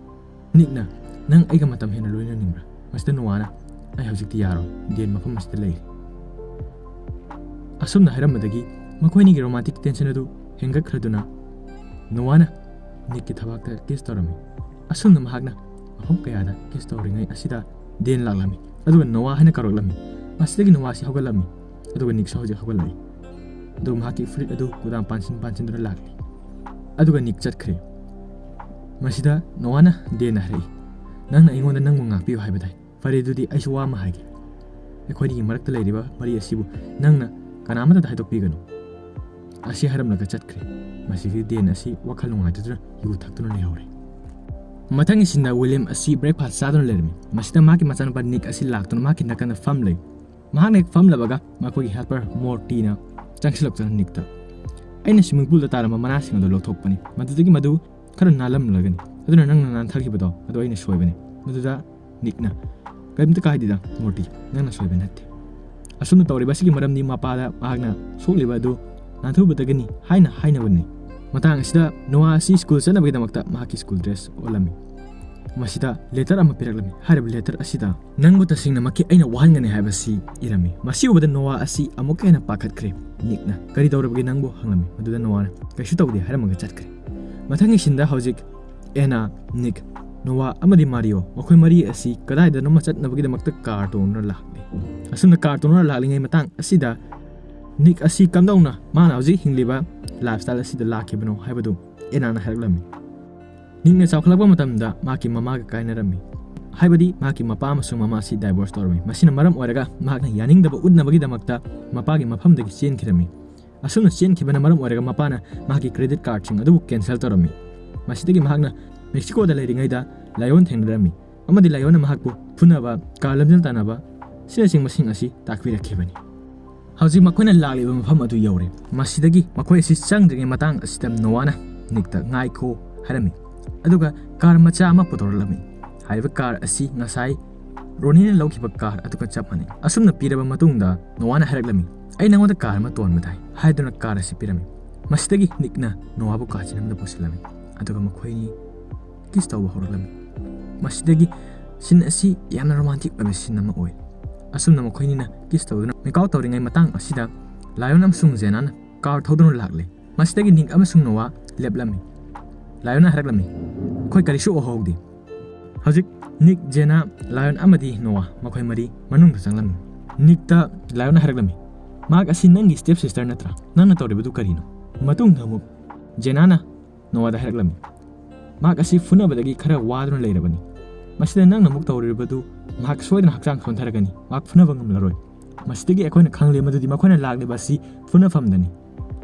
ꯅꯤꯛꯅ, "ꯅꯪ ꯑꯩꯒ ꯃꯇꯝ ꯍꯦꯟꯅ ꯂꯣꯏꯅꯅꯤꯡꯕ꯭ꯔꯥ?" ꯃꯁꯤꯗ ꯅꯣꯋꯥꯅ, "ꯑꯩ ꯍꯧꯖꯤꯛꯇꯤ ꯌꯥꯔꯣꯏ, ꯗꯦꯟ ꯃꯐꯝ ꯑꯁꯤꯗ ꯂꯩꯔꯤ"꯫ ꯑꯁꯨꯝꯅ ꯍꯥꯏꯔꯝꯕꯗꯒꯤ ꯃꯈꯣꯏꯅꯤꯒꯤ ꯔꯣꯃꯥꯟꯇꯤꯛ ꯇꯦꯟꯁꯟ ꯑꯗꯨ ꯍꯦꯟꯒꯠꯈ꯭ꯔꯗꯨꯅ ꯅꯣꯋꯥꯅ ꯅꯤꯛꯀꯤ ꯊꯕꯥꯛꯇ ꯀꯤꯁ ꯇꯧꯔꯝꯃꯤ꯫ ꯑꯁꯨꯝꯅ ꯃꯍꯥꯛꯅ ꯃꯐꯝ ꯀꯌꯥꯗ ꯀꯤꯁ ꯇꯧꯔꯤꯉꯩ ꯑꯁꯤꯗ ꯗꯦꯟ ꯂꯥꯛꯂꯝꯃꯤ, ꯑꯗꯨꯒ ꯅꯣꯋꯥ ꯍꯥꯏꯅ ꯀꯧꯔꯛꯂꯝꯃꯤ꯫ ꯃꯁꯤꯗꯒꯤ ꯅꯣꯋꯥꯁꯤ ꯍꯧꯒꯠꯂꯝꯃꯤ, ꯑꯗꯨꯒ ꯅꯤꯛꯁꯨ ꯍꯧꯖꯤꯛ ꯍꯧꯒꯠꯂꯛꯏ꯫ ꯑꯗꯨꯒ ꯃꯍꯥꯛꯀꯤ ꯐꯨꯔꯤꯠ ꯑꯗꯨ ꯀꯨꯗꯥꯝ ꯄꯥꯟꯁꯤꯟ ꯄꯥꯟꯁꯤꯟꯗꯨꯅ ꯂꯥꯛꯂꯤ꯫ ꯑꯗꯨꯒ ꯅꯤꯛ ꯆꯠꯈ꯭ꯔꯦ꯫ ꯃꯁꯤꯗ ꯅꯣꯋꯥꯅ ꯗꯦꯟꯗ ꯍꯥꯏꯔꯛꯏ, "ꯅꯪꯅ ꯑꯩꯉꯣꯟꯗ ꯅꯪꯕꯨ ꯉꯥꯛꯄꯤꯌꯨ ꯍꯥꯏꯕ ꯇꯥꯏ꯫ ꯐꯔꯦ, ꯑꯗꯨꯗꯤ ꯑꯩꯁꯨ ꯋꯥ ꯑꯃ ꯍꯥꯏꯒꯦ꯫ ꯑꯩꯈꯣꯏꯅꯤꯒꯤ ꯃꯔꯛꯇ ꯂꯩꯔꯤꯕ ꯃꯔꯤ ꯑꯁꯤꯕꯨ ꯅꯪꯅ ꯀꯅꯥꯃꯠꯇꯗ ꯍꯥꯏꯗꯣꯛꯄꯤꯒꯅꯨ" ꯑꯁꯤ ꯍꯥꯏꯔꯝꯂꯒ ꯆꯠꯈ꯭ꯔꯦ꯫ ꯃꯁꯤꯒꯤ ꯗꯦꯟ ꯑꯁꯤ ꯋꯥꯈꯜ ꯅꯨꯡꯉꯥꯏꯇꯗꯨꯅ ꯌꯨ ꯊꯛꯇꯨꯅ ꯂꯩꯍꯧꯔꯦ꯫ ꯃꯊꯪꯒꯤ ꯁꯤꯟꯗ ꯋꯤꯂꯤꯌꯝ ꯑꯁꯤ ꯕ꯭ꯔꯦꯛꯐꯥꯁ ꯆꯥꯗꯨꯅ ꯂꯩꯔꯝꯃꯤ꯫ ꯃꯁꯤꯗ ꯃꯍꯥꯛꯀꯤ ꯃꯆꯥꯅꯨꯄꯥ ꯅꯤꯛ ꯑꯁꯤ ꯂꯥꯛꯇꯨꯅ ꯃꯍꯥꯛꯀꯤ ꯅꯥꯀꯟꯗ ꯐꯝ ꯂꯩ꯫ ꯃꯍꯥꯛꯅ ꯍꯦꯛ ꯐꯝꯂꯕꯒ ꯃꯈꯣꯏꯒꯤ ꯍꯦꯜꯄꯔ ꯃꯣꯔꯇꯤꯅ ꯆꯪꯁꯤꯜꯂꯛꯇꯨꯅ ꯅꯤꯛꯇ, "ꯑꯩꯅ ꯁ꯭ꯋꯤꯃꯤꯡ ꯄꯨꯜꯗ ꯇꯥꯔꯝꯕ ꯃꯅꯥꯁꯤꯡ ꯑꯗꯨ ꯂꯧꯊꯣꯛꯄꯅꯤ꯫ ꯃꯗꯨꯗꯒꯤ ꯃꯗꯨ ꯈꯔ ꯅꯥꯜꯂꯝꯂꯒꯅꯤ꯫ ꯑꯗꯨꯅ ꯅꯪꯅ ꯅꯥꯟꯊꯈꯤꯕꯗꯣ ꯑꯗꯨ ꯑꯩꯅ ꯁꯣꯏꯕꯅꯤ꯫" ꯃꯗꯨꯗ ꯅꯤꯛꯅ, "ꯀꯔꯤꯝꯇ ꯀꯥꯏꯗꯦꯗ ꯃꯣꯔꯇꯤ, ꯅꯪꯅ ꯁꯣꯏꯕ ꯅꯠꯇꯦ꯫" ꯑꯁꯨꯝꯅ ꯇꯧꯔꯤꯕ ꯑꯁꯤꯒꯤ ꯃꯔꯝꯗꯤ ꯃꯄꯥꯗ ꯃꯍꯥꯛꯅ ꯁꯣꯛꯂꯤꯕ ꯑꯗꯨ ꯅꯥꯟꯊꯨꯕꯗꯒꯤꯅꯤ ꯍꯥꯏꯅ ꯍꯥꯏꯅꯕꯅꯤ꯫ ꯃꯇꯥꯡ ꯑꯁꯤꯗ ꯅꯣꯋꯥ ꯑꯁꯤ ꯁ꯭ꯀꯨꯜ ꯆꯠꯅꯕꯒꯤꯗꯃꯛꯇ ꯃꯍꯥꯛꯀꯤ ꯁ꯭ꯀꯨꯜ ꯗ꯭ꯔꯦꯁ ꯑꯣꯜꯂꯝꯃꯤ꯫ ꯃꯁꯤꯗ ꯂꯦꯇꯔ ꯑꯃ ꯄꯤꯔꯛꯂꯝꯃꯤ꯫ ꯍꯥꯏꯔꯤꯕ ꯂꯦꯇꯔ ꯑꯁꯤꯗ, "ꯅꯪꯕꯨ ꯇꯁꯦꯡꯅꯃꯛꯀꯤ ꯑꯩꯅ ꯋꯥꯍꯟꯒꯅꯤ" ꯍꯥꯏꯕꯁꯤ ꯏꯔꯝꯃꯤ꯫ ꯃꯁꯤ ꯎꯕꯗ ꯅꯣꯋꯥ ꯑꯁꯤ ꯑꯃꯨꯛꯀ ꯍꯦꯟꯅ ꯄꯥꯈꯠꯈ꯭ꯔꯦ꯫ ꯅꯤꯛꯅ, "ꯀꯔꯤ ꯇꯧꯔꯕꯒꯦ ꯅꯪꯕꯨ?" ꯍꯪꯂꯝꯃꯤ꯫ ꯃꯗꯨꯗ ꯅꯣꯋꯥꯅ, "ꯀꯩꯁꯨ ꯇꯧꯗꯦ" ꯍꯥꯏꯔꯝꯃꯒ ꯆꯠꯈ꯭ꯔꯦ꯫ ꯃꯊꯪꯒꯤ ꯁꯤꯟꯗ ꯍꯧꯖꯤꯛ ꯑꯦꯅꯥ, ꯅꯤꯛ, ꯅꯣꯋꯥ ꯑꯃꯗꯤ ꯃꯥꯔꯤꯑꯣ, ꯃꯈꯣꯏ ꯃꯔꯤ ꯑꯁꯤ ꯀꯗꯥꯏꯗꯅꯣꯃ ꯆꯠꯅꯕꯒꯤꯗꯃꯛꯇ ꯀꯥꯔ ꯇꯣꯡꯗꯨꯅ ꯂꯥꯛꯂꯤ꯫ ꯑꯁꯨꯝꯅ ꯀꯥꯔ ꯇꯣꯡꯗꯨꯅ ꯂꯥꯛꯂꯤꯉꯩ ꯃꯇꯥꯡ ꯑꯁꯤꯗ ꯅꯤꯛ ꯑꯁꯤ ꯀꯝꯗꯧꯅ ꯃꯥꯅ ꯍꯧꯖꯤꯛ ꯍꯤꯡꯂꯤꯕ ꯂꯥꯏꯐ ꯁ꯭ꯇꯥꯏꯜ ꯑꯁꯤꯗ ꯂꯥꯛꯈꯤꯕꯅꯣ ꯍꯥꯏꯕꯗꯨ ꯑꯦꯅꯥꯅ ꯍꯥꯏꯔꯛꯂꯝꯃꯤ꯫ ꯅꯤꯛꯅ ꯆꯥꯎꯈꯠꯂꯛꯄ ꯃꯇꯝꯗ ꯃꯍꯥꯛꯀꯤ ꯃꯃꯥꯒ ꯀꯥꯏꯅꯔꯝꯃꯤ꯫ ꯍꯥꯏꯕꯗꯤ ꯃꯍꯥꯛꯀꯤ ꯃꯄꯥ ꯑꯃꯁꯨꯡ ꯃꯃꯥ ꯑꯁꯤ ꯗꯥꯏꯚꯣꯔꯁ ꯇꯧꯔꯝꯃꯤ꯫ ꯃꯁꯤꯅ ꯃꯔꯝ ꯑꯣꯏꯔꯒ ꯃꯍꯥꯛꯅ ꯌꯥꯅꯤꯡꯗꯕ ꯎꯠꯅꯕꯒꯤꯗꯃꯛꯇ ꯃꯄꯥꯒꯤ ꯃꯐꯝꯗꯒꯤ ꯆꯦꯟꯈꯤꯔꯝꯃꯤ꯫ ꯑꯁꯨꯝꯅ ꯆꯦꯟꯈꯤꯕꯅ ꯃꯔꯝ ꯑꯣꯏꯔꯒ ꯃꯄꯥꯅ ꯃꯍꯥꯛꯀꯤ ꯀ꯭ꯔꯦꯗꯤꯠ ꯀꯥꯔꯗꯁꯤꯡ ꯑꯗꯨꯕꯨ ꯀꯦꯟꯁꯦꯜ ꯇꯧꯔꯝꯃꯤ꯫ ꯃꯁꯤꯗꯒꯤ ꯃꯍꯥꯛꯅ ꯃꯦꯛꯁꯤꯀꯣꯗ ꯂꯩꯔꯤꯉꯩꯗ ꯂꯥꯏꯑꯣꯟ ꯊꯦꯡꯅꯔꯝꯃꯤ ꯑꯃꯗꯤ ꯂꯥꯏꯑꯣꯟꯅ ꯃꯍꯥꯛꯄꯨ ꯐꯨꯅꯕ, ꯀꯥꯔ ꯂꯝꯖꯦꯜ ꯇꯥꯟꯅꯕ ꯑꯁꯤꯅꯆꯤꯡꯕꯁꯤꯡ ꯑꯁꯤ ꯇꯥꯛꯄꯤꯔꯛꯈꯤꯕꯅꯤ꯫ ꯍꯧꯖꯤꯛ ꯃꯈꯣꯏꯅ ꯂꯥꯛꯂꯤꯕ ꯃꯐꯝ ꯑꯗꯨ ꯌꯧꯔꯦ꯫ ꯃꯁꯤꯗꯒꯤ ꯃꯈꯣꯏ ꯑꯁꯤ ꯆꯪꯗ꯭ꯔꯤꯉꯩ ꯃꯇꯥꯡ ꯑꯁꯤꯗ ꯅꯣꯋꯥꯅ ꯅꯤꯛꯇ "ꯉꯥꯏꯈꯣ" ꯍꯥꯏꯔꯝꯃꯤ꯫ ꯑꯗꯨꯒ ꯀꯥꯔ ꯃꯆꯥ ꯑꯃ ꯄꯨꯊꯣꯔꯛꯂꯝꯃꯤ꯫ ꯍꯥꯏꯔꯤꯕ ꯀꯥꯔ ꯑꯁꯤ ꯉꯁꯥꯏ ꯔꯣꯅꯤꯅ ꯂꯧꯈꯤꯕ ꯀꯥꯔ ꯑꯗꯨꯒ ꯆꯞ ꯃꯥꯟꯅꯩ꯫ ꯑꯁꯨꯝꯅ ꯄꯤꯔꯕ ꯃꯇꯨꯡꯗ ꯅꯣꯋꯥꯅ ꯍꯥꯏꯔꯛꯂꯝꯃꯤ, "ꯑꯩ ꯅꯉꯣꯟꯗ ꯀꯥꯔ ꯑꯃ ꯇꯣꯟꯕ ꯊꯥꯏ" ꯍꯥꯏꯗꯨꯅ ꯀꯥꯔ ꯑꯁꯤ ꯄꯤꯔꯝꯃꯤ꯫ ꯃꯁꯤꯗꯒꯤ ꯅꯤꯛꯅ ꯅꯣꯋꯥꯕꯨ ꯀꯥꯆꯤꯟ ꯑꯃꯗ ꯄꯨꯁꯤꯜꯂꯝꯃꯤ꯫ ꯑꯗꯨꯒ ꯃꯈꯣꯏꯅꯤ ꯀꯤꯁ ꯇꯧꯕ ꯍꯧꯔꯛꯂꯝꯃꯤ꯫ ꯃꯁꯤꯗꯒꯤ ꯁꯤꯟ ꯑꯁꯤ ꯌꯥꯝꯅ ꯔꯣꯃꯥꯟꯇꯤꯛ ꯑꯣꯏꯕ ꯁꯤꯟ ꯑꯃ ꯑꯣꯏ꯫ ꯑꯁꯨꯝꯅ ꯃꯈꯣꯏꯅꯤꯅ ꯀꯤꯁ ꯇꯧꯗꯨꯅ ꯃꯦꯀꯥꯎ ꯇꯧꯔꯤꯉꯩ ꯃꯇꯥꯡ ꯑꯁꯤꯗ ꯂꯥꯏꯑꯣꯟ ꯑꯃꯁꯨꯡ ꯖꯦꯅꯥꯅ ꯀꯥꯔ ꯊꯧꯗꯨꯅ ꯂꯥꯛꯂꯦ꯫ ꯃꯁꯤꯗꯒꯤ ꯅꯤꯛ ꯑꯃꯁꯨꯡ ꯅꯣꯋꯥ ꯂꯦꯞꯂꯝꯃꯤ꯫ ꯂꯥꯏꯑꯣꯟꯅ ꯍꯥꯏꯔꯛꯂꯝꯃꯤ, "ꯑꯩꯈꯣꯏ ꯀꯔꯤꯁꯨ ꯎꯍꯧꯗꯦ"꯫ ꯍꯧꯖꯤꯛ ꯅꯤꯛ, ꯖꯦꯅꯥ, ꯂꯥꯏꯑꯣꯟ ꯑꯃꯗꯤ ꯅꯣꯋꯥ ꯃꯈꯣꯏ ꯃꯔꯤ ꯃꯅꯨꯡꯗ ꯆꯪꯂꯝꯃꯤ꯫ ꯅꯤꯛꯇ ꯂꯥꯏꯑꯣꯟꯅ ꯍꯥꯏꯔꯛꯂꯝꯃꯤ, "ꯃꯍꯥꯛ ꯑꯁꯤ ꯅꯪꯒꯤ ꯁ꯭ꯇꯦꯞ ꯁꯤꯁꯇꯔ ꯅꯠꯇ꯭ꯔꯥ? ꯅꯪꯅ ꯇꯧꯔꯤꯕꯗꯨ ꯀꯔꯤꯅꯣ?" ꯃꯇꯨꯡꯗ ꯑꯃꯨꯛ ꯖꯦꯅꯥꯅ ꯅꯣꯋꯥꯗ ꯍꯥꯏꯔꯛꯂꯝꯃꯤ, "ꯃꯍꯥꯛ ꯑꯁꯤ ꯐꯨꯅꯕꯗꯒꯤ ꯈꯔ ꯋꯥꯗꯨꯅ ꯂꯩꯔꯕꯅꯤ꯫ ꯃꯁꯤꯗ ꯅꯪꯅ ꯑꯃꯨꯛ ꯇꯧꯔꯤꯕꯗꯨ ꯃꯍꯥꯛ ꯁꯣꯏꯗꯅ ꯍꯛꯆꯥꯡ ꯁꯣꯟꯊꯔꯒꯅꯤ, ꯃꯍꯥꯛ ꯐꯨꯅꯕ ꯉꯝꯂꯔꯣꯏ"꯫ ꯃꯁꯤꯗꯒꯤ ꯑꯩꯈꯣꯏꯅ ꯈꯪꯂꯦ ꯃꯗꯨꯗꯤ ꯃꯈꯣꯏꯅ ꯂꯥꯛꯂꯤꯕ ꯑꯁꯤ ꯐꯨꯅꯐꯝꯗꯅꯤ꯫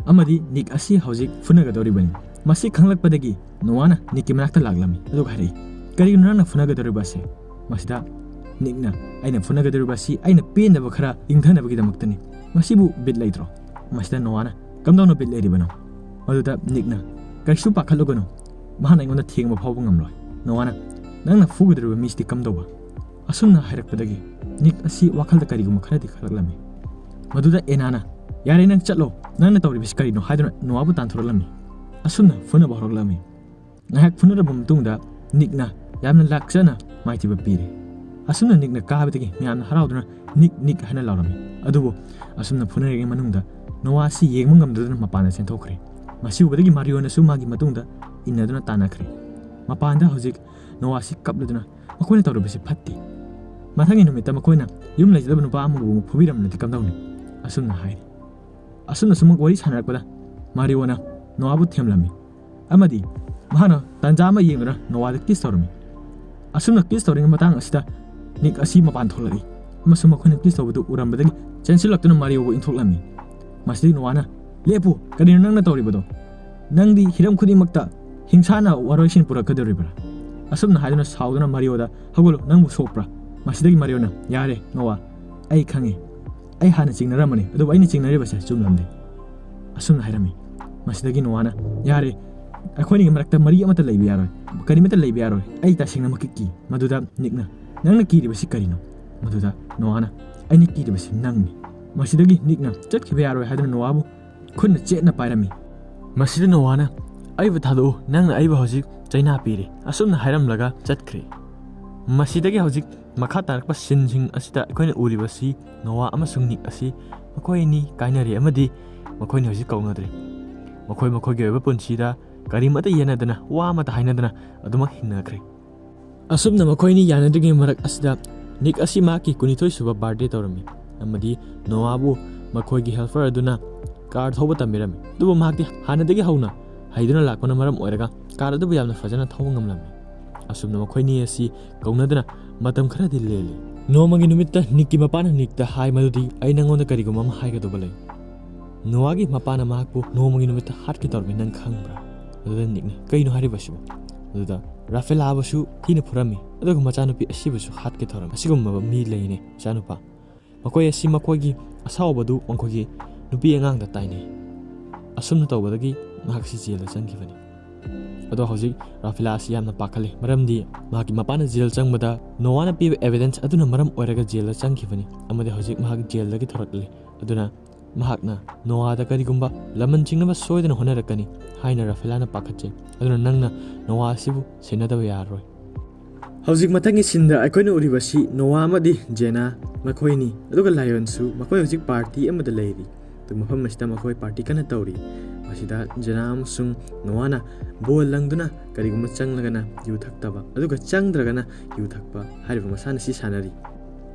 ꯑꯃꯗꯤ ꯅꯤꯛ ꯑꯁꯤ ꯍꯧꯖꯤꯛ ꯐꯨꯅꯒꯗꯧꯔꯤꯕꯅꯤ꯫ ꯃꯁꯤ ꯈꯪꯂꯛꯄꯗꯒꯤ ꯅꯣꯋꯥꯅ ꯅꯤꯛꯀꯤ ꯃꯅꯥꯛꯇ ꯂꯥꯛꯂꯝꯃꯤ, ꯑꯗꯨꯒ ꯍꯥꯏꯔꯛꯏ, "ꯀꯔꯤꯒꯤꯅꯣ ꯅꯪꯅ ꯐꯨꯅꯒꯗꯧꯔꯤꯕ ꯑꯁꯦ?" ꯃꯁꯤꯗ ꯅꯤꯛꯅ, "ꯑꯩꯅ ꯐꯨꯅꯒꯗꯧꯔꯤꯕ ꯑꯁꯤ ꯑꯩꯅ ꯄꯦꯟꯗꯕ ꯈꯔ ꯏꯪꯊꯅꯕꯒꯤꯗꯃꯛꯇꯅꯤ꯫ ꯃꯁꯤꯕꯨ ꯕꯤꯠ ꯂꯩꯇ꯭ꯔꯣ?" ꯃꯁꯤꯗ ꯅꯣꯋꯥꯅ, "ꯀꯝꯗꯧꯅ ꯕꯤꯠ ꯂꯩꯔꯤꯕꯅꯣ?" ꯃꯗꯨꯗ ꯅꯤꯛꯅ, "ꯀꯩꯁꯨ ꯄꯥꯈꯠꯂꯨꯒꯅꯨ, ꯃꯍꯥꯛꯅ ꯑꯩꯉꯣꯟꯗ ꯊꯦꯡꯕ ꯐꯥꯎꯕ ꯉꯝꯂꯣꯏ꯫" ꯅꯣꯋꯥꯅ, "ꯅꯪꯅ ꯐꯨꯒꯗꯧꯔꯤꯕ ꯃꯤꯁꯤꯗꯤ ꯀꯝꯗꯧꯕ?" ꯑꯁꯨꯝꯅ ꯍꯥꯏꯔꯛꯄꯗꯒꯤ ꯅꯤꯛ ꯑꯁꯤ ꯋꯥꯈꯜꯗ ꯀꯔꯤꯒꯨꯝꯕ ꯈꯔꯗꯤ ꯈꯜꯂꯛꯂꯝꯃꯤ꯫ ꯃꯗꯨꯗ ꯑꯦꯅꯥꯅ, "ꯌꯥꯔꯦ, ꯅꯪ ꯆꯠꯂꯣ, ꯅꯪꯅ ꯇꯧꯔꯤꯕꯁꯤ ꯀꯔꯤꯅꯣ?" ꯍꯥꯏꯗꯨꯅ ꯅꯣꯋꯥꯕꯨ ꯇꯥꯟꯊꯣꯔꯛꯂꯝꯃꯤ꯫ ꯑꯁꯨꯝꯅ ꯐꯨꯅꯕ ꯍꯧꯔꯛꯂꯝꯃꯤ꯫ ꯉꯥꯏꯍꯥꯛ ꯐꯨꯅꯔꯕ ꯃꯇꯨꯡꯗ ꯅꯤꯛꯅ ꯌꯥꯝꯅ ꯂꯥꯛꯆꯅ ꯃꯥꯏꯊꯤꯕ ꯄꯤꯔꯦ꯫ ꯑꯁꯨꯝꯅ ꯅꯤꯛꯅ ꯀꯥꯕꯗꯒꯤ ꯃꯌꯥꯝꯅ ꯍꯔꯥꯎꯗꯨꯅ "ꯅꯤꯛ, ꯅꯤꯛ" ꯍꯥꯏꯅ ꯂꯥꯎꯔꯝꯃꯤ꯫ ꯑꯗꯨꯕꯨ ꯑꯁꯨꯝꯅ ꯐꯨꯅꯔꯤꯉꯩ ꯃꯅꯨꯡꯗ ꯅꯣꯋꯥ ꯑꯁꯤ ꯌꯦꯡꯕ ꯉꯝꯗꯗꯨꯅ ꯃꯄꯥꯟꯗ ꯆꯦꯟꯊꯣꯛꯈ꯭ꯔꯦ꯫ ꯃꯁꯤ ꯎꯕꯗꯒꯤ ꯃꯥꯔꯤꯑꯣꯅꯁꯨ ꯃꯥꯒꯤ ꯃꯇꯨꯡꯗ ꯏꯟꯅꯗꯨꯅ ꯇꯥꯟꯅꯈ꯭ꯔꯦ꯫ ꯃꯄꯥꯟꯗ ꯍꯧꯖꯤꯛ ꯅꯣꯋꯥꯁꯤ ꯀꯞꯂꯗꯨꯅ, "ꯃꯈꯣꯏꯅ ꯇꯧꯔꯤꯕꯁꯤ ꯐꯠꯇꯦ꯫ ꯃꯊꯪꯒꯤ ꯅꯨꯃꯤꯠꯇ ꯃꯈꯣꯏꯅ ꯌꯨꯝ ꯂꯩꯖꯗꯕ ꯅꯨꯄꯥ ꯑꯃꯕꯨ ꯑꯃꯨꯛ ꯐꯨꯕꯤꯔꯝꯂꯗꯤ ꯀꯝꯗꯧꯅꯤ?" ꯑꯁꯨꯝꯅ ꯍꯥꯏꯔꯤ꯫ ꯑꯁꯨꯝꯅ ꯁꯨꯝ ꯋꯥꯔꯤ ꯁꯥꯟꯅꯔꯛꯄꯗ ꯃꯥꯔꯤꯑꯣꯅ ꯅꯣꯋꯥꯕꯨ ꯊꯦꯝꯂꯝꯃꯤ ꯑꯃꯗꯤ ꯃꯍꯥꯛꯅ ꯇꯥꯟꯖꯥ ꯑꯃ ꯌꯦꯡꯗꯨꯅ ꯅꯣꯋꯥꯗ ꯀꯤꯁ ꯇꯧꯔꯝꯃꯤ꯫ ꯑꯁꯨꯝꯅ ꯀꯤꯁ ꯇꯧꯔꯤꯉꯩ ꯃꯇꯥꯡ ꯑꯁꯤꯗ ꯅꯤꯛ ꯑꯁꯤ ꯃꯄꯥꯟ ꯊꯣꯛꯂꯛꯏ ꯑꯃꯁꯨꯡ ꯃꯈꯣꯏꯅ ꯀꯤꯁ ꯇꯧꯕꯗꯨ ꯎꯔꯝꯕꯗꯒꯤ ꯆꯦꯟꯁꯤꯜꯂꯛꯇꯨꯅ ꯃꯥꯔꯤꯑꯣꯕꯨ ꯏꯟꯊꯣꯛꯂꯝꯃꯤ꯫ ꯃꯁꯤꯗꯒꯤ ꯅꯣꯋꯥꯅ, "ꯂꯦꯞꯄꯨ! ꯀꯔꯤꯅꯣ ꯅꯪꯅ ꯇꯧꯔꯤꯕꯗꯣ? ꯅꯪꯗꯤ ꯍꯤꯔꯝ ꯈꯨꯗꯤꯡꯃꯛꯇ ꯍꯤꯡꯁꯥꯅ ꯋꯥꯔꯣꯏꯁꯤꯟ ꯄꯨꯔꯛꯀꯗꯧꯔꯤꯕ꯭ꯔꯥ?" ꯑꯁꯨꯝꯅ ꯍꯥꯏꯗꯨꯅ ꯁꯥꯎꯗꯨꯅ ꯃꯥꯔꯤꯑꯣꯗ, "ꯍꯧꯒꯠꯂꯨ, ꯅꯪꯕꯨ ꯁꯣꯛꯄ꯭ꯔꯥ?" ꯃꯁꯤꯗꯒꯤ ꯃꯥꯔꯤꯑꯣꯅ, "ꯌꯥꯔꯦ ꯅꯣꯋꯥ, ꯑꯩ ꯈꯪꯉꯦ꯫ ꯑꯩ ꯍꯥꯟꯅ ꯆꯤꯡꯅꯔꯝꯕꯅꯤ, ꯑꯗꯨꯕꯨ ꯑꯩꯅ ꯆꯤꯡꯅꯔꯤꯕꯁꯦ ꯆꯨꯝꯂꯝꯗꯦ꯫" ꯑꯁꯨꯝꯅ ꯍꯥꯏꯔꯝꯃꯤ꯫ ꯃꯁꯤꯗꯒꯤ ꯅꯣꯋꯥꯅ, "ꯌꯥꯔꯦ, ꯑꯩꯈꯣꯏꯅꯤꯒꯤ ꯃꯔꯛꯇ ꯃꯔꯤ ꯑꯃꯠꯇ ꯂꯩꯕ ꯌꯥꯔꯣꯏ, ꯀꯔꯤꯃꯠꯇ ꯂꯩꯕ ꯌꯥꯔꯣꯏ꯫ ꯑꯩ ꯇꯁꯦꯡꯅꯃꯛꯀꯤ ꯀꯤ꯫" ꯃꯗꯨꯗ ꯅꯤꯛꯅ, "ꯅꯪꯅ ꯀꯤꯔꯤꯕꯁꯤ ꯀꯔꯤꯅꯣ?" ꯃꯗꯨꯗ ꯅꯣꯋꯥꯅ, "ꯑꯩꯅ ꯀꯤꯔꯤꯕꯁꯤ ꯅꯪꯅꯤ꯫" ꯃꯁꯤꯗꯒꯤ ꯅꯤꯛꯅ ꯆꯠꯈꯤꯕ ꯌꯥꯔꯣꯏ ꯍꯥꯏꯗꯨꯅ ꯅꯣꯋꯥꯕꯨ ꯈꯨꯠꯅ ꯆꯦꯠꯅ ꯄꯥꯏꯔꯝꯃꯤ꯫ ꯃꯁꯤꯗ ꯅꯣꯋꯥꯅ, "ꯑꯩꯕꯨ ꯊꯥꯗꯣꯛꯎ, ꯅꯪꯅ ꯑꯩꯕꯨ ꯍꯧꯖꯤꯛ ꯆꯩꯅꯥ ꯄꯤꯔꯦ꯫" ꯑꯁꯨꯝꯅ ꯍꯥꯏꯔꯝꯂꯒ ꯆꯠꯈ꯭ꯔꯦ꯫ ꯃꯁꯤꯗꯒꯤ ꯍꯧꯖꯤꯛ ꯃꯈꯥ ꯇꯥꯔꯛꯄ ꯁꯤꯟꯁꯤꯡ ꯑꯁꯤꯗ ꯑꯩꯈꯣꯏꯅ ꯎꯔꯤꯕꯁꯤ ꯅꯣꯋꯥ ꯑꯃꯁꯨꯡ ꯅꯤꯛ ꯑꯁꯤ ꯃꯈꯣꯏ ꯑꯅꯤ ꯀꯥꯏꯅꯔꯦ ꯑꯃꯗꯤ ꯃꯈꯣꯏꯅꯤ ꯍꯧꯖꯤꯛ ꯀꯧꯅꯗ꯭ꯔꯦ꯫ ꯃꯈꯣꯏ ꯃꯈꯣꯏꯒꯤ ꯑꯣꯏꯕ ꯄꯨꯟꯁꯤꯗ ꯀꯔꯤꯃꯠꯇ ꯌꯦꯟꯅꯗꯅ, ꯋꯥ ꯑꯃꯠꯇ ꯍꯥꯏꯅꯗꯅ ꯑꯗꯨꯃꯛ ꯍꯤꯡꯅꯈ꯭ꯔꯦ꯫ ꯑꯁꯨꯝꯅ ꯃꯈꯣꯏꯅꯤ ꯌꯥꯅꯗ꯭ꯔꯤꯉꯩ ꯃꯔꯛ ꯑꯁꯤꯗ ꯅꯤꯛ ꯑꯁꯤ ꯃꯍꯥꯛꯀꯤ ꯀꯨꯟꯅꯤꯊꯣꯏ ꯁꯨꯕ ꯕꯥꯔꯗꯦ ꯇꯧꯔꯝꯃꯤ ꯑꯃꯗꯤ ꯅꯣꯋꯥꯕꯨ ꯃꯈꯣꯏꯒꯤ ꯍꯦꯜꯄꯔ ꯑꯗꯨꯅ ꯀꯥꯔ ꯊꯧꯕ ꯇꯝꯕꯤꯔꯝꯃꯤ꯫ ꯑꯗꯨꯕꯨ ꯃꯍꯥꯛꯇꯤ ꯍꯥꯟꯅꯗꯒꯤ ꯍꯧꯅ ꯍꯩꯗꯨꯅ ꯂꯥꯛꯄꯅ ꯃꯔꯝ ꯑꯣꯏꯔꯒ ꯀꯥꯔ ꯑꯗꯨꯕꯨ ꯌꯥꯝꯅ ꯐꯖꯅ ꯊꯧꯕ ꯉꯝꯂꯝꯃꯤ꯫ ꯑꯁꯨꯝꯅ ꯃꯈꯣꯏꯅꯤ ꯑꯁꯤ ꯀꯧꯅꯗꯨꯅ ꯃꯇꯝ ꯈꯔꯗꯤ ꯂꯦꯜꯂꯤ꯫ ꯅꯣꯡꯃꯒꯤ ꯅꯨꯃꯤꯠꯇ ꯅꯤꯛꯀꯤ ꯃꯄꯥꯅ ꯅꯤꯛꯇ ꯍꯥꯏ ꯃꯗꯨꯗꯤ, "ꯑꯩ ꯅꯪꯉꯣꯟꯗ ꯀꯔꯤꯒꯨꯝꯕ ꯑꯃ ꯍꯥꯏꯒꯗꯧꯕ ꯂꯩ꯫" ꯅꯣꯋꯥꯒꯤ ꯃꯄꯥꯅ ꯃꯍꯥꯛꯄꯨ ꯅꯣꯡꯃꯒꯤ ꯅꯨꯃꯤꯠꯇ ꯍꯥꯠꯀꯦ ꯇꯧꯔꯝꯃꯤ, ꯅꯪ ꯈꯪꯕ꯭ꯔꯥ? ꯑꯗꯨꯗ ꯅꯤꯛꯅ, "ꯀꯩꯅꯣ ꯍꯥꯏꯔꯤꯕꯁꯤꯕꯨ?" ꯑꯗꯨꯗ ꯔꯥꯐꯦꯂꯥꯕꯨꯁꯨ ꯊꯤꯅ ꯐꯨꯔꯝꯃꯤ, ꯑꯗꯨꯒ ꯃꯆꯥꯅꯨꯄꯤ ꯑꯁꯤꯕꯨꯁꯨ ꯍꯥꯠꯀꯦ ꯇꯧꯔꯝꯃꯤ꯫ ꯑꯁꯤꯒꯨꯝꯂꯕ ꯃꯤ ꯂꯩꯅꯦ, ꯏꯆꯥꯅꯨꯄꯥ꯫ ꯃꯈꯣꯏ ꯑꯁꯤ ꯃꯈꯣꯏꯒꯤ ꯑꯁꯥꯎꯕꯗꯨ ꯃꯈꯣꯏꯒꯤ ꯅꯨꯄꯤ ꯑꯉꯥꯡꯗ ꯇꯥꯏꯅꯩ꯫ ꯑꯁꯨꯝꯅ ꯇꯧꯕꯗꯒꯤ ꯃꯍꯥꯛꯁꯤ ꯖꯦꯜꯗ ꯆꯪꯈꯤꯕꯅꯤ꯫ ꯑꯗꯣ ꯍꯧꯖꯤꯛ ꯔꯥꯐꯦꯂꯥ ꯑꯁꯤ ꯌꯥꯝꯅ ꯄꯥꯈꯠꯂꯤ, ꯃꯔꯝꯗꯤ ꯃꯍꯥꯛꯀꯤ ꯃꯄꯥꯅ ꯖꯦꯜ ꯆꯪꯕꯗ ꯅꯣꯋꯥꯅ ꯄꯤꯕ ꯑꯦꯚꯤꯗꯦꯟꯁ ꯑꯗꯨꯅ ꯃꯔꯝ ꯑꯣꯏꯔꯒ ꯖꯦꯜꯗ ꯆꯪꯈꯤꯕꯅꯤ, ꯑꯃꯗꯤ ꯍꯧꯖꯤꯛ ꯃꯍꯥꯛ ꯖꯦꯜꯗꯒꯤ ꯊꯣꯔꯛꯂꯤ꯫ ꯑꯗꯨꯅ ꯃꯍꯥꯛꯅ ꯅꯣꯋꯥꯗ ꯀꯔꯤꯒꯨꯝꯕ ꯂꯃꯟ ꯆꯤꯡꯅꯕ ꯁꯣꯏꯗꯅ ꯍꯣꯠꯅꯔꯛꯀꯅꯤ ꯍꯥꯏꯅ ꯔꯥꯐꯦꯂꯥꯅ ꯄꯥꯈꯠꯆꯩ꯫ ꯑꯗꯨꯅ ꯅꯪꯅ ꯅꯣꯋꯥ ꯑꯁꯤꯕꯨ ꯁꯦꯟꯅꯗꯕ ꯌꯥꯔꯔꯣꯏ꯫ ꯍꯧꯖꯤꯛ ꯃꯊꯪꯒꯤ ꯁꯤꯟꯗ ꯑꯩꯈꯣꯏꯅ ꯎꯔꯤꯕꯁꯤ ꯅꯣꯋꯥ ꯑꯃꯗꯤ ꯖꯦꯅꯥ ꯃꯈꯣꯏꯅꯤ, ꯑꯗꯨꯒ ꯂꯥꯏꯑꯣꯟꯁꯨ ꯃꯈꯣꯏ ꯍꯧꯖꯤꯛ ꯄꯥꯔꯇꯤ ꯑꯃꯗ ꯂꯩꯔꯤ꯫ ꯑꯗꯨ ꯃꯐꯝ ꯑꯁꯤꯗ ꯃꯈꯣꯏ ꯄꯥꯔꯇꯤ ꯀꯟꯅ ꯇꯧꯔꯤ꯫ ꯃꯁꯤꯗ ꯖꯦꯅꯥ ꯑꯃꯁꯨꯡ ꯅꯣꯋꯥꯅ ꯕꯣꯜ ꯂꯪꯗꯨꯅ ꯀꯔꯤꯒꯨꯝꯕ ꯆꯪꯂꯒꯅ ꯌꯨ ꯊꯛꯇꯕ, ꯑꯗꯨꯒ ꯆꯪꯗ꯭ꯔꯒꯅ ꯌꯨ ꯊꯛꯄ ꯍꯥꯏꯔꯤꯕ ꯃꯁꯥꯟꯅ ꯑꯁꯤ ꯁꯥꯟꯅꯔꯤ꯫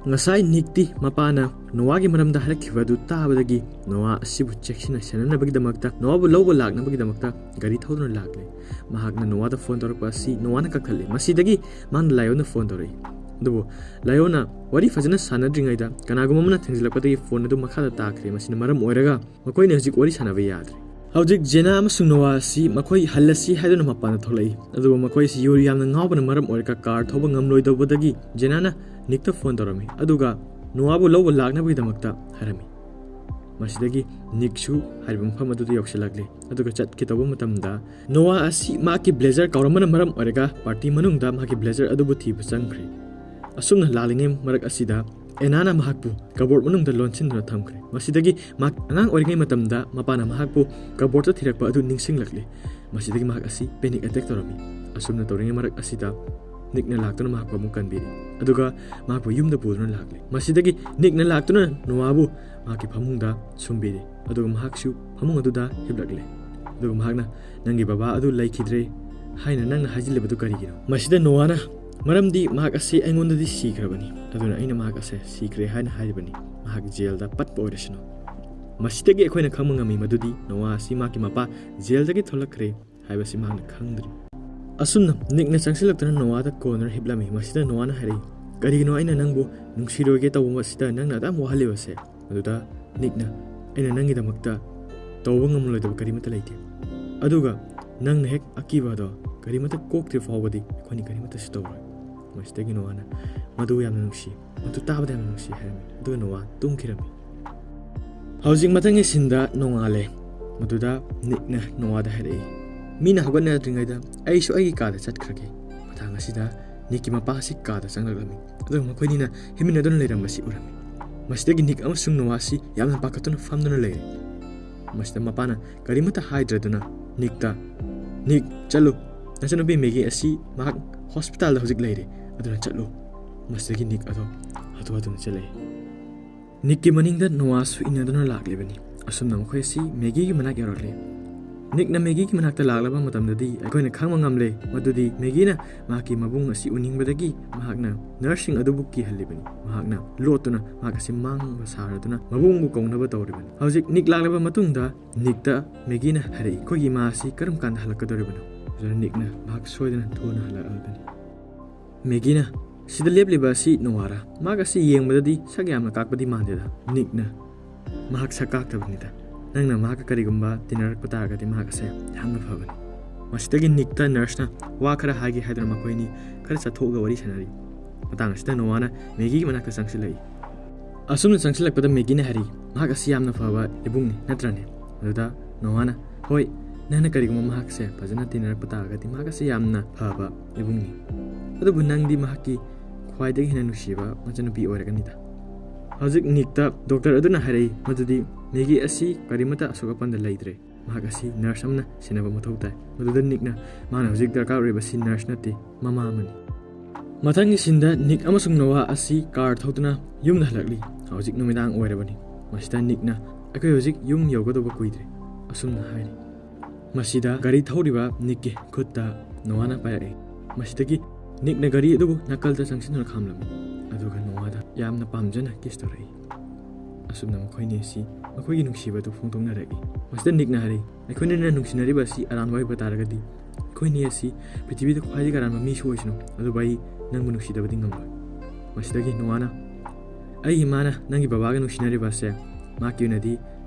ꯉꯁꯥꯏ ꯅꯤꯛꯇꯤ ꯃꯄꯥꯅ ꯅꯣꯋꯥꯒꯤ ꯃꯔꯝꯗ ꯍꯥꯏꯔꯛꯈꯤꯕ ꯑꯗꯨ ꯇꯥꯕꯗꯒꯤ ꯅꯣꯋꯥ ꯑꯁꯤꯕꯨ ꯆꯦꯛꯁꯤꯟꯅ ꯁꯦꯟꯅꯅꯕꯒꯤꯗꯃꯛꯇ, ꯅꯣꯋꯥꯕꯨ ꯂꯧꯕ ꯂꯥꯛꯅꯕꯒꯤꯗꯃꯛꯇ ꯒꯥꯔꯤ ꯊꯧꯗꯨꯅ ꯂꯥꯛꯂꯦ꯫ ꯃꯍꯥꯛꯅ ꯅꯣꯋꯥꯗ ꯐꯣꯟ ꯇꯧꯔꯛꯄ ꯑꯁꯤ ꯅꯣꯋꯥꯅ ꯀꯛꯊꯠꯂꯦ꯫ ꯃꯁꯤꯗꯒꯤ ꯃꯥꯅ ꯂꯥꯏꯑꯣꯟꯗ ꯐꯣꯟ ꯇꯧꯔꯛꯏ꯫ ꯑꯗꯨꯕꯨ ꯂꯥꯏꯑꯣꯟꯅ ꯋꯥꯔꯤ ꯐꯖꯅ ꯁꯥꯟꯅꯗ꯭ꯔꯤꯉꯩꯗ ꯀꯅꯥꯒꯨꯝꯕ ꯑꯃꯅ ꯊꯦꯡꯖꯤꯜꯂꯛꯄꯗꯒꯤ ꯐꯣꯟ ꯑꯗꯨ ꯃꯈꯥꯗ ꯇꯥꯈ꯭ꯔꯦ꯫ ꯃꯁꯤꯅ ꯃꯔꯝ ꯑꯣꯏꯔꯒ ꯃꯈꯣꯏꯅ ꯍꯧꯖꯤꯛ ꯋꯥꯔꯤ ꯁꯥꯟꯅꯕ ꯌꯥꯗ꯭ꯔꯦ꯫ ꯍꯧꯖꯤꯛ ꯖꯦꯅꯥ ꯑꯃꯁꯨꯡ ꯅꯣꯋꯥ ꯑꯁꯤ ꯃꯈꯣꯏ ꯍꯜꯂꯁꯤ ꯍꯥꯏꯗꯨꯅ ꯃꯄꯥꯟꯗ ꯊꯣꯛꯂꯛꯏ꯫ ꯑꯗꯨꯕꯨ ꯃꯈꯣꯏ ꯑꯁꯤ ꯌꯨ ꯌꯥꯝꯅ ꯉꯥꯎꯕꯅ ꯃꯔꯝ ꯑꯣꯏꯔꯒ ꯀꯥꯔ ꯊꯧꯕ ꯉꯝꯂꯣꯏꯗꯧꯕꯗꯒꯤ ꯖꯦꯅꯥꯅ ꯅꯤꯛꯇ ꯐꯣꯟ ꯇꯧꯔꯝꯃꯤ, ꯑꯗꯨꯒ ꯅꯣꯋꯥꯕꯨ ꯂꯧꯕ ꯂꯥꯛꯅꯕꯒꯤꯗꯃꯛꯇ ꯍꯥꯏꯔꯝꯃꯤ꯫ ꯃꯁꯤꯗꯒꯤ ꯅꯤꯛꯁꯨ ꯍꯥꯏꯔꯤꯕ ꯃꯐꯝ ꯑꯗꯨꯗ ꯌꯧꯁꯤꯜꯂꯛꯂꯦ꯫ ꯑꯗꯨꯒ ꯆꯠꯀꯦ ꯇꯧꯕ ꯃꯇꯝꯗ ꯅꯣꯋꯥ ꯑꯁꯤ ꯃꯍꯥꯛꯀꯤ ꯕ꯭ꯂꯦꯖꯔ ꯀꯥꯎꯔꯝꯕꯅ ꯃꯔꯝ ꯑꯣꯏꯔꯒ ꯄꯥꯔꯇꯤ ꯃꯅꯨꯡꯗ ꯃꯍꯥꯛꯀꯤ ꯕ꯭ꯂꯦꯖꯔ ꯑꯗꯨꯕꯨ ꯊꯤꯕ ꯆꯪꯈ꯭ꯔꯦ꯫ ꯑꯁꯨꯝꯅ ꯂꯥꯛꯂꯤꯉꯩ ꯃꯔꯛ ꯑꯁꯤꯗ ꯑꯦꯅꯥꯅ ꯃꯍꯥꯛꯄꯨ ꯀꯕꯣꯔꯗ ꯃꯅꯨꯡꯗ ꯂꯣꯟꯁꯤꯟꯗꯨꯅ ꯊꯝꯈ꯭ꯔꯦ꯫ ꯃꯁꯤꯗꯒꯤ ꯃꯍꯥꯛ ꯑꯉꯥꯡ ꯑꯣꯏꯔꯤꯉꯩ ꯃꯇꯝꯗ ꯃꯄꯥꯅ ꯃꯍꯥꯛꯄꯨ ꯀꯕꯣꯔꯗꯇ ꯊꯤꯔꯛꯄ ꯑꯗꯨ ꯅꯤꯡꯁꯤꯡꯂꯛꯂꯦ꯫ ꯃꯁꯤꯗꯒꯤ ꯃꯍꯥꯛ ꯑꯁꯤ ꯄꯦꯅꯤꯛ ꯑꯦꯇꯦꯛ ꯇꯧꯔꯝꯃꯤ꯫ ꯑꯁꯨꯝꯅ ꯇꯧꯔꯤꯉꯩ ꯃꯔꯛ ꯑꯁꯤꯗ ꯅꯤꯛꯅ ꯂꯥꯛꯇꯨꯅ ꯃꯍꯥꯛꯄꯨ ꯑꯃꯨꯛ ꯀꯟꯕꯤꯔꯤ, ꯑꯗꯨꯒ ꯃꯍꯥꯛꯄꯨ ꯌꯨꯝꯗ ꯄꯨꯗꯨꯅ ꯂꯥꯛꯂꯦ꯫ ꯃꯁꯤꯗꯒꯤ ꯅꯤꯛꯅ ꯂꯥꯛꯇꯨꯅ ꯅꯣꯋꯥꯕꯨ ꯃꯍꯥꯛꯀꯤ ꯐꯃꯨꯡꯗ ꯁꯨꯝꯕꯤꯔꯤ, ꯑꯗꯨꯒ ꯃꯍꯥꯛꯁꯨ ꯐꯃꯨꯡ ꯑꯗꯨꯗ ꯍꯤꯞꯂꯛꯂꯦ꯫ ꯑꯗꯨꯒ ꯃꯍꯥꯛꯅ, "ꯅꯪꯒꯤ ꯕꯕꯥ ꯑꯗꯨ ꯂꯩꯈꯤꯗ꯭ꯔꯦ ꯍꯥꯏꯅ ꯅꯪꯅ ꯍꯥꯏꯖꯤꯜꯂꯤꯕꯗꯨ ꯀꯔꯤꯒꯤꯅꯣ?" ꯃꯁꯤꯗ ꯅꯣꯋꯥꯅ, "ꯃꯔꯝꯗꯤ ꯃꯍꯥꯛ ꯑꯁꯤ ꯑꯩꯉꯣꯟꯗꯗꯤ ꯁꯤꯈ꯭ꯔꯕꯅꯤ, ꯑꯗꯨꯅ ꯑꯩꯅ ꯃꯍꯥꯛ ꯑꯁꯦ ꯁꯤꯈ꯭ꯔꯦ ꯍꯥꯏꯅ ꯍꯥꯏꯔꯤꯕꯅꯤ, ꯃꯍꯥꯛ ꯖꯦꯜꯗ ꯄꯠꯄ ꯑꯣꯏꯔꯁꯅꯨ꯫" ꯃꯁꯤꯗꯒꯤ ꯑꯩꯈꯣꯏꯅ ꯈꯪꯕ ꯉꯝꯃꯤ ꯃꯗꯨꯗꯤ ꯅꯣꯋꯥ ꯑꯁꯤ ꯃꯍꯥꯛꯀꯤ ꯃꯄꯥ ꯖꯦꯜꯗꯒꯤ ꯊꯣꯛꯂꯛꯈ꯭ꯔꯦ ꯍꯥꯏꯕꯁꯤ ꯃꯍꯥꯛꯅ ꯈꯪꯗ꯭ꯔꯤ꯫ ꯑꯁꯨꯝꯅ ꯅꯤꯛꯅ ꯆꯪꯁꯤꯜꯂꯛꯇꯨꯅ ꯅꯣꯋꯥꯗ ꯀꯣꯟꯗꯨꯅ ꯍꯤꯞꯂꯝꯃꯤ꯫ ꯃꯁꯤꯗ ꯅꯣꯋꯥꯅ ꯍꯥꯏꯔꯛꯏ, "ꯀꯔꯤꯒꯤꯅꯣ ꯑꯩꯅ ꯅꯪꯕꯨ ꯅꯨꯡꯁꯤꯔꯣꯏꯒꯦ ꯇꯧꯕ ꯑꯁꯤꯗ ꯅꯪꯅ ꯑꯗꯨꯝ ꯋꯥꯍꯜꯂꯤꯕꯁꯦ?" ꯑꯗꯨꯗ ꯅꯤꯛꯅ, "ꯑꯩꯅ ꯅꯪꯒꯤꯗꯃꯛꯇ ꯇꯧꯕ ꯉꯝꯂꯣꯏꯗꯕ ꯀꯔꯤꯃꯠꯇ ꯂꯩꯇꯦ꯫ ꯑꯗꯨꯒ ꯅꯪꯅ ꯍꯦꯛ ꯑꯀꯤꯕ ꯑꯗꯣ ꯀꯔꯤꯃꯠꯇ ꯀꯣꯛꯇ꯭ꯔꯤ ꯐꯥꯎꯕꯗꯤ ꯑꯩꯈꯣꯏꯅꯤ ꯀꯔꯤꯃꯠꯇꯁꯨ ꯇꯧꯔꯣꯏ꯫" ꯃꯁꯤꯗꯒꯤ ꯅꯣꯋꯥꯅ, "ꯃꯗꯨ ꯌꯥꯝꯅ ꯅꯨꯡꯁꯤ, ꯃꯗꯨ ꯇꯥꯕꯗ ꯌꯥꯝꯅ ꯅꯨꯡꯁꯤ" ꯍꯥꯏꯔꯝꯃꯤ꯫ ꯑꯗꯨꯒ ꯅꯣꯋꯥ ꯇꯨꯝꯈꯤꯔꯝꯃꯤ꯫ ꯍꯧꯖꯤꯛ ꯃꯊꯪꯒꯤ ꯁꯤꯟꯗ ꯅꯣꯡꯉꯥꯜꯂꯦ꯫ ꯃꯗꯨꯗ ꯅꯤꯛꯅ ꯅꯣꯋꯥꯗ ꯍꯥꯏꯔꯛꯏ, "ꯃꯤꯅ ꯍꯧꯒꯠꯅꯗ꯭ꯔꯤꯉꯩꯗ ꯑꯩꯁꯨ ꯑꯩꯒꯤ ꯀꯥꯗ ꯆꯠꯈ꯭ꯔꯒꯦ꯫" ꯃꯇꯥꯡ ꯑꯁꯤꯗ ꯅꯤꯛꯀꯤ ꯃꯄꯥ ꯑꯁꯤ ꯀꯥꯗ ꯆꯪꯂꯛꯂꯝꯃꯤ꯫ ꯑꯗꯨꯒ ꯃꯈꯣꯏꯅꯤꯅ ꯍꯤꯡꯃꯤꯟꯅꯗꯨꯅ ꯂꯩꯔꯝꯕꯁꯤ ꯎꯔꯝꯃꯤ꯫ ꯃꯁꯤꯗꯒꯤ ꯅꯤꯛ ꯑꯃꯁꯨꯡ ꯅꯣꯋꯥ ꯑꯁꯤ ꯌꯥꯝꯅ ꯄꯥꯈꯠꯇꯨꯅ ꯐꯝꯗꯨꯅ ꯂꯩꯔꯦ꯫ ꯃꯁꯤꯗ ꯃꯄꯥꯅ ꯀꯔꯤꯃꯠꯇ ꯍꯥꯏꯗ꯭ꯔꯗꯨꯅ ꯅꯤꯛꯇ, "ꯅꯤꯛ, ꯆꯠꯂꯨ꯫ ꯅꯆꯟꯅꯨꯄꯤ ꯃꯦꯒꯤ ꯑꯁꯤ ꯃꯍꯥꯛ ꯍꯣꯁꯄꯤꯇꯥꯜꯗ ꯍꯧꯖꯤꯛ ꯂꯩꯔꯦ꯫ ꯑꯗꯨꯅ ꯆꯠꯂꯨ꯫" ꯃꯁꯤꯗꯒꯤ ꯅꯤꯛ ꯑꯗꯣ ꯍꯥꯊꯨ ꯍꯥꯊꯨꯅ ꯆꯠꯂꯛꯏ꯫ ꯅꯤꯛꯀꯤ ꯃꯅꯤꯡꯗ ꯅꯣꯋꯥꯁꯨ ꯏꯟꯅꯗꯨꯅ ꯂꯥꯛꯂꯤꯕꯅꯤ꯫ ꯑꯁꯨꯝꯅ ꯃꯈꯣꯏ ꯑꯁꯤ ꯃꯦꯒꯤꯒꯤ ꯃꯅꯥꯛ ꯌꯧꯔꯛꯂꯦ꯫ ꯅꯤꯛꯅ ꯃꯦꯒꯤꯒꯤ ꯃꯅꯥꯛꯇ ꯂꯥꯛꯂꯕ ꯃꯇꯝꯗꯗꯤ ꯑꯩꯈꯣꯏꯅ ꯈꯪꯕ ꯉꯝꯂꯦ ꯃꯗꯨꯗꯤ ꯃꯦꯒꯤꯅ ꯃꯍꯥꯛꯀꯤ ꯃꯕꯨꯡ ꯑꯁꯤ ꯎꯅꯤꯡꯕꯗꯒꯤ ꯃꯍꯥꯛꯅ ꯅꯔꯁꯁꯤꯡ ꯑꯗꯨꯕꯨ ꯀꯤꯍꯜꯂꯤꯕꯅꯤ꯫ ꯃꯍꯥꯛꯅ ꯂꯣꯠꯇꯨꯅ ꯃꯍꯥꯛ ꯑꯁꯤ ꯃꯥꯡꯕ ꯁꯥꯔꯗꯨꯅ ꯃꯕꯨꯡꯕꯨ ꯀꯧꯅꯕ ꯇꯧꯔꯤꯕꯅꯤ꯫ ꯍꯧꯖꯤꯛ ꯅꯤꯛ ꯂꯥꯛꯂꯕ ꯃꯇꯨꯡꯗ ꯅꯤꯛꯇ ꯃꯦꯒꯤꯅ ꯍꯥꯏꯔꯛꯏ, "ꯑꯩꯈꯣꯏꯒꯤ ꯏꯃꯥ ꯑꯁꯤ ꯀꯔꯝ ꯀꯥꯟꯗ ꯍꯜꯂꯛꯀꯗꯧꯔꯤꯕꯅꯣ?" ꯑꯗꯨꯅ ꯅꯤꯛꯅ, "ꯃꯍꯥꯛ ꯁꯣꯏꯗꯅ ꯊꯨꯅ ꯍꯜꯂꯛꯂꯒꯅꯤ꯫" ꯃꯦꯒꯤꯅ, "ꯁꯤꯗ ꯂꯦꯞꯂꯤꯕ ꯑꯁꯤ ꯅꯣꯋꯥꯔꯥ? ꯃꯍꯥꯛ ꯑꯁꯤ ꯌꯦꯡꯕꯗꯗꯤ ꯁꯛ ꯌꯥꯝꯅ ꯀꯥꯛꯄꯗꯤ ꯃꯥꯟꯗꯦꯗ꯫" ꯅꯤꯛꯅ, "ꯃꯍꯥꯛ ꯁꯛ ꯀꯥꯛꯇꯕꯅꯤꯗ꯫ ꯅꯪꯅ ꯃꯍꯥꯛꯀ ꯀꯔꯤꯒꯨꯝꯕ ꯇꯤꯟꯅꯔꯛꯄ ꯇꯥꯔꯒꯗꯤ ꯃꯍꯥꯛ ꯑꯁꯦ ꯌꯥꯝꯅ ꯐꯕꯅꯤ꯫" ꯃꯁꯤꯗꯒꯤ ꯅꯤꯛꯇ ꯅꯔꯁꯅ ꯋꯥ ꯈꯔ ꯍꯥꯏꯒꯦ ꯍꯥꯏꯗꯨꯅ ꯃꯈꯣꯏ ꯑꯅꯤ ꯈꯔ ꯆꯠꯊꯣꯛꯑꯒ ꯋꯥꯔꯤ ꯁꯥꯟꯅꯔꯤ꯫ ꯃꯇꯥꯡ ꯑꯁꯤꯗ ꯅꯣꯋꯥꯅ ꯃꯦꯒꯤꯒꯤ ꯃꯅꯥꯛꯇ ꯆꯪꯁꯤꯜꯂꯛꯏ꯫ ꯑꯁꯨꯝꯅ ꯆꯪꯁꯤꯜꯂꯛꯄꯗ ꯃꯦꯒꯤꯅ ꯍꯥꯏꯔꯤ, "ꯃꯍꯥꯛ ꯑꯁꯤ ꯌꯥꯝꯅ ꯐꯕ ꯏꯕꯨꯡꯅꯤ, ꯅꯠꯇ꯭ꯔꯅꯦ?" ꯑꯗꯨꯗ ꯅꯣꯋꯥꯅ, "ꯍꯣꯏ, ꯅꯪꯅ ꯀꯔꯤꯒꯨꯝꯕ ꯃꯍꯥꯛꯁꯦ ꯐꯖꯅ ꯇꯤꯟꯅꯔꯛꯄ ꯇꯥꯔꯒꯗꯤ ꯃꯍꯥꯛ ꯑꯁꯤ ꯌꯥꯝꯅ ꯐꯕ ꯏꯕꯨꯡꯅꯤ꯫ ꯑꯗꯨꯕꯨ ꯅꯪꯗꯤ ꯃꯍꯥꯛꯀꯤ ꯈ꯭ꯋꯥꯏꯗꯒꯤ ꯍꯦꯟꯅ ꯅꯨꯡꯁꯤꯕ ꯃꯆꯟꯅꯨꯄꯤ ꯑꯣꯏꯔꯒꯅꯤꯗ꯫" ꯍꯧꯖꯤꯛ ꯅꯤꯛꯇ ꯗꯣꯛꯇꯔ ꯑꯗꯨꯅ ꯍꯥꯏꯔꯛꯏ ꯃꯗꯨꯗꯤ ꯃꯦꯒꯤ ꯑꯁꯤ ꯀꯔꯤꯃꯠꯇ ꯑꯁꯣꯛ ꯑꯄꯟꯗ ꯂꯩꯇ꯭ꯔꯦ꯫ ꯃꯍꯥꯛ ꯑꯁꯤ ꯅꯔꯁ ꯑꯃꯅ ꯁꯦꯟꯅꯕ ꯃꯊꯧ ꯇꯥꯏ꯫ ꯃꯗꯨꯗ ꯅꯤꯛꯅ, "ꯃꯥꯅ ꯍꯧꯖꯤꯛ ꯗꯔꯀꯥꯔ ꯑꯣꯏꯔꯤꯕꯁꯤ ꯅꯔꯁ ꯅꯠꯇꯦ, ꯃꯃꯥ ꯑꯃꯅꯤ꯫" ꯃꯊꯪꯒꯤ ꯁꯤꯟꯗ ꯅꯤꯛ ꯑꯃꯁꯨꯡ ꯅꯣꯋꯥ ꯑꯁꯤ ꯀꯥꯔ ꯊꯧꯗꯨꯅ ꯌꯨꯝꯗ ꯍꯜꯂꯛꯂꯤ꯫ ꯍꯧꯖꯤꯛ ꯅꯨꯃꯤꯗꯥꯡ ꯑꯣꯏꯔꯕꯅꯤ꯫ ꯃꯁꯤꯗ ꯅꯤꯛꯅ, "ꯑꯩꯈꯣꯏ ꯍꯧꯖꯤꯛ ꯌꯨꯝ ꯌꯧꯒꯗꯧꯕ ꯀꯨꯏꯗ꯭ꯔꯦ," ꯑꯁꯨꯝꯅ ꯍꯥꯏꯔꯤ꯫ ꯃꯁꯤꯗ ꯒꯥꯔꯤ ꯊꯧꯔꯤꯕ ꯅꯤꯛꯀꯤ ꯈꯨꯠꯇ ꯅꯣꯋꯥꯅ ꯄꯥꯏꯔꯛꯏ꯫ ꯃꯁꯤꯗꯒꯤ ꯅꯤꯛꯅ ꯒꯥꯔꯤ ꯑꯗꯨꯕꯨ ꯅꯥꯀꯜꯗ ꯆꯪꯁꯤꯟꯗꯨꯅ ꯈꯥꯝꯂꯝꯃꯤ꯫ ꯑꯗꯨꯒ ꯅꯣꯋꯥꯗ ꯌꯥꯝꯅ ꯄꯥꯝꯖꯅ ꯀꯤꯁ ꯇꯧꯔꯛꯏ꯫ ꯑꯁꯨꯝꯅ ꯃꯈꯣꯏꯅꯤ ꯑꯁꯤ ꯃꯈꯣꯏꯒꯤ ꯅꯨꯡꯁꯤꯕ ꯑꯗꯨ ꯐꯣꯡꯗꯣꯛꯅꯔꯛꯏ꯫ ꯃꯁꯤꯗ ꯅꯤꯛꯅ ꯍꯥꯏꯔꯛꯏ, "ꯑꯩꯈꯣꯏꯅꯤꯅ ꯅꯨꯡꯁꯤꯅꯔꯤꯕ ꯑꯁꯤ ꯑꯔꯥꯟꯕ ꯑꯣꯏꯕ ꯇꯥꯔꯒꯗꯤ, ꯑꯩꯈꯣꯏꯅꯤ ꯑꯁꯤ ꯄ꯭ꯔꯤꯊꯤꯕꯤꯗ ꯈ꯭ꯋꯥꯏꯗꯒꯤ ꯑꯔꯥꯟꯕ ꯃꯤꯁꯨ ꯑꯣꯏꯁꯅꯨ, ꯑꯗꯨꯕꯨ ꯑꯩ ꯅꯪꯕꯨ ꯅꯨꯡꯁꯤꯗꯕꯗꯤ ꯉꯝꯂꯣꯏ꯫" ꯃꯁꯤꯗꯒꯤ ꯅꯣꯋꯥꯅ, "ꯑꯩꯒꯤ ꯏꯃꯥꯅ ꯅꯪꯒꯤ ꯕꯕꯥꯒ ꯅꯨꯡꯁꯤꯅꯔꯤꯕ ꯑꯁꯦ ꯃꯍꯥꯛꯀꯤ ꯑꯣꯏꯅꯗꯤ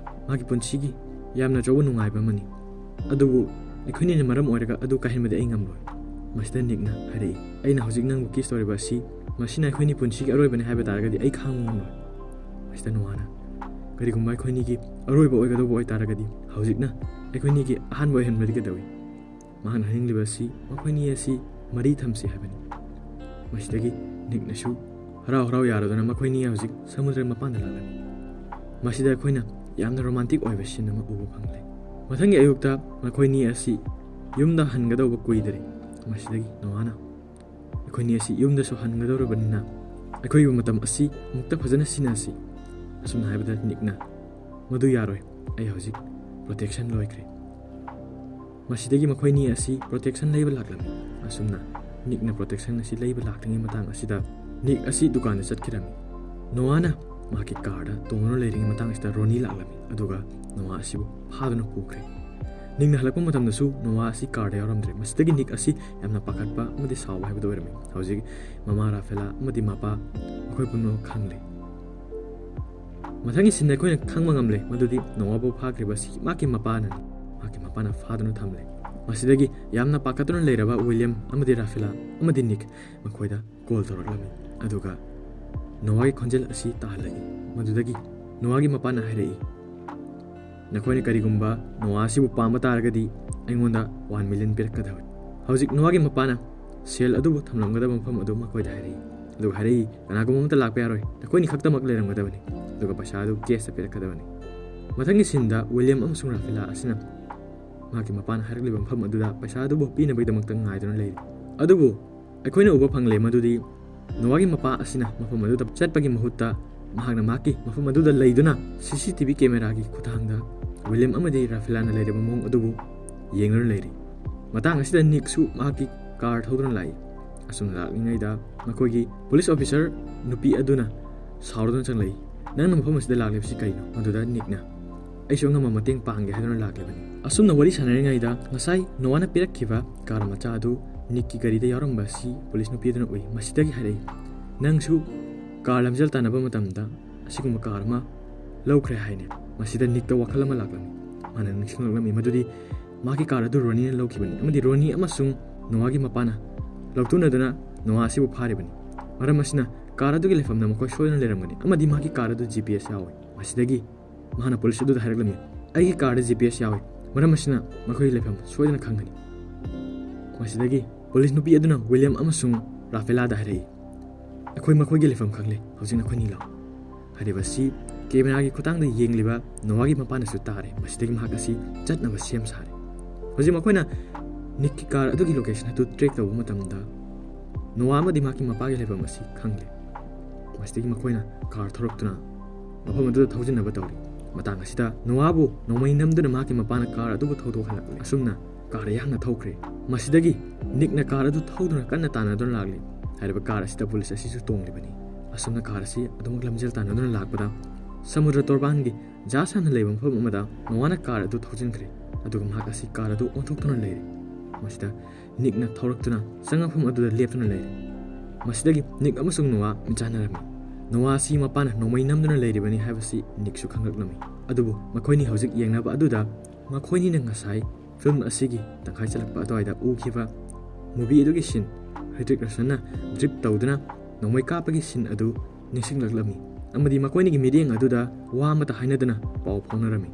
ꯃꯍꯥꯛꯀꯤ ꯄꯨꯟꯁꯤꯒꯤ ꯌꯥꯝꯅ ꯑꯆꯧꯕ ꯅꯨꯡꯉꯥꯏꯕ ꯑꯃꯅꯤ꯫ ꯑꯗꯨꯕꯨ ꯑꯩꯈꯣꯏꯅꯤꯅ ꯃꯔꯝ ꯑꯣꯏꯔꯒ ꯑꯗꯨ ꯀꯥꯏꯍꯟꯕꯗꯤ ꯑꯩ ꯉꯝꯂꯣꯏ꯫" ꯃꯁꯤꯗ ꯅꯤꯛꯅ ꯍꯥꯏꯔꯛꯏ, "ꯑꯩꯅ ꯍꯧꯖꯤꯛ ꯅꯪꯕꯨ ꯀꯤꯁ ꯇꯧꯔꯤꯕ ꯑꯁꯤ, ꯃꯁꯤꯅ ꯑꯩꯈꯣꯏꯅꯤ ꯄꯨꯟꯁꯤꯒꯤ ꯑꯔꯣꯏꯕꯅꯤ ꯍꯥꯏꯕ ꯇꯥꯔꯒꯗꯤ ꯑꯩ ꯈꯥꯡꯕ ꯉꯝꯂꯣꯏ꯫" ꯃꯁꯤꯗ ꯅꯣꯋꯥꯅ, "ꯀꯔꯤꯒꯨꯝꯕ ꯑꯩꯈꯣꯏꯅꯤꯒꯤ ꯑꯔꯣꯏꯕ ꯑꯣꯏꯒꯗꯧꯕ ꯑꯣꯏꯇꯥꯔꯒꯗꯤ ꯍꯧꯖꯤꯛꯅ ꯑꯩꯈꯣꯏꯅꯤꯒꯤ ꯑꯍꯥꯟꯕ ꯑꯣꯏꯍꯟꯕꯗꯤ ꯀꯩꯗꯧꯏ?" ꯃꯍꯥꯛꯅ ꯍꯥꯏꯅꯤꯡꯂꯤꯕ ꯑꯁꯤ ꯃꯈꯣꯏꯅꯤ ꯑꯁꯤ ꯃꯔꯤ ꯊꯝꯁꯤ ꯍꯥꯏꯕꯅꯤ꯫ ꯃꯁꯤꯗꯒꯤ ꯅꯤꯛꯅꯁꯨ ꯍꯔꯥꯎ ꯍꯔꯥꯎ ꯌꯥꯔꯗꯨꯅ ꯃꯈꯣꯏꯅꯤ ꯍꯧꯖꯤꯛ ꯁꯃꯨꯗ꯭ꯔ ꯃꯄꯥꯟꯗ ꯂꯥꯛꯂꯝꯃꯤ꯫ ꯃꯁꯤꯗ ꯑꯩꯈꯣꯏꯅ ꯌꯥꯝꯅ ꯔꯣꯃꯥꯟꯇꯤꯛ ꯑꯣꯏꯕ ꯁꯤꯟ ꯑꯃ ꯎꯕ ꯐꯪꯂꯦ꯫ ꯃꯊꯪꯒꯤ ꯑꯌꯨꯛꯇ ꯃꯈꯣꯏꯅꯤ ꯑꯁꯤ ꯌꯨꯝꯗ ꯍꯟꯒꯗꯧꯕ ꯀꯨꯏꯗ꯭ꯔꯦ꯫ ꯃꯁꯤꯗꯒꯤ ꯅꯣꯋꯥꯅ, "ꯑꯩꯈꯣꯏꯅꯤ ꯑꯁꯤ ꯌꯨꯝꯗꯁꯨ ꯍꯟꯒꯗꯧꯔꯕꯅꯤꯅ ꯑꯩꯈꯣꯏꯒꯤ ꯃꯇꯝ ꯑꯁꯤ ꯑꯃꯨꯛꯇ ꯐꯖꯅ ꯁꯤꯟꯅꯁꯤ꯫" ꯑꯁꯨꯝꯅ ꯍꯥꯏꯕꯗ ꯅꯤꯛꯅ, "ꯃꯗꯨ ꯌꯥꯔꯣꯏ, ꯑꯩ ꯍꯧꯖꯤꯛ ꯄ꯭ꯔꯣꯇꯦꯛꯁꯟ ꯂꯣꯏꯈ꯭ꯔꯦ꯫" ꯃꯁꯤꯗꯒꯤ ꯃꯈꯣꯏꯅꯤ ꯑꯁꯤ ꯄ꯭ꯔꯣꯇꯦꯛꯁꯟ ꯂꯩꯕ ꯂꯥꯛꯂꯝꯃꯤ꯫ ꯑꯁꯨꯝꯅ ꯅꯤꯛꯅ ꯄ꯭ꯔꯣꯇꯦꯛꯁꯟ ꯑꯁꯤ ꯂꯩꯕ ꯂꯥꯛꯇ꯭ꯔꯤꯉꯩ ꯃꯇꯥꯡ ꯑꯁꯤꯗ ꯅꯤꯛ ꯑꯁꯤ ꯗꯨꯀꯥꯟꯗ ꯆꯠꯈꯤꯔꯝꯃꯤ꯫ ꯅꯣꯋꯥꯅ ꯃꯍꯥꯛꯀꯤ ꯀꯥꯔꯗ ꯇꯣꯡꯗꯨꯅ ꯂꯩꯔꯤꯉꯩ ꯃꯇꯥꯡ ꯑꯁꯤꯗ ꯔꯣꯅꯤ ꯂꯥꯛꯂꯝꯃꯤ, ꯑꯗꯨꯒ ꯅꯣꯋꯥ ꯑꯁꯤꯕꯨ ꯐꯥꯗꯨꯅ ꯄꯨꯈ꯭ꯔꯦ꯫ ꯅꯤꯛꯅ ꯍꯜꯂꯛꯄ ꯃꯇꯝꯗꯁꯨ ꯅꯣꯋꯥ ꯑꯁꯤ ꯀꯥꯔꯗ ꯌꯥꯎꯔꯝꯗ꯭ꯔꯦ꯫ ꯃꯁꯤꯗꯒꯤ ꯅꯤꯛ ꯑꯁꯤ ꯌꯥꯝꯅ ꯄꯥꯈꯠꯄ ꯑꯃꯗꯤ ꯁꯥꯎꯕ ꯍꯥꯏꯕꯗꯨ ꯑꯣꯏꯔꯝꯃꯤ꯫ ꯍꯧꯖꯤꯛ ꯃꯃꯥ ꯔꯥꯐꯦꯂꯥ ꯑꯃꯗꯤ ꯃꯄꯥ ꯃꯈꯣꯏ ꯄꯨꯝꯅꯃꯛ ꯈꯪꯂꯦ꯫ ꯃꯊꯪꯒꯤ ꯁꯤꯟꯗ ꯑꯩꯈꯣꯏꯅ ꯈꯪꯕ ꯉꯝꯂꯦ ꯃꯗꯨꯗꯤ ꯅꯣꯋꯥꯕꯨ ꯐꯥꯈ꯭ꯔꯤꯕ ꯑꯁꯤ ꯃꯍꯥꯛꯀꯤ ꯃꯄꯥꯅꯅꯤ꯫ ꯃꯍꯥꯛꯀꯤ ꯃꯄꯥꯅ ꯐꯥꯗꯨꯅ ꯊꯝꯂꯦ꯫ ꯃꯁꯤꯗꯒꯤ ꯌꯥꯝꯅ ꯄꯥꯈꯠꯇꯨꯅ ꯂꯩꯔꯕ ꯋꯤꯂꯤꯌꯝ ꯑꯃꯗꯤ ꯔꯥꯐꯦꯂꯥ ꯑꯃꯗꯤ ꯅꯤꯛ ꯃꯈꯣꯏꯗ ꯀꯣꯜ ꯇꯧꯔꯛꯂꯝꯃꯤ꯫ ꯑꯗꯨꯒ ꯅꯣꯋꯥꯒꯤ ꯈꯣꯟꯖꯦꯜ ꯑꯁꯤ ꯇꯥꯍꯜꯂꯛꯏ꯫ ꯃꯗꯨꯗꯒꯤ ꯅꯣꯋꯥꯒꯤ ꯃꯄꯥꯅ ꯍꯥꯏꯔꯛꯏ, "ꯅꯈꯣꯏꯅ ꯀꯔꯤꯒꯨꯝꯕ ꯅꯣꯋꯥ ꯑꯁꯤꯕꯨ ꯄꯥꯝꯕ ꯇꯥꯔꯒꯗꯤ ꯑꯩꯉꯣꯟꯗ ꯋꯥꯟ ꯃꯤꯂꯤꯌꯟ ꯄꯤꯔꯛꯀꯗꯕꯅꯤ꯫" ꯍꯧꯖꯤꯛ ꯅꯣꯋꯥꯒꯤ ꯃꯄꯥꯅ ꯁꯦꯜ ꯑꯗꯨꯕꯨ ꯊꯝꯂꯝꯒꯗꯕ ꯃꯐꯝ ꯑꯗꯨ ꯃꯈꯣꯏꯗ ꯍꯥꯏꯔꯛꯏ꯫ ꯑꯗꯨꯒ ꯍꯥꯏꯔꯛꯏ, "ꯀꯅꯥꯒꯨꯝꯕ ꯑꯃꯠꯇ ꯂꯥꯛꯄ ꯌꯥꯔꯣꯏ, ꯅꯈꯣꯏꯅꯤ ꯈꯛꯇꯃꯛ ꯂꯩꯔꯝꯒꯗꯕꯅꯤ꯫ ꯑꯗꯨꯒ ꯄꯩꯁꯥ ꯑꯗꯨ ꯀꯦꯁꯇ ꯄꯤꯔꯛꯀꯗꯕꯅꯤ꯫" ꯃꯊꯪꯒꯤ ꯁꯤꯟꯗ ꯋꯤꯂꯤꯌꯝ ꯑꯃꯁꯨꯡ ꯔꯥꯐꯦꯂꯥ ꯑꯁꯤꯅ ꯃꯍꯥꯛꯀꯤ ꯃꯄꯥꯅ ꯍꯥꯏꯔꯛꯂꯤꯕ ꯃꯐꯝ ꯑꯗꯨꯗ ꯄꯩꯁꯥ ꯑꯗꯨꯕꯨ ꯄꯤꯅꯕꯒꯤꯗꯃꯛꯇ ꯉꯥꯏꯗꯨꯅ ꯂꯩꯔꯤ꯫ ꯑꯗꯨꯕꯨ ꯑꯩꯈꯣꯏꯅ ꯎꯕ ꯐꯪꯂꯦ ꯃꯗꯨꯗꯤ ꯅꯣꯋꯥꯒꯤ ꯃꯄꯥ ꯑꯁꯤꯅ ꯃꯐꯝ ꯑꯗꯨꯗ ꯆꯠꯄꯒꯤ ꯃꯍꯨꯠꯇ ꯃꯍꯥꯛꯅ ꯃꯍꯥꯛꯀꯤ ꯃꯐꯝ ꯑꯗꯨꯗ ꯂꯩꯗꯨꯅ ꯁꯤ ꯁꯤ ꯇꯤ ꯚꯤ ꯀꯦꯃꯦꯔꯥꯒꯤ ꯈꯨꯠꯊꯥꯡꯗ ꯋꯤꯂꯤꯌꯝ ꯑꯃꯗꯤ ꯔꯥꯐꯦꯂꯥꯅ ꯂꯩꯔꯤꯕ ꯃꯑꯣꯡ ꯑꯗꯨꯕꯨ ꯌꯦꯡꯗꯨꯅ ꯂꯩꯔꯤ꯫ ꯃꯇꯥꯡ ꯑꯁꯤꯗ ꯅꯤꯛꯁꯨ ꯃꯍꯥꯛꯀꯤ ꯀꯥꯔ ꯊꯧꯗꯨꯅ ꯂꯥꯛꯏ꯫ ꯑꯁꯨꯝꯅ ꯂꯥꯛꯂꯤꯉꯩꯗ ꯃꯈꯣꯏꯒꯤ ꯄꯨꯂꯤꯁ ꯑꯣꯐꯤꯁꯔ ꯅꯨꯄꯤ ꯑꯗꯨꯅ ꯁꯥꯎꯔꯗꯨꯅ ꯆꯪꯂꯛꯏ꯫ "ꯅꯪꯅ ꯃꯐꯝ ꯑꯁꯤꯗ ꯂꯥꯛꯂꯤꯕꯁꯤ ꯀꯩꯅꯣ?" ꯃꯗꯨꯗ ꯅꯤꯛꯅ, "ꯑꯩꯁꯨ ꯑꯉꯝꯕ ꯃꯇꯦꯡ ꯄꯥꯡꯒꯦ ꯍꯥꯏꯗꯨꯅ ꯂꯥꯛꯂꯤꯕꯅꯤ꯫" ꯑꯁꯨꯝꯅ ꯋꯥꯔꯤ ꯁꯥꯟꯅꯔꯤꯉꯩꯗ ꯉꯁꯥꯏ ꯅꯣꯋꯥꯅ ꯄꯤꯔꯛꯈꯤꯕ ꯀꯥꯔ ꯃꯆꯥ ꯑꯗꯨ ꯅꯤꯛꯀꯤ ꯒꯥꯔꯤꯗ ꯌꯥꯎꯔꯝꯕ ꯑꯁꯤ ꯄꯨꯂꯤꯁ ꯅꯨꯄꯤ ꯑꯗꯨꯅ ꯎꯏ꯫ ꯃꯁꯤꯗꯒꯤ ꯍꯥꯏꯔꯛꯏ, "ꯅꯪꯁꯨ ꯀꯥꯔ ꯂꯝꯖꯦꯜ ꯇꯥꯟꯅꯕ ꯃꯇꯝꯗ ꯑꯁꯤꯒꯨꯝꯕ ꯀꯥꯔ ꯑꯃ ꯂꯧꯈ꯭ꯔꯦ ꯍꯥꯏꯅꯦ?" ꯃꯁꯤꯗ ꯅꯤꯛꯇ ꯋꯥꯈꯜ ꯑꯃ ꯂꯥꯛꯂꯝꯃꯤ꯫ ꯃꯥꯅ ꯅꯤꯡꯁꯤꯡꯂꯛꯂꯝꯃꯤ ꯃꯗꯨꯗꯤ ꯃꯍꯥꯛꯀꯤ ꯀꯥꯔ ꯑꯗꯨ ꯔꯣꯅꯤꯅ ꯂꯧꯈꯤꯕꯅꯤ ꯑꯃꯗꯤ ꯔꯣꯅꯤ ꯑꯃꯁꯨꯡ ꯅꯣꯋꯥꯒꯤ ꯃꯄꯥꯅ ꯂꯧꯊꯣꯛꯅꯗꯨꯅ ꯅꯣꯋꯥ ꯑꯁꯤꯕꯨ ꯐꯥꯔꯤꯕꯅꯤ꯫ ꯃꯔꯝ ꯑꯁꯤꯅ ꯀꯥꯔ ꯑꯗꯨꯒꯤ ꯂꯩꯐꯝꯗ ꯃꯈꯣꯏ ꯁꯣꯏꯗꯅ ꯂꯩꯔꯝꯒꯅꯤ ꯑꯃꯗꯤ ꯃꯍꯥꯛꯀꯤ ꯀꯥꯔ ꯑꯗꯨ ꯖꯤ ꯄꯤ ꯑꯦꯁ ꯌꯥꯎꯏ꯫ ꯃꯁꯤꯗꯒꯤ ꯃꯍꯥꯛꯅ ꯄꯨꯂꯤꯁ ꯑꯗꯨꯗ ꯍꯥꯏꯔꯛꯂꯝꯃꯤ, "ꯑꯩꯒꯤ ꯀꯥꯔꯗ ꯖꯤ ꯄꯤ ꯑꯦꯁ ꯌꯥꯎꯏ, ꯃꯔꯝ ꯑꯁꯤꯅ ꯃꯈꯣꯏꯒꯤ ꯂꯩꯐꯝ ꯁꯣꯏꯗꯅ ꯈꯪꯒꯅꯤ"꯫ ꯃꯁꯤꯗꯒꯤ ꯄꯨꯂꯤꯁ ꯅꯨꯄꯤ ꯑꯗꯨꯅ ꯋꯤꯂꯤꯌꯝ ꯑꯃꯁꯨꯡ ꯔꯥꯐꯦꯂꯥꯗ ꯍꯥꯏꯔꯛꯏ, "ꯑꯩꯈꯣꯏ ꯃꯈꯣꯏꯒꯤ ꯂꯩꯐꯝ ꯈꯪꯂꯦ, ꯍꯧꯖꯤꯛ ꯅꯈꯣꯏꯅꯤ ꯂꯥꯛꯎ"꯫ ꯍꯥꯏꯔꯤꯕ ꯑꯁꯤ ꯀꯦꯃꯦꯔꯥꯒꯤ ꯈꯨꯠꯊꯥꯡꯗ ꯌꯦꯡꯂꯤꯕ ꯅꯣꯋꯥꯒꯤ ꯃꯄꯥꯅꯁꯨ ꯇꯥꯔꯦ꯫ ꯃꯁꯤꯗꯒꯤ ꯃꯍꯥꯛ ꯑꯁꯤ ꯆꯠꯅꯕ ꯁꯦꯝ ꯁꯥꯔꯦ꯫ ꯍꯧꯖꯤꯛ ꯃꯈꯣꯏꯅ ꯅꯤꯛꯀꯤ ꯀꯥꯔ ꯑꯗꯨꯒꯤ ꯂꯣꯀꯦꯁꯟ ꯑꯗꯨ ꯇ꯭ꯔꯦꯛ ꯇꯧꯕ ꯃꯇꯝꯗ ꯅꯣꯋꯥ ꯑꯃꯗꯤ ꯃꯍꯥꯛꯀꯤ ꯃꯄꯥꯒꯤ ꯂꯩꯐꯝ ꯑꯁꯤ ꯈꯪꯂꯦ꯫ ꯃꯁꯤꯗꯒꯤ ꯃꯈꯣꯏꯅ ꯀꯥꯔ ꯊꯧꯔꯛꯇꯨꯅ ꯃꯐꯝ ꯑꯗꯨꯗ ꯊꯧꯖꯤꯟꯅꯕ ꯇꯧꯔꯤ꯫ ꯃꯇꯥꯡ ꯑꯁꯤꯗ ꯅꯣꯋꯥꯕꯨ ꯅꯣꯡꯃꯩ ꯅꯝꯗꯨꯅ ꯃꯍꯥꯛꯀꯤ ꯃꯄꯥꯅ ꯀꯥꯔ ꯑꯗꯨꯕꯨ ꯊꯧꯗꯣꯛꯍꯜꯂꯛꯂꯦ꯫ ꯑꯁꯨꯝꯅ ꯀꯥꯔ ꯌꯥꯡꯅ ꯊꯧꯈ꯭ꯔꯦ꯫ ꯃꯁꯤꯗꯒꯤ ꯅꯤꯛꯅ ꯀꯥꯔ ꯑꯗꯨ ꯊꯧꯗꯨꯅ ꯀꯟꯅ ꯇꯥꯟꯅꯗꯨꯅ ꯂꯥꯛꯂꯤ꯫ ꯍꯥꯏꯔꯤꯕ ꯀꯥꯔ ꯑꯁꯤꯗ ꯄꯨꯂꯤꯁ ꯑꯁꯤꯁꯨ ꯇꯣꯡꯂꯤꯕꯅꯤ꯫ ꯑꯁꯨꯝꯅ ꯀꯥꯔ ꯑꯁꯤ ꯑꯗꯨꯃꯛ ꯂꯝꯖꯦꯜ ꯇꯥꯟꯅꯗꯨꯅ ꯂꯥꯛꯄꯗ ꯁꯃꯨꯗ꯭ꯔ ꯇꯣꯔꯕꯥꯟꯒꯤ ꯖꯍꯥꯖ ꯁꯥꯟꯅ ꯂꯩꯕ ꯃꯐꯝ ꯑꯃꯗ ꯅꯣꯋꯥꯅ ꯀꯥꯔ ꯑꯗꯨ ꯊꯧꯖꯤꯟꯈ꯭ꯔꯦ꯫ ꯑꯗꯨꯒ ꯃꯍꯥꯛ ꯑꯁꯤ ꯀꯥꯔ ꯑꯗꯨ ꯑꯣꯟꯊꯣꯛꯇꯨꯅ ꯂꯩꯔꯦ꯫ ꯃꯁꯤꯗ ꯅꯤꯛꯅ ꯊꯧꯔꯛꯇꯨꯅ ꯆꯪꯉꯛꯐꯝ ꯑꯗꯨꯗ ꯂꯦꯞꯇꯨꯅ ꯂꯩꯔꯦ꯫ ꯃꯁꯤꯗꯒꯤ ꯅꯤꯛ ꯑꯃꯁꯨꯡ ꯅꯣꯋꯥ ꯃꯤꯠꯆꯥꯟꯅꯔꯝꯃꯤ꯫ ꯅꯣꯋꯥ ꯑꯁꯤ ꯃꯄꯥꯅ ꯅꯣꯡꯃꯩ ꯅꯝꯗꯨꯅ ꯂꯩꯔꯤꯕꯅꯤ ꯍꯥꯏꯕꯁꯤ ꯅꯤꯛꯁꯨ ꯈꯪꯂꯛꯂꯝꯃꯤ꯫ ꯑꯗꯨꯕꯨ ꯃꯈꯣꯏꯅꯤ ꯍꯧꯖꯤꯛ ꯌꯦꯡꯅꯕ ꯑꯗꯨꯗ ꯃꯈꯣꯏꯅꯤꯅ ꯉꯁꯥꯏ ꯐꯤꯂꯝ ꯑꯁꯤꯒꯤ ꯇꯪꯈꯥꯏ ꯆꯜꯂꯛꯄ ꯑꯗꯨꯋꯥꯏꯗ ꯎꯈꯤꯕ movie ꯑꯗꯨꯒꯤ scene, ꯍ꯭ꯔꯤꯇꯤꯛ ꯔꯣꯁꯟꯅ drift ꯇꯧꯗꯨꯅ ꯅꯣꯡꯃꯩ ꯀꯥꯞꯄꯒꯤ scene ꯑꯗꯨ ꯅꯤꯡꯁꯤꯡꯂꯛꯂꯝꯃꯤ ꯑꯃꯗꯤ ꯃꯈꯣꯏꯅꯤꯒꯤ ꯃꯤꯠꯌꯦꯡ ꯑꯗꯨꯗ ꯋꯥ ꯑꯃꯠꯇ ꯍꯥꯏꯅꯗꯅ ꯄꯥꯎ ꯐꯥꯎꯅꯔꯝꯃꯤ꯫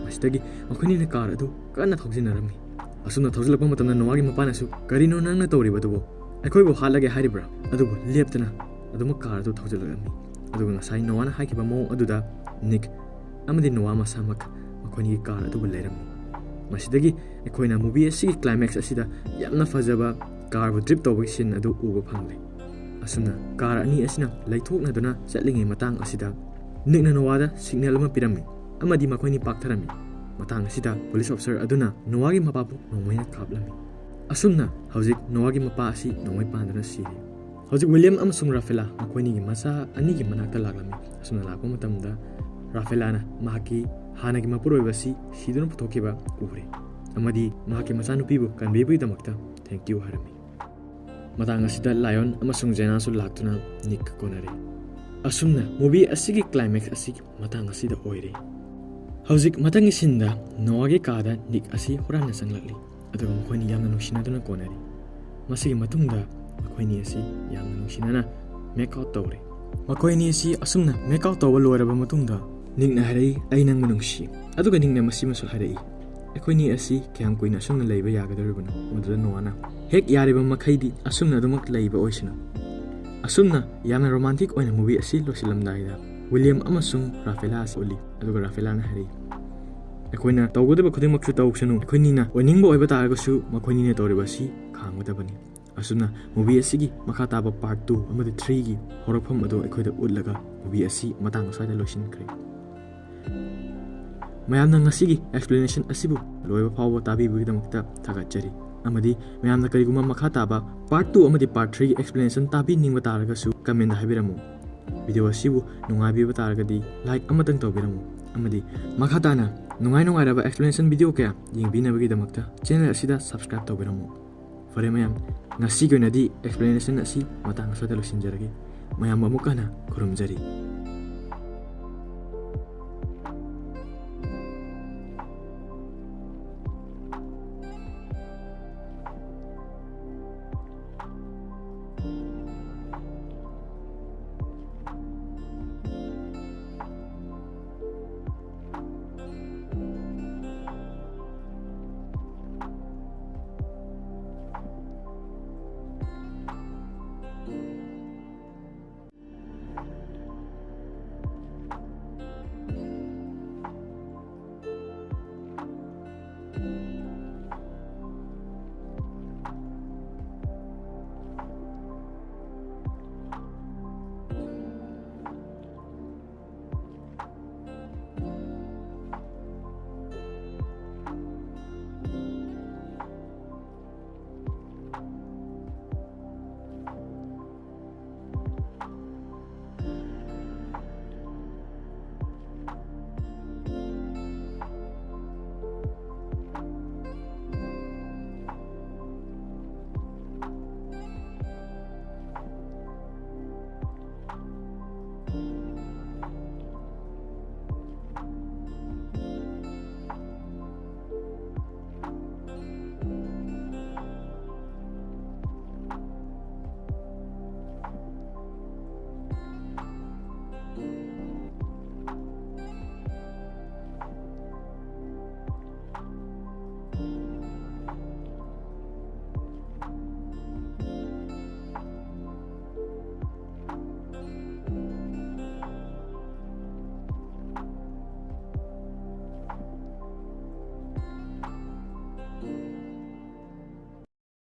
ꯃꯁꯤꯗꯒꯤ ꯃꯈꯣꯏꯅꯤꯅ ꯀꯥꯔ ꯑꯗꯨ ꯀꯟꯅ ꯊꯧꯖꯤꯟꯅꯔꯝꯃꯤ꯫ ꯑꯁꯨꯝꯅ ꯊꯧꯖꯤꯜꯂꯛꯄ ꯃꯇꯝꯗ ꯅꯣꯋꯥꯒꯤ ꯃꯄꯥꯅꯁꯨ, "ꯀꯔꯤꯅꯣ ꯅꯪꯅ ꯇꯧꯔꯤꯕꯗꯨꯕꯨ? ꯑꯩꯈꯣꯏꯕꯨ ꯍꯥꯠꯂꯒꯦ ꯍꯥꯏꯔꯤꯕ꯭ꯔꯥ?" ꯑꯗꯨꯕꯨ ꯂꯦꯞꯇꯅ ꯑꯗꯨꯃꯛ ꯀꯥꯔ ꯑꯗꯨ ꯊꯧꯖꯤꯜꯂꯛꯂꯝꯃꯤ꯫ ꯑꯗꯨꯒ ꯉꯁꯥꯏ ꯅꯣꯋꯥꯅ ꯍꯥꯏꯈꯤꯕ ꯃꯑꯣꯡ ꯑꯗꯨꯗ ꯅꯤꯛ ꯑꯃꯗꯤ ꯅꯣꯋꯥ ꯃꯁꯥꯃꯛ ꯃꯈꯣꯏꯅꯤꯒꯤ ꯀꯥꯔ ꯑꯗꯨꯕꯨ ꯂꯩꯔꯝꯃꯤ꯫ ꯃꯁꯤꯗꯒꯤ ꯑꯩꯈꯣꯏꯅ movie ꯑꯁꯤꯒꯤ climax ꯑꯁꯤꯗ ꯌꯥꯝꯅ ꯐꯖꯕ ꯀꯥꯔꯕꯨ drift ꯇꯧꯕꯒꯤ scene ꯑꯗꯨ ꯎꯕ ꯐꯪꯂꯦ꯫ ꯑꯁꯨꯝꯅ ꯀꯥꯔ ꯑꯅꯤ ꯑꯁꯤꯅ ꯂꯩꯊꯣꯛꯅꯗꯨꯅ ꯆꯠꯂꯤꯉꯩ ꯃꯇꯥꯡ ꯑꯁꯤꯗ ꯅꯤꯛꯅ ꯅꯣꯋꯥꯗ signal ꯑꯃ ꯄꯤꯔꯝꯃꯤ ꯑꯃꯗꯤ ꯃꯈꯣꯏꯅꯤ ꯄꯥꯛꯊꯔꯝꯃꯤ꯫ ꯃꯇꯥꯡ ꯑꯁꯤꯗ police officer ꯑꯗꯨꯅ ꯅꯣꯋꯥꯒꯤ ꯃꯄꯥꯕꯨ ꯅꯣꯡꯃꯩꯅ ꯀꯥꯞꯂꯝꯃꯤ꯫ ꯑꯁꯨꯝꯅ ꯍꯧꯖꯤꯛ ꯅꯣꯋꯥꯒꯤ ꯃꯄꯥ ꯑꯁꯤ ꯅꯣꯡꯃꯩ ꯄꯥꯟꯗꯨꯅ ꯁꯤꯔꯦ꯫ ꯍꯧꯖꯤꯛ ꯋꯤꯂꯤꯌꯝ ꯑꯃꯁꯨꯡ ꯔꯥꯐꯦꯂꯥ ꯃꯈꯣꯏꯅꯤꯒꯤ ꯃꯆꯥ ꯑꯅꯤꯒꯤ ꯃꯅꯥꯛꯇ ꯂꯥꯛꯂꯝꯃꯤ꯫ ꯑꯁꯨꯝꯅ ꯂꯥꯛꯄ ꯃꯇꯝꯗ ꯔꯥꯐꯦꯂꯥꯅ ꯃꯍꯥꯛꯀꯤ ꯍꯥꯟꯅꯒꯤ ꯃꯄꯨꯔꯣꯏꯕ ꯑꯁꯤ ꯁꯤꯗꯨꯅ ꯄꯨꯊꯣꯛꯈꯤꯕ ꯎꯔꯦ ꯑꯃꯗꯤ ꯃꯍꯥꯛꯀꯤ ꯃꯆꯥꯅꯨꯄꯤꯕꯨ ꯀꯟꯕꯤꯕꯒꯤꯗꯃꯛꯇ thank you ꯍꯥꯏꯔꯝꯃꯤ꯫ ꯃꯇꯥꯡ ꯑꯁꯤꯗ ꯂꯥꯌꯣꯟ ꯑꯃꯁꯨꯡ ꯖꯦꯅꯥꯁꯨ ꯂꯥꯛꯇꯨꯅ ꯅꯤꯛꯀ ꯀꯣꯟꯅꯔꯤ꯫ ꯑꯁꯨꯝꯅ movie ꯑꯁꯤꯒꯤ climax ꯑꯁꯤ ꯃꯇꯥꯡ ꯑꯁꯤꯗ ꯑꯣꯏꯔꯤ꯫ ꯍꯧꯖꯤꯛ ꯃꯊꯪꯒꯤ sceneꯗ ꯅꯣꯋꯥꯒꯤ ꯀꯥꯗ ꯅꯤꯛ ꯑꯁꯤ ꯍꯨꯔꯥꯟꯅ ꯆꯪꯂꯛꯂꯤ, ꯑꯗꯨꯒ ꯃꯈꯣꯏꯅꯤ ꯌꯥꯝꯅ ꯅꯨꯡꯁꯤꯅꯗꯨꯅ ꯀꯣꯟꯅꯔꯤ꯫ ꯃꯁꯤꯒꯤ ꯃꯇꯨꯡꯗ ꯃꯈꯣꯏꯅꯤ ꯑꯁꯤ ꯌꯥꯝꯅ ꯅꯨꯡꯁꯤꯅꯅ make out ꯇꯧꯔꯤ꯫ ꯃꯈꯣꯏꯅꯤ ꯑꯁꯤ ꯑꯁꯨꯝꯅ make out ꯇꯧꯕ ꯂꯣꯏꯔꯕ ꯃꯇꯨꯡꯗ ꯅꯤꯛꯅ ꯍꯥꯏꯔꯛꯏ, "ꯑꯩ ꯅꯪꯕꯨ ꯅꯨꯡꯁꯤ"꯫ ꯑꯗꯨꯒ ꯅꯤꯛꯅ ꯃꯁꯤꯃꯁꯨ ꯍꯥꯏꯔꯛꯏ, "ꯑꯩꯈꯣꯏꯅꯤ ꯑꯁꯤ ꯀꯌꯥꯝ ꯀꯨꯏꯅ ꯑꯁꯨꯝꯅ ꯂꯩꯕ ꯌꯥꯒꯗꯧꯔꯤꯕꯅꯣ?" ꯃꯗꯨꯗ ꯅꯣꯋꯥꯅ, "ꯍꯦꯛ ꯌꯥꯔꯤꯕ ꯃꯈꯩꯗꯤ ꯑꯁꯨꯝꯅ ꯑꯗꯨꯃꯛ ꯂꯩꯕ ꯑꯣꯏꯁꯅꯨ"꯫ ꯑꯁꯨꯝꯅ ꯌꯥꯝꯅ romantic ꯑꯣꯏꯅ movie ꯑꯁꯤ ꯂꯣꯏꯁꯤꯜꯂꯝꯗꯥꯏꯗ ꯋꯤꯂꯤꯌꯝ ꯑꯃꯁꯨꯡ ꯔꯥꯐꯦꯂꯥ ꯑꯁꯤ ꯎꯠꯂꯤ, ꯑꯗꯨꯒ ꯔꯥꯐꯦꯂꯥꯅ ꯍꯥꯏꯔꯛꯏ, "ꯑꯩꯈꯣꯏꯅ ꯇꯧꯒꯗꯕ ꯈꯨꯗꯤꯡꯃꯛꯁꯨ ꯇꯧꯁꯅꯨ, ꯑꯩꯈꯣꯏꯅꯤꯅ ꯑꯣꯏꯅꯤꯡꯕ ꯑꯣꯏꯕ ꯇꯥꯔꯒꯁꯨ ꯃꯈꯣꯏꯅꯤꯅ ꯇꯧꯔꯤꯕ ꯑꯁꯤ ꯈꯥꯡꯒꯗꯕꯅꯤ"꯫ ꯑꯁꯨꯝꯅ movie ꯑꯁꯤꯒꯤ ꯃꯈꯥ ꯇꯥꯕ part two ꯑꯃꯗꯤ threeꯒꯤ ꯍꯧꯔꯛꯐꯝ ꯑꯗꯨ ꯑꯩꯈꯣꯏꯗ ꯎꯠꯂꯒ movie ꯑꯁꯤ ꯃꯇꯥꯡ ꯑꯁ꯭ꯋꯥꯏꯗ ꯂꯣꯏꯁꯤꯟꯈ꯭ꯔꯦ꯫ ꯃꯌꯥꯝꯅ ꯉꯁꯤꯒꯤ explanation ꯑꯁꯤꯕꯨ ꯂꯣꯏꯕ ꯐꯥꯎꯕ ꯇꯥꯕꯤꯕꯒꯤꯗꯃꯛꯇ ꯊꯥꯒꯠꯆꯔꯤ, ꯑꯃꯗꯤ ꯃꯌꯥꯝꯅ ꯀꯔꯤꯒꯨꯝꯕ ꯃꯈꯥ ꯇꯥꯕ part two ꯑꯃꯗꯤ part threeꯒꯤ explanation ꯇꯥꯕꯤꯅꯤꯡꯕ ꯇꯥꯔꯒꯁꯨ commentꯗ ꯍꯥꯏꯕꯤꯔꯝꯃꯨ꯫ Video ꯑꯁꯤꯕꯨ ꯅꯨꯡꯉꯥꯏꯕꯤꯕ ꯇꯥꯔꯒꯗꯤ like ꯑꯃꯇꯪ ꯇꯧꯕꯤꯔꯝꯃꯨ, ꯑꯃꯗꯤ ꯃꯈꯥ ꯇꯥꯅ ꯅꯨꯡꯉꯥꯏ ꯅꯨꯡꯉꯥꯏꯔꯕ explanation video ꯀꯌꯥ ꯌꯦꯡꯕꯤꯅꯕꯒꯤꯗꯃꯛꯇ channel ꯑꯁꯤꯗ subscribe ꯇꯧꯕꯤꯔꯝꯃꯨ꯫ ꯐꯔꯦ ꯃꯌꯥꯝ, ꯉꯁꯤꯒꯤ ꯑꯣꯏꯅꯗꯤ explanation ꯑꯁꯤ ꯃꯇꯥꯡ ꯑꯁ꯭ꯋꯥꯏꯗ ꯂꯣꯏꯁꯤꯟꯖꯔꯒꯦ꯫ ꯃꯌꯥꯝꯕꯨ ꯑꯃꯨꯛꯀ ꯍꯟꯅ ꯈꯨꯔꯨꯝꯖꯔꯤ꯫